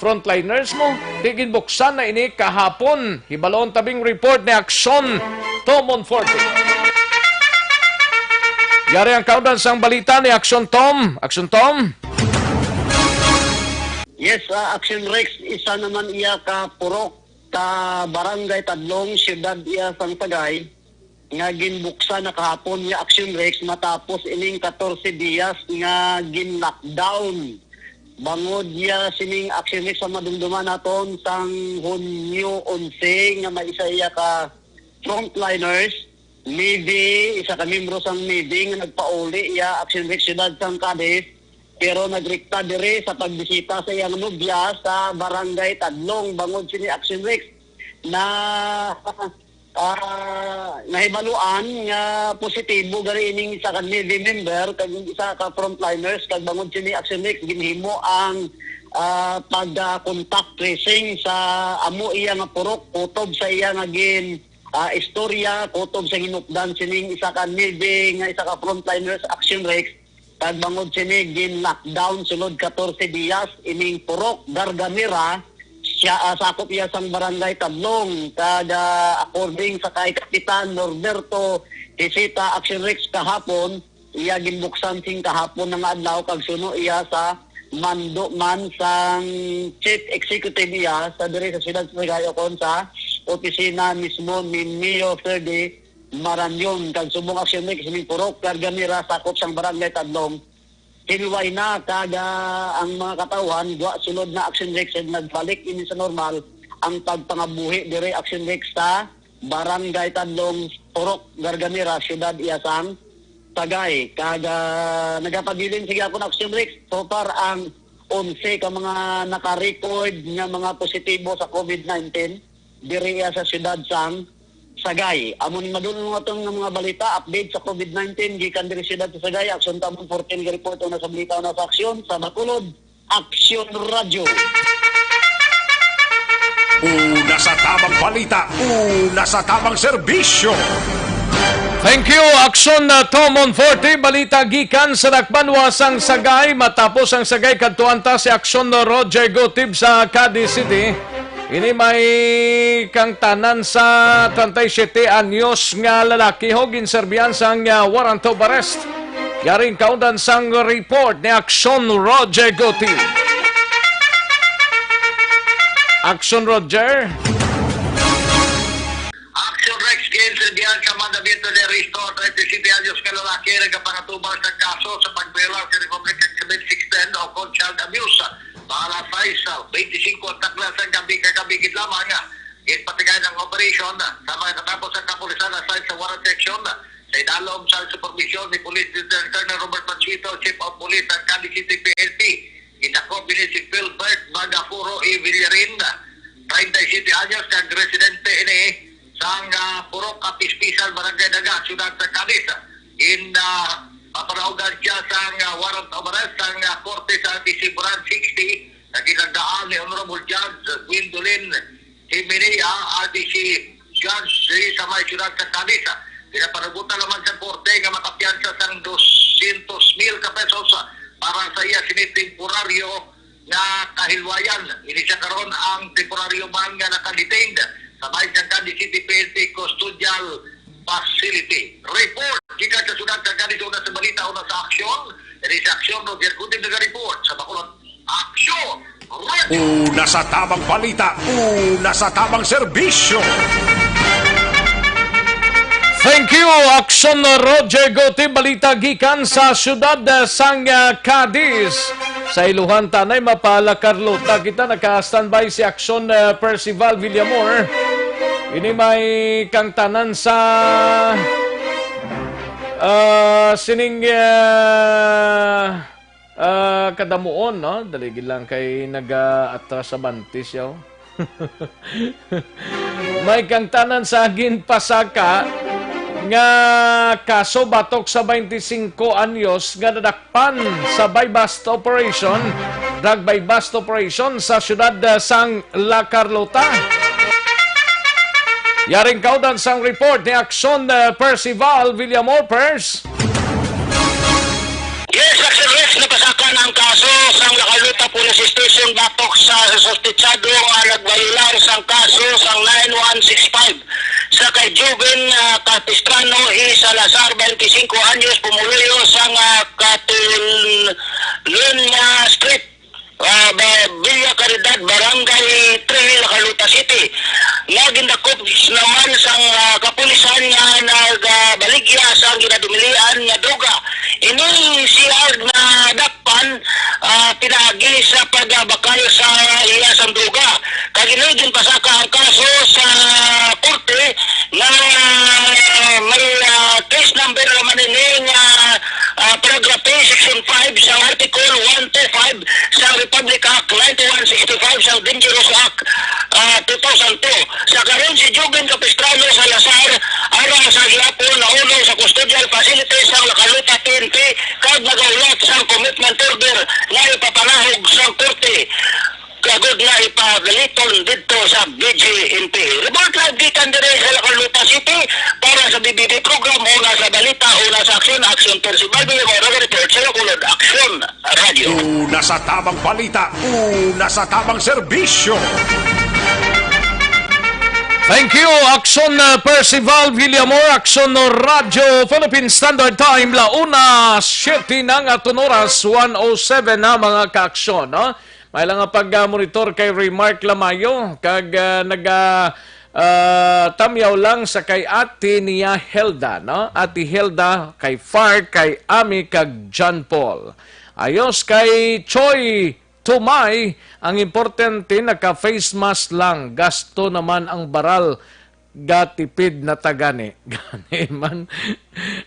frontliners mo. Di ginbuksan na ini kahapon. Hibalon tabing report ni Aksyon Tom Monforte. Yari ang kaundan sang balita ni Aksyon Tom. Aksyon Tom. Yes, ah, Action Rex, isa naman iya ka purok ta Barangay Tadlong, siyudad iya sang Sagay, nga ginbuksan na kahapon nga Action Rex matapos ining katorse diyas nga gin-lockdown. Bangod niya sining Action Rex sa madumduman naton sang Hunyo onse nga may isa iya ka frontliners, Navy, isa ka miyembro sang Navy nga nagpauli iya Action Rex siyudad sang Cadiz, pero nagrikta diri sa pagbisita sa iyang nobya sa Barangay Tadlong bangod sini Action Rex na, ah, nahibaluan nga positibo gani ining isa ka Navy member kag isa ka frontliners, kag bangod sini Action Rex ginhimo ang, ah, pag, ah, contact tracing sa amo iya nga purok kutob sa iya nga gin, ah, istorya kutob sa hinukdan sining isa ka Navy nga isa ka frontliners Action Rex. Kag bangod sini, gin-lockdown sulod katorse diyas ining purok Gargamira, siya, ah, sakop iya sang Barangay Tadlong. Kag, ah, according sa kay Kapitan Norberto Hisita Action Rex kahapon, iya ginbuksan sing kahapon na nga adlaw kag suno iya sa mando man sang Chief Executive iya sa diri sa siyudad sa Sagay, kon sa opisina mismo ni Mayor Ferdie Marañon. Kag subong Action Rex, sining purok Gargamira sakop sang Barangay Tadlong, hilway na kag, ah, ang mga katawhan gwa sulod na Action Rex, nagbalik ini sa normal ang pagpangabuhi diri Action Rex sa Barangay Tadlong, purok Gargamira, siyudad iya sang Sagay. Kag, ah, nagapabilin sige ako na Action Rex. So far, ang onse ka mga naka-record nga mga positibo sa COVID nineteen diri iya sa siyudad sang Sagay. Amo ni madulong nga atong nga mga balita, update sa COVID nineteen gikan diri siyudad sa Sagay. Aksyon Tamon fourteen report, una sa balita, una sa aksyon, sa Bacolod, Aksyon Radyo. Una sa tamang balita, una sa tamang serbisyo. Thank you, Aksyon na Tom Monforte. Balita gikan sa dakbanwa sang Sagay. Matapos ang Sagay, kadtuan ta si Aksyon Roger Gotib sa Cadiz City. Ini may kangtanan sa treinta y siete anyos nga lalaki ho ginserbihan sang, ah, warrant of arrest. Yaring kaundan sang report ni Aksyon Roger Guti. Aksyon Roger. Action Rex, ginserbihan sa mandamiento ni Risto, treinta y siete anyos nga lalaki, nagapangatubang sa kaso sa pagbiyolar sa Republic Exhibit sixteen o kon child abuse. Mga alas sais, ah, twenty-five ang takna sa gabi, kagabi gid lamang, ah, ginpatigay ang operation, ah, sa mga natapos ang kapulisan na sa warrant section, ah, sa idalom sa supervision ni Police Lieutenant Colonel Robert Pachuito, Chief of Police ng Cadiz City P N P. Gidakop ini si Philbert Bagafuro E. Villarin, treinta y siete anyos, kag residente ini sang, ah, Purok Kapispisan, Barangay Daga, Siyudad sa Cadiz. Gin, ah, papanaugan siya sang, ah, warrant of arrest sang, ah, korte sa Disiburan sixty, na ginagdaan ni Honorable Judge Gwendolyn Himenea, R D C Judge, diri sa may siyudad sa Cadiz. Ginapanagutan naman sa korte nga makapiyansa sang dosyentos mil ka pesos para sa iya sini temporaryo nga kahilwayan. Ini siya karon ang temporaryo man nga naka-detained sa may Cadiz City P N P Custodial Facility. Report gikan sa siyudad sa Cadiz, una sa balita, una sa aksyon. Ini sa aksyon, Roger Gutib naga-report sa Bacolod. Aksyon! Una sa tamang balita, una sa tamang serbisyo. Thank you, Aksyon Roger Goti. Balita gikan sa siyudad, eh, sang, eh, Cadiz. Sa iluhan tanay mapala Carlota, kita naka-standby si Aksyon, eh, Percival Villamor. Ini may kangtanan sa, ah, sining, eh, Ah, kadamuon, no? Dali gid lang kay naga-atras sa bantis, yaw. May kangtanan sa ginpasaka nga kaso batok sa twenty-cinco anyos nga nadakpan sa buy-bust operation, drug buy-bust operation sa siyudad, ah, sang La Carlota. Yaring kaudan sang report ni Aksyon, eh, Percival Villamor, Pers. Yes, Action Rex, napasaka na ang kaso sang La Carlota Police Station batok sa suspetsado nga nagbayolar sang kaso sang nine one six five sa kay Joven, ah, Capistrano E. Salazar, twenty-five anyos, pumuluyo sang, ah, Catalonia Street, ah, ba-, Villa Caridad, Barangay three, La Carlota City, nga gindakop naman sang, ah, kapulisan nga nagabaligya sang ginadumilian nga droga. Ini siya nga dakpan, ah, pinaagi sa pagbakal sa iya sang droga. Kag ini ginpasaka ang kaso sa korte nga may, ah, case number naman ini nga, ah, paragraph A, section five sa Article one two five sa Republic Act ninety-one sixty-five sa Dangerous Act, ah, two thousand two. Sa karon, si Joven Capistrano Salazar ara sa gihapon naunong sa custodial facility sang La Carlota P N P kag nagahulat sang commitment order nga ipapanahog sang korte kagod nga ipadaliton didto sa B J N P. Report live gikan diri sa La Carlota City para sa B B B program, una sa balita, una sa aksyon, aksyon Percival Villamor, report sa Bacolod, Aksyon Radyo. Una sa tabang balita, una sa tabang serbisyo. Thank you, Aksyon, uh, Percival Villamor, Aksyon Radyo Philippine Standard Time, la una siete na nga aton oras, one oh seven na, mga kaaksyon, no? May lang nga pag, uh, monitor kay Remark Lamayo, kag, uh, naga, uh, tamyaw lang sa kay Ate niya Helda, no? Ate Helda, kay Far, kay Ami, kag John Paul. Ayos kay Choi Tumay, ang importante naka face mask lang, gasto naman ang baral, gatipid na ta gani. Gani man.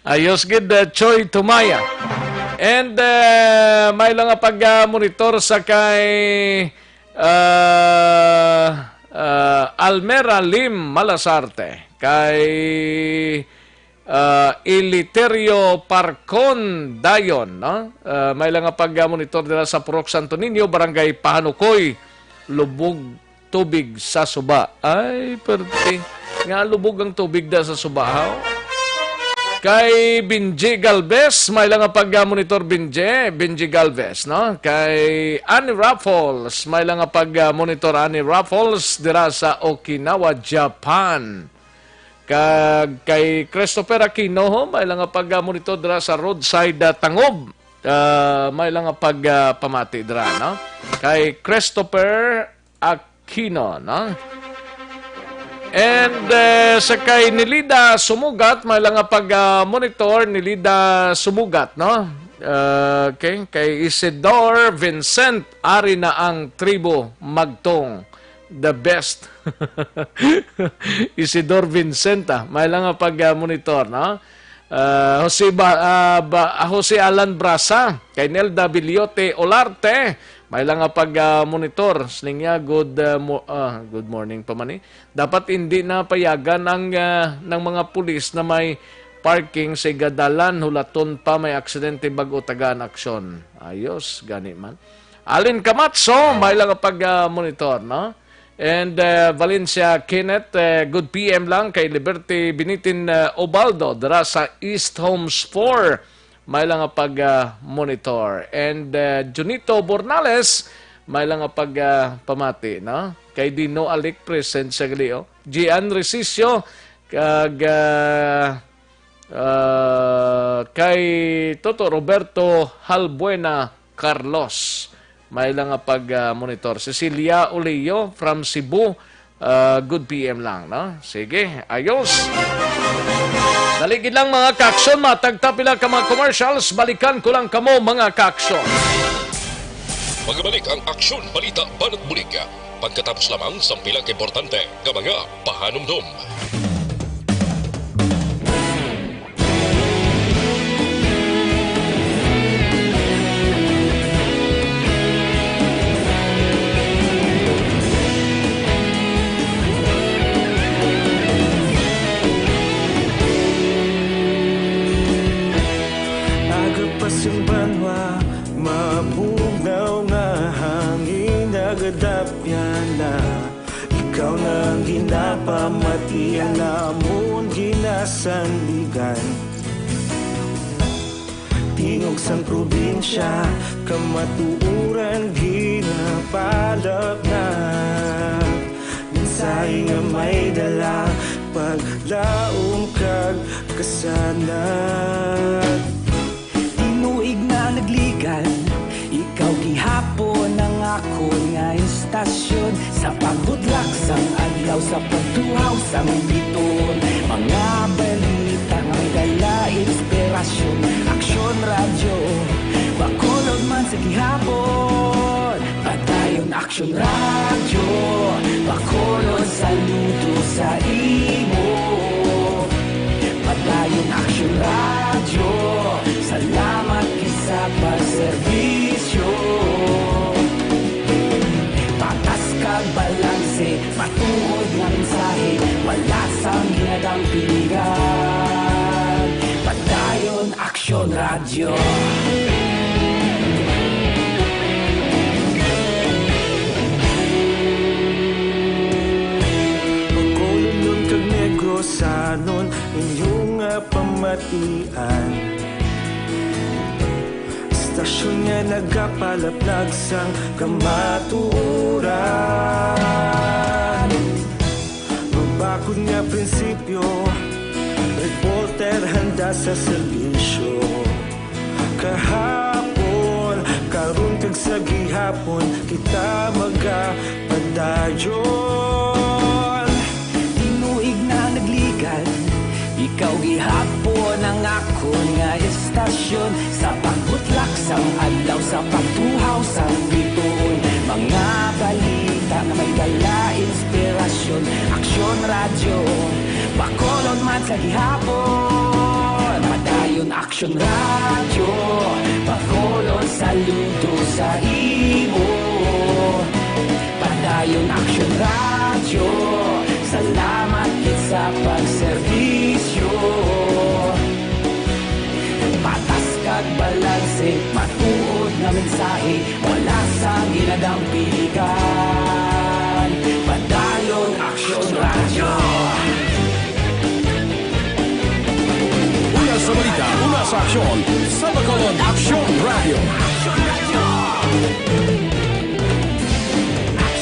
Ayos gid, uh, Choi Tumaya. And, uh, may lang nga pag, uh, monitor sa kay, uh, uh, Almera Lim Malasarte, kay, uh, Eleuterio Parcon Dayon, no? Uh, may lang nga pag, uh, monitor dira sa Purok Santo Niño, Barangay Pahanukoy, Lubog tubig sa suba. Ay, perte. Nga lubog ang tubig da sa suba, haw? Kay Benji Galvez, may lang nga pag-monitor, Benji. Benji Galvez, no? Kay Annie Raffles, may lang nga pag-monitor, Annie Raffles, dira sa Okinawa, Japan. Kag kay Christopher Aquino, ho, may lang nga pag-monitor dira sa roadside, ah, Tangob. Ah, may lang nga pag, ah, pamati dira, no? Kay Christopher Aquino, no? And, eh, sa kay Nilida Sumugat, may lang nga pag, ah, monitor, Nilida Sumugat, no? Ah, okay, kay Isidor Vincent, ari na ang tribo, Magtong, the best. Isidor Vincent, ah, may lang nga pag, ah, monitor, no? Ah, Jose Ba-, ah, Ba-, ah, Jose Alan Brasa, kay Nelda Biliote Olarte, may lang nga pag, ah, monitor. Siling niya, good, ah, mo-, ah, good morning pa man, eh. Dapat hindi na payagan ang, ah, ng mga pulis na may parking sa igadalan, hulaton pa may aksidente bag-o tagaan aksyon. Ayos, gani man. Alin Camacho, may lang nga pag, ah, monitor, no? And, uh, Valencia Kenneth, uh, good P M lang kay Liberty Binitin, uh, Obaldo dira sa East Homes four. May lang nga pag, uh, monitor. And, uh, Junito Bornales, may lang nga pag, uh, pamati, no? Kay Dino Alic present sa gali, oh. Gian Resicio, kag, uh, uh, kay Toto Roberto Halbuena Carlos. May lang nga pag, ah, monitor. Cecilia Uleo from Cebu, ah, good P M lang, no? Sige, ayos. Dali gid lang, mga kaaksyon, matagta pila ka mga commercials, balikan ko lang kamo, mga kaaksyon. Magbalik ang Aksyon Balita Banat Bulig pagkatapos lamang sang pila ka importante nga mga pahanumdom. Agapas ang banwa, mabugnaw nga hangin, nagadapya na. Ikaw na ang ginapamatian, amon ginasandigan. Tingog sang probinsya, kamatuoran ginapalapnag. Mensahe nga may dala, paglaom kag kasanag. Tinuig na nagligan, ikaw gihapon ang akon nga istasyon. Sa pagbutlak sang adlaw, sa pagtuhaw sang bituon, mga balita nga may dala inspirasyon. Aksyon Radyo, Bacolod man sa gihapon. Padayon Aksyon Radyo, Bacolod, saludo sa imo. Padayon Aksyon Radyo, salamat gid sa pagserbisyo. Patas kag balanse, matuod nga mensahe, wala sang ginadampigan. Padayon Aksyon Radyo. Bacolodnon kag Negrosanon, inyo nga pamatian. Istasyon nga nagapalaplag sang kamatuoran. Mabakod nga prinsipyo, reporter handa sa serbisyo. Kahapon, karon kag sa gihapon, kita magapadayon. Tinuig na nagligan, ikaw gihapon ang akon nga istasyon. Sa pagbutlak sang adlaw, sa pagtuhaw sang bituon, mga balita nga may dala inspirasyon. Aksyon Radyo, Bacolod man sa gihapon. Padayon Aksyon Radyo, Bacolod, saludo sa imo. Padayon Aksyon Radyo, salamat gid sa pagserbisyo. Patas kag balanse, matuod nga mensahe, wala sang ginadampigan. Padayon Aksyon Radyo. Una sa balita, una sa aksyon, sa Bacolod Aksyon Radyo.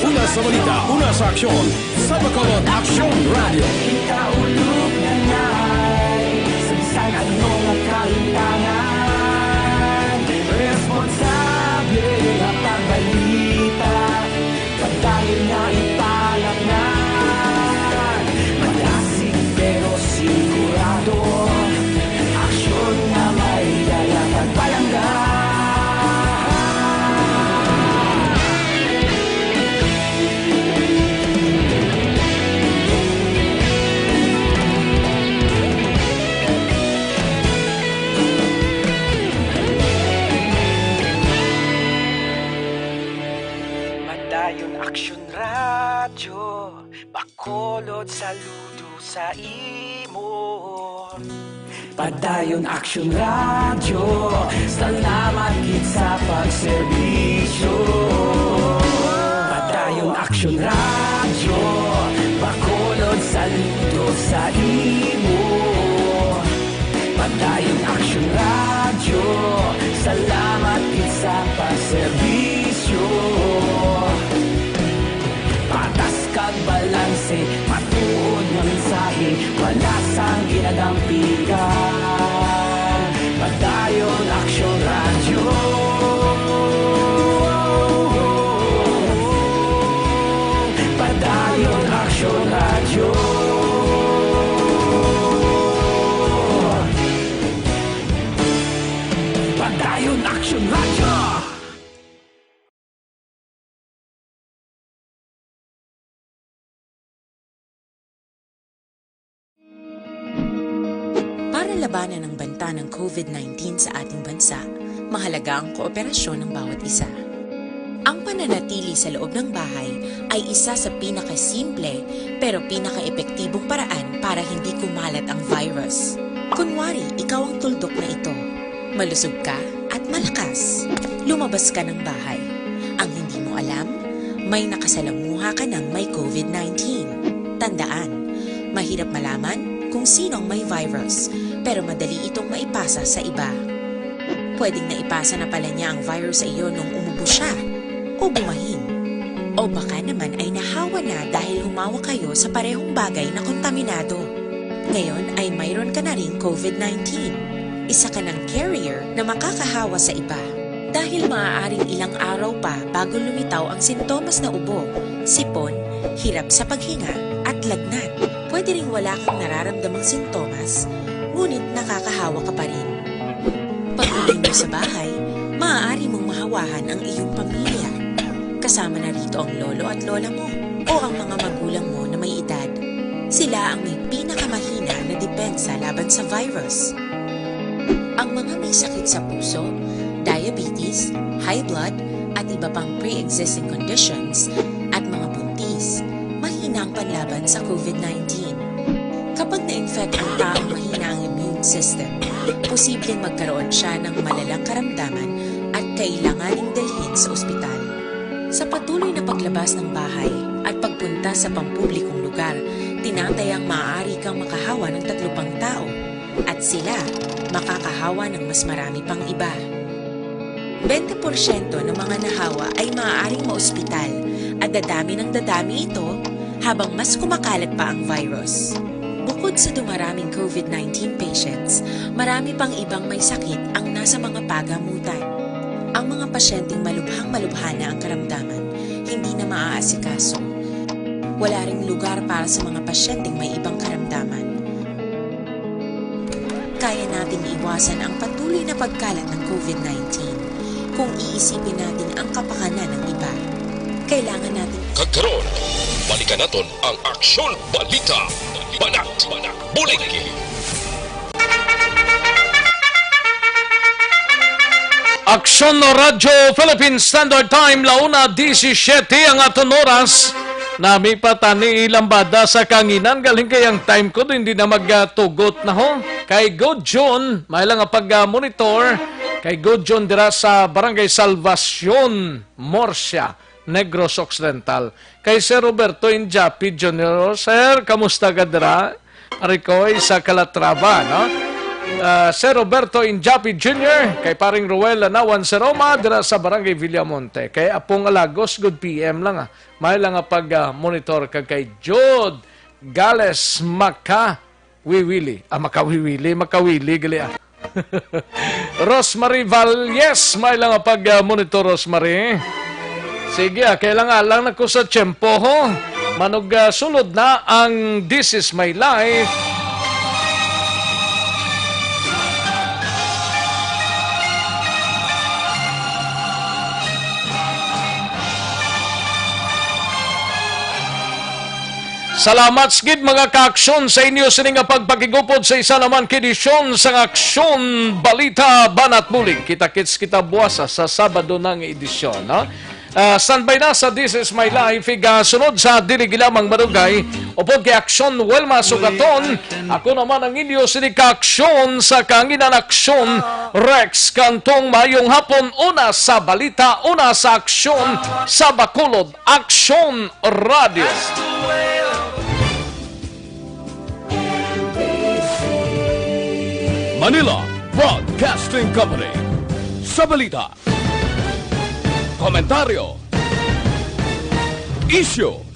Una sa balita, una sa aksyon, sa Bacolod Aksyon Radyo. Kita ulog na ngay, sa bisan ano nga kahintangan, responsable nga pagbalita, padayon nga ipalapnag. Madasig pero sigurado, aksyon nga may dala kag palangga. Padayon Aksyon Radyo, Bacolod, saludo sa imo. Padayon Aksyon Radyo, salamat gid sa pagserbisyo. Padayon Aksyon Radyo, Bacolod, saludo sa imo. Padayon Aksyon Radyo, salamat gid sa pagserbisyo. Patas kag balanse, matuod nga mensahe, wala sang ginadampigan. Padayon Aksyon Radyo. Padayon Aksyon Radyo. Padayon Aksyon Radyo. Para labanan ang banta ng COVID nineteen sa ating bansa, mahalaga ang kooperasyon ng bawat isa. Ang pananatili sa loob ng bahay ay isa sa pinakasimple pero pinakaepektibong paraan para hindi kumalat ang virus. Kunwari, ikaw ang tuldok na ito. Malusog ka at malakas. Lumabas ka ng bahay. Ang hindi mo alam, may nakasalamuha ka ng may COVID nineteen. Tandaan, mahirap malaman kung sino ang may virus, pero madali itong maipasa sa iba. Pwedeng naipasa na pala niya ang virus sa iyo nung umubo siya o bumahin. O baka naman ay nahawa na dahil humawak kayo sa parehong bagay na kontaminado. Ngayon ay mayroon ka na ring COVID nineteen. Isa ka ng carrier na makakahawa sa iba. Dahil maaaring ilang araw pa bago lumitaw ang sintomas na ubo, sipon, hirap sa paghinga, at lagnat. Pwede ring wala kang nararamdamang sintomas, ngunit nakakahawa ka pa rin. Pag-uwi mo sa bahay, maaari mong mahawahan ang iyong pamilya. Kasama na rito ang lolo at lola mo o ang mga magulang mo na may edad. Sila ang may pinakamahina na depensa laban sa virus. Ang mga may sakit sa puso, diabetes, high blood, at iba pang pre-existing conditions, at mga buntis, mahina ang panlaban sa COVID nineteen. Kapag na-infect ang taong mahina ang immune system, posibleng magkaroon siya ng malalang karamdaman at kailanganing dalhin sa ospital. Sa patuloy na paglabas ng bahay at pagpunta sa pampublikong lugar, tinatayang maaari kang makahawa ng tatlo pang tao at sila makakahawa ng mas marami pang iba. Bente porsyento ng mga nahawa ay maaaring maospital at dadami ng dadami ito habang mas kumakalat pa ang virus. Bukod sa dumaraming COVID nineteen patients, marami pang ibang may sakit ang nasa mga pagamutan. Ang mga pasyenteng malubhang-malubha na ang karamdaman, hindi na maaasikaso. Wala ring lugar para sa mga pasyenteng may ibang karamdaman. Kaya nating iwasan ang patuloy na pagkalat ng COVID nineteen kung iisipin natin ang kapakanan ng iba. Kailangan natin Kag karon, balikan naton ang Aksyon Balita, Banat Bulig. Aksyon Radyo Philippine Standard Time, la una diecisiete ang aton oras. Nami pa tani ilambada sa kanginan, galing kay ang time ko hindi na magtugot na ho. Kay Good June, may lang nga pag-monitor. Kay Good June dira sa Barangay Salvacion, Murcia, Negros Occidental. Kay Sir Roberto Injapi Junior, Sir, kamusta ka dira? Ricoy sa Calatrava, no? Ah, Sir Roberto Injapi Junior, kay paring Roel Lanawan Seroma, dira sa Barangay Villamonte. Kay Apong Alagos, good P M lang, ah. May lang nga pag, ah, monitor ka kay Jude Gales Makawiwili. Ah, Makawiwili, Makawili, gali, ah. Rosemary Valles, may lang nga pag, ah, monitor, Rosemary. Sige, ah, kailangan lang na ko sa tiyempo, ho. Manog, ah, sulod na ang This Is My Life. Salamat gid, mga kaaksyon, sa inyo sini nga pagpakigupod sa isa naman ka edisyon sang Aksyon Balita Banat Bulig. Kita-kits kita buwas sa Sabado na nga edisyon, ha? Ah, standby na sa This Is My Life, igasunod sa dili gilamang madugay, upod kay Aksyon Wilma Sugaton. Ako naman ang inyo sini kaaksyon sa kanginan, Aksyon Rex Cantong. Mayong hapon, una sa balita, una sa aksyon, sa Bacolod Aksyon Radio. Manila Broadcasting Company. Sa balita, komentaryo, isyu,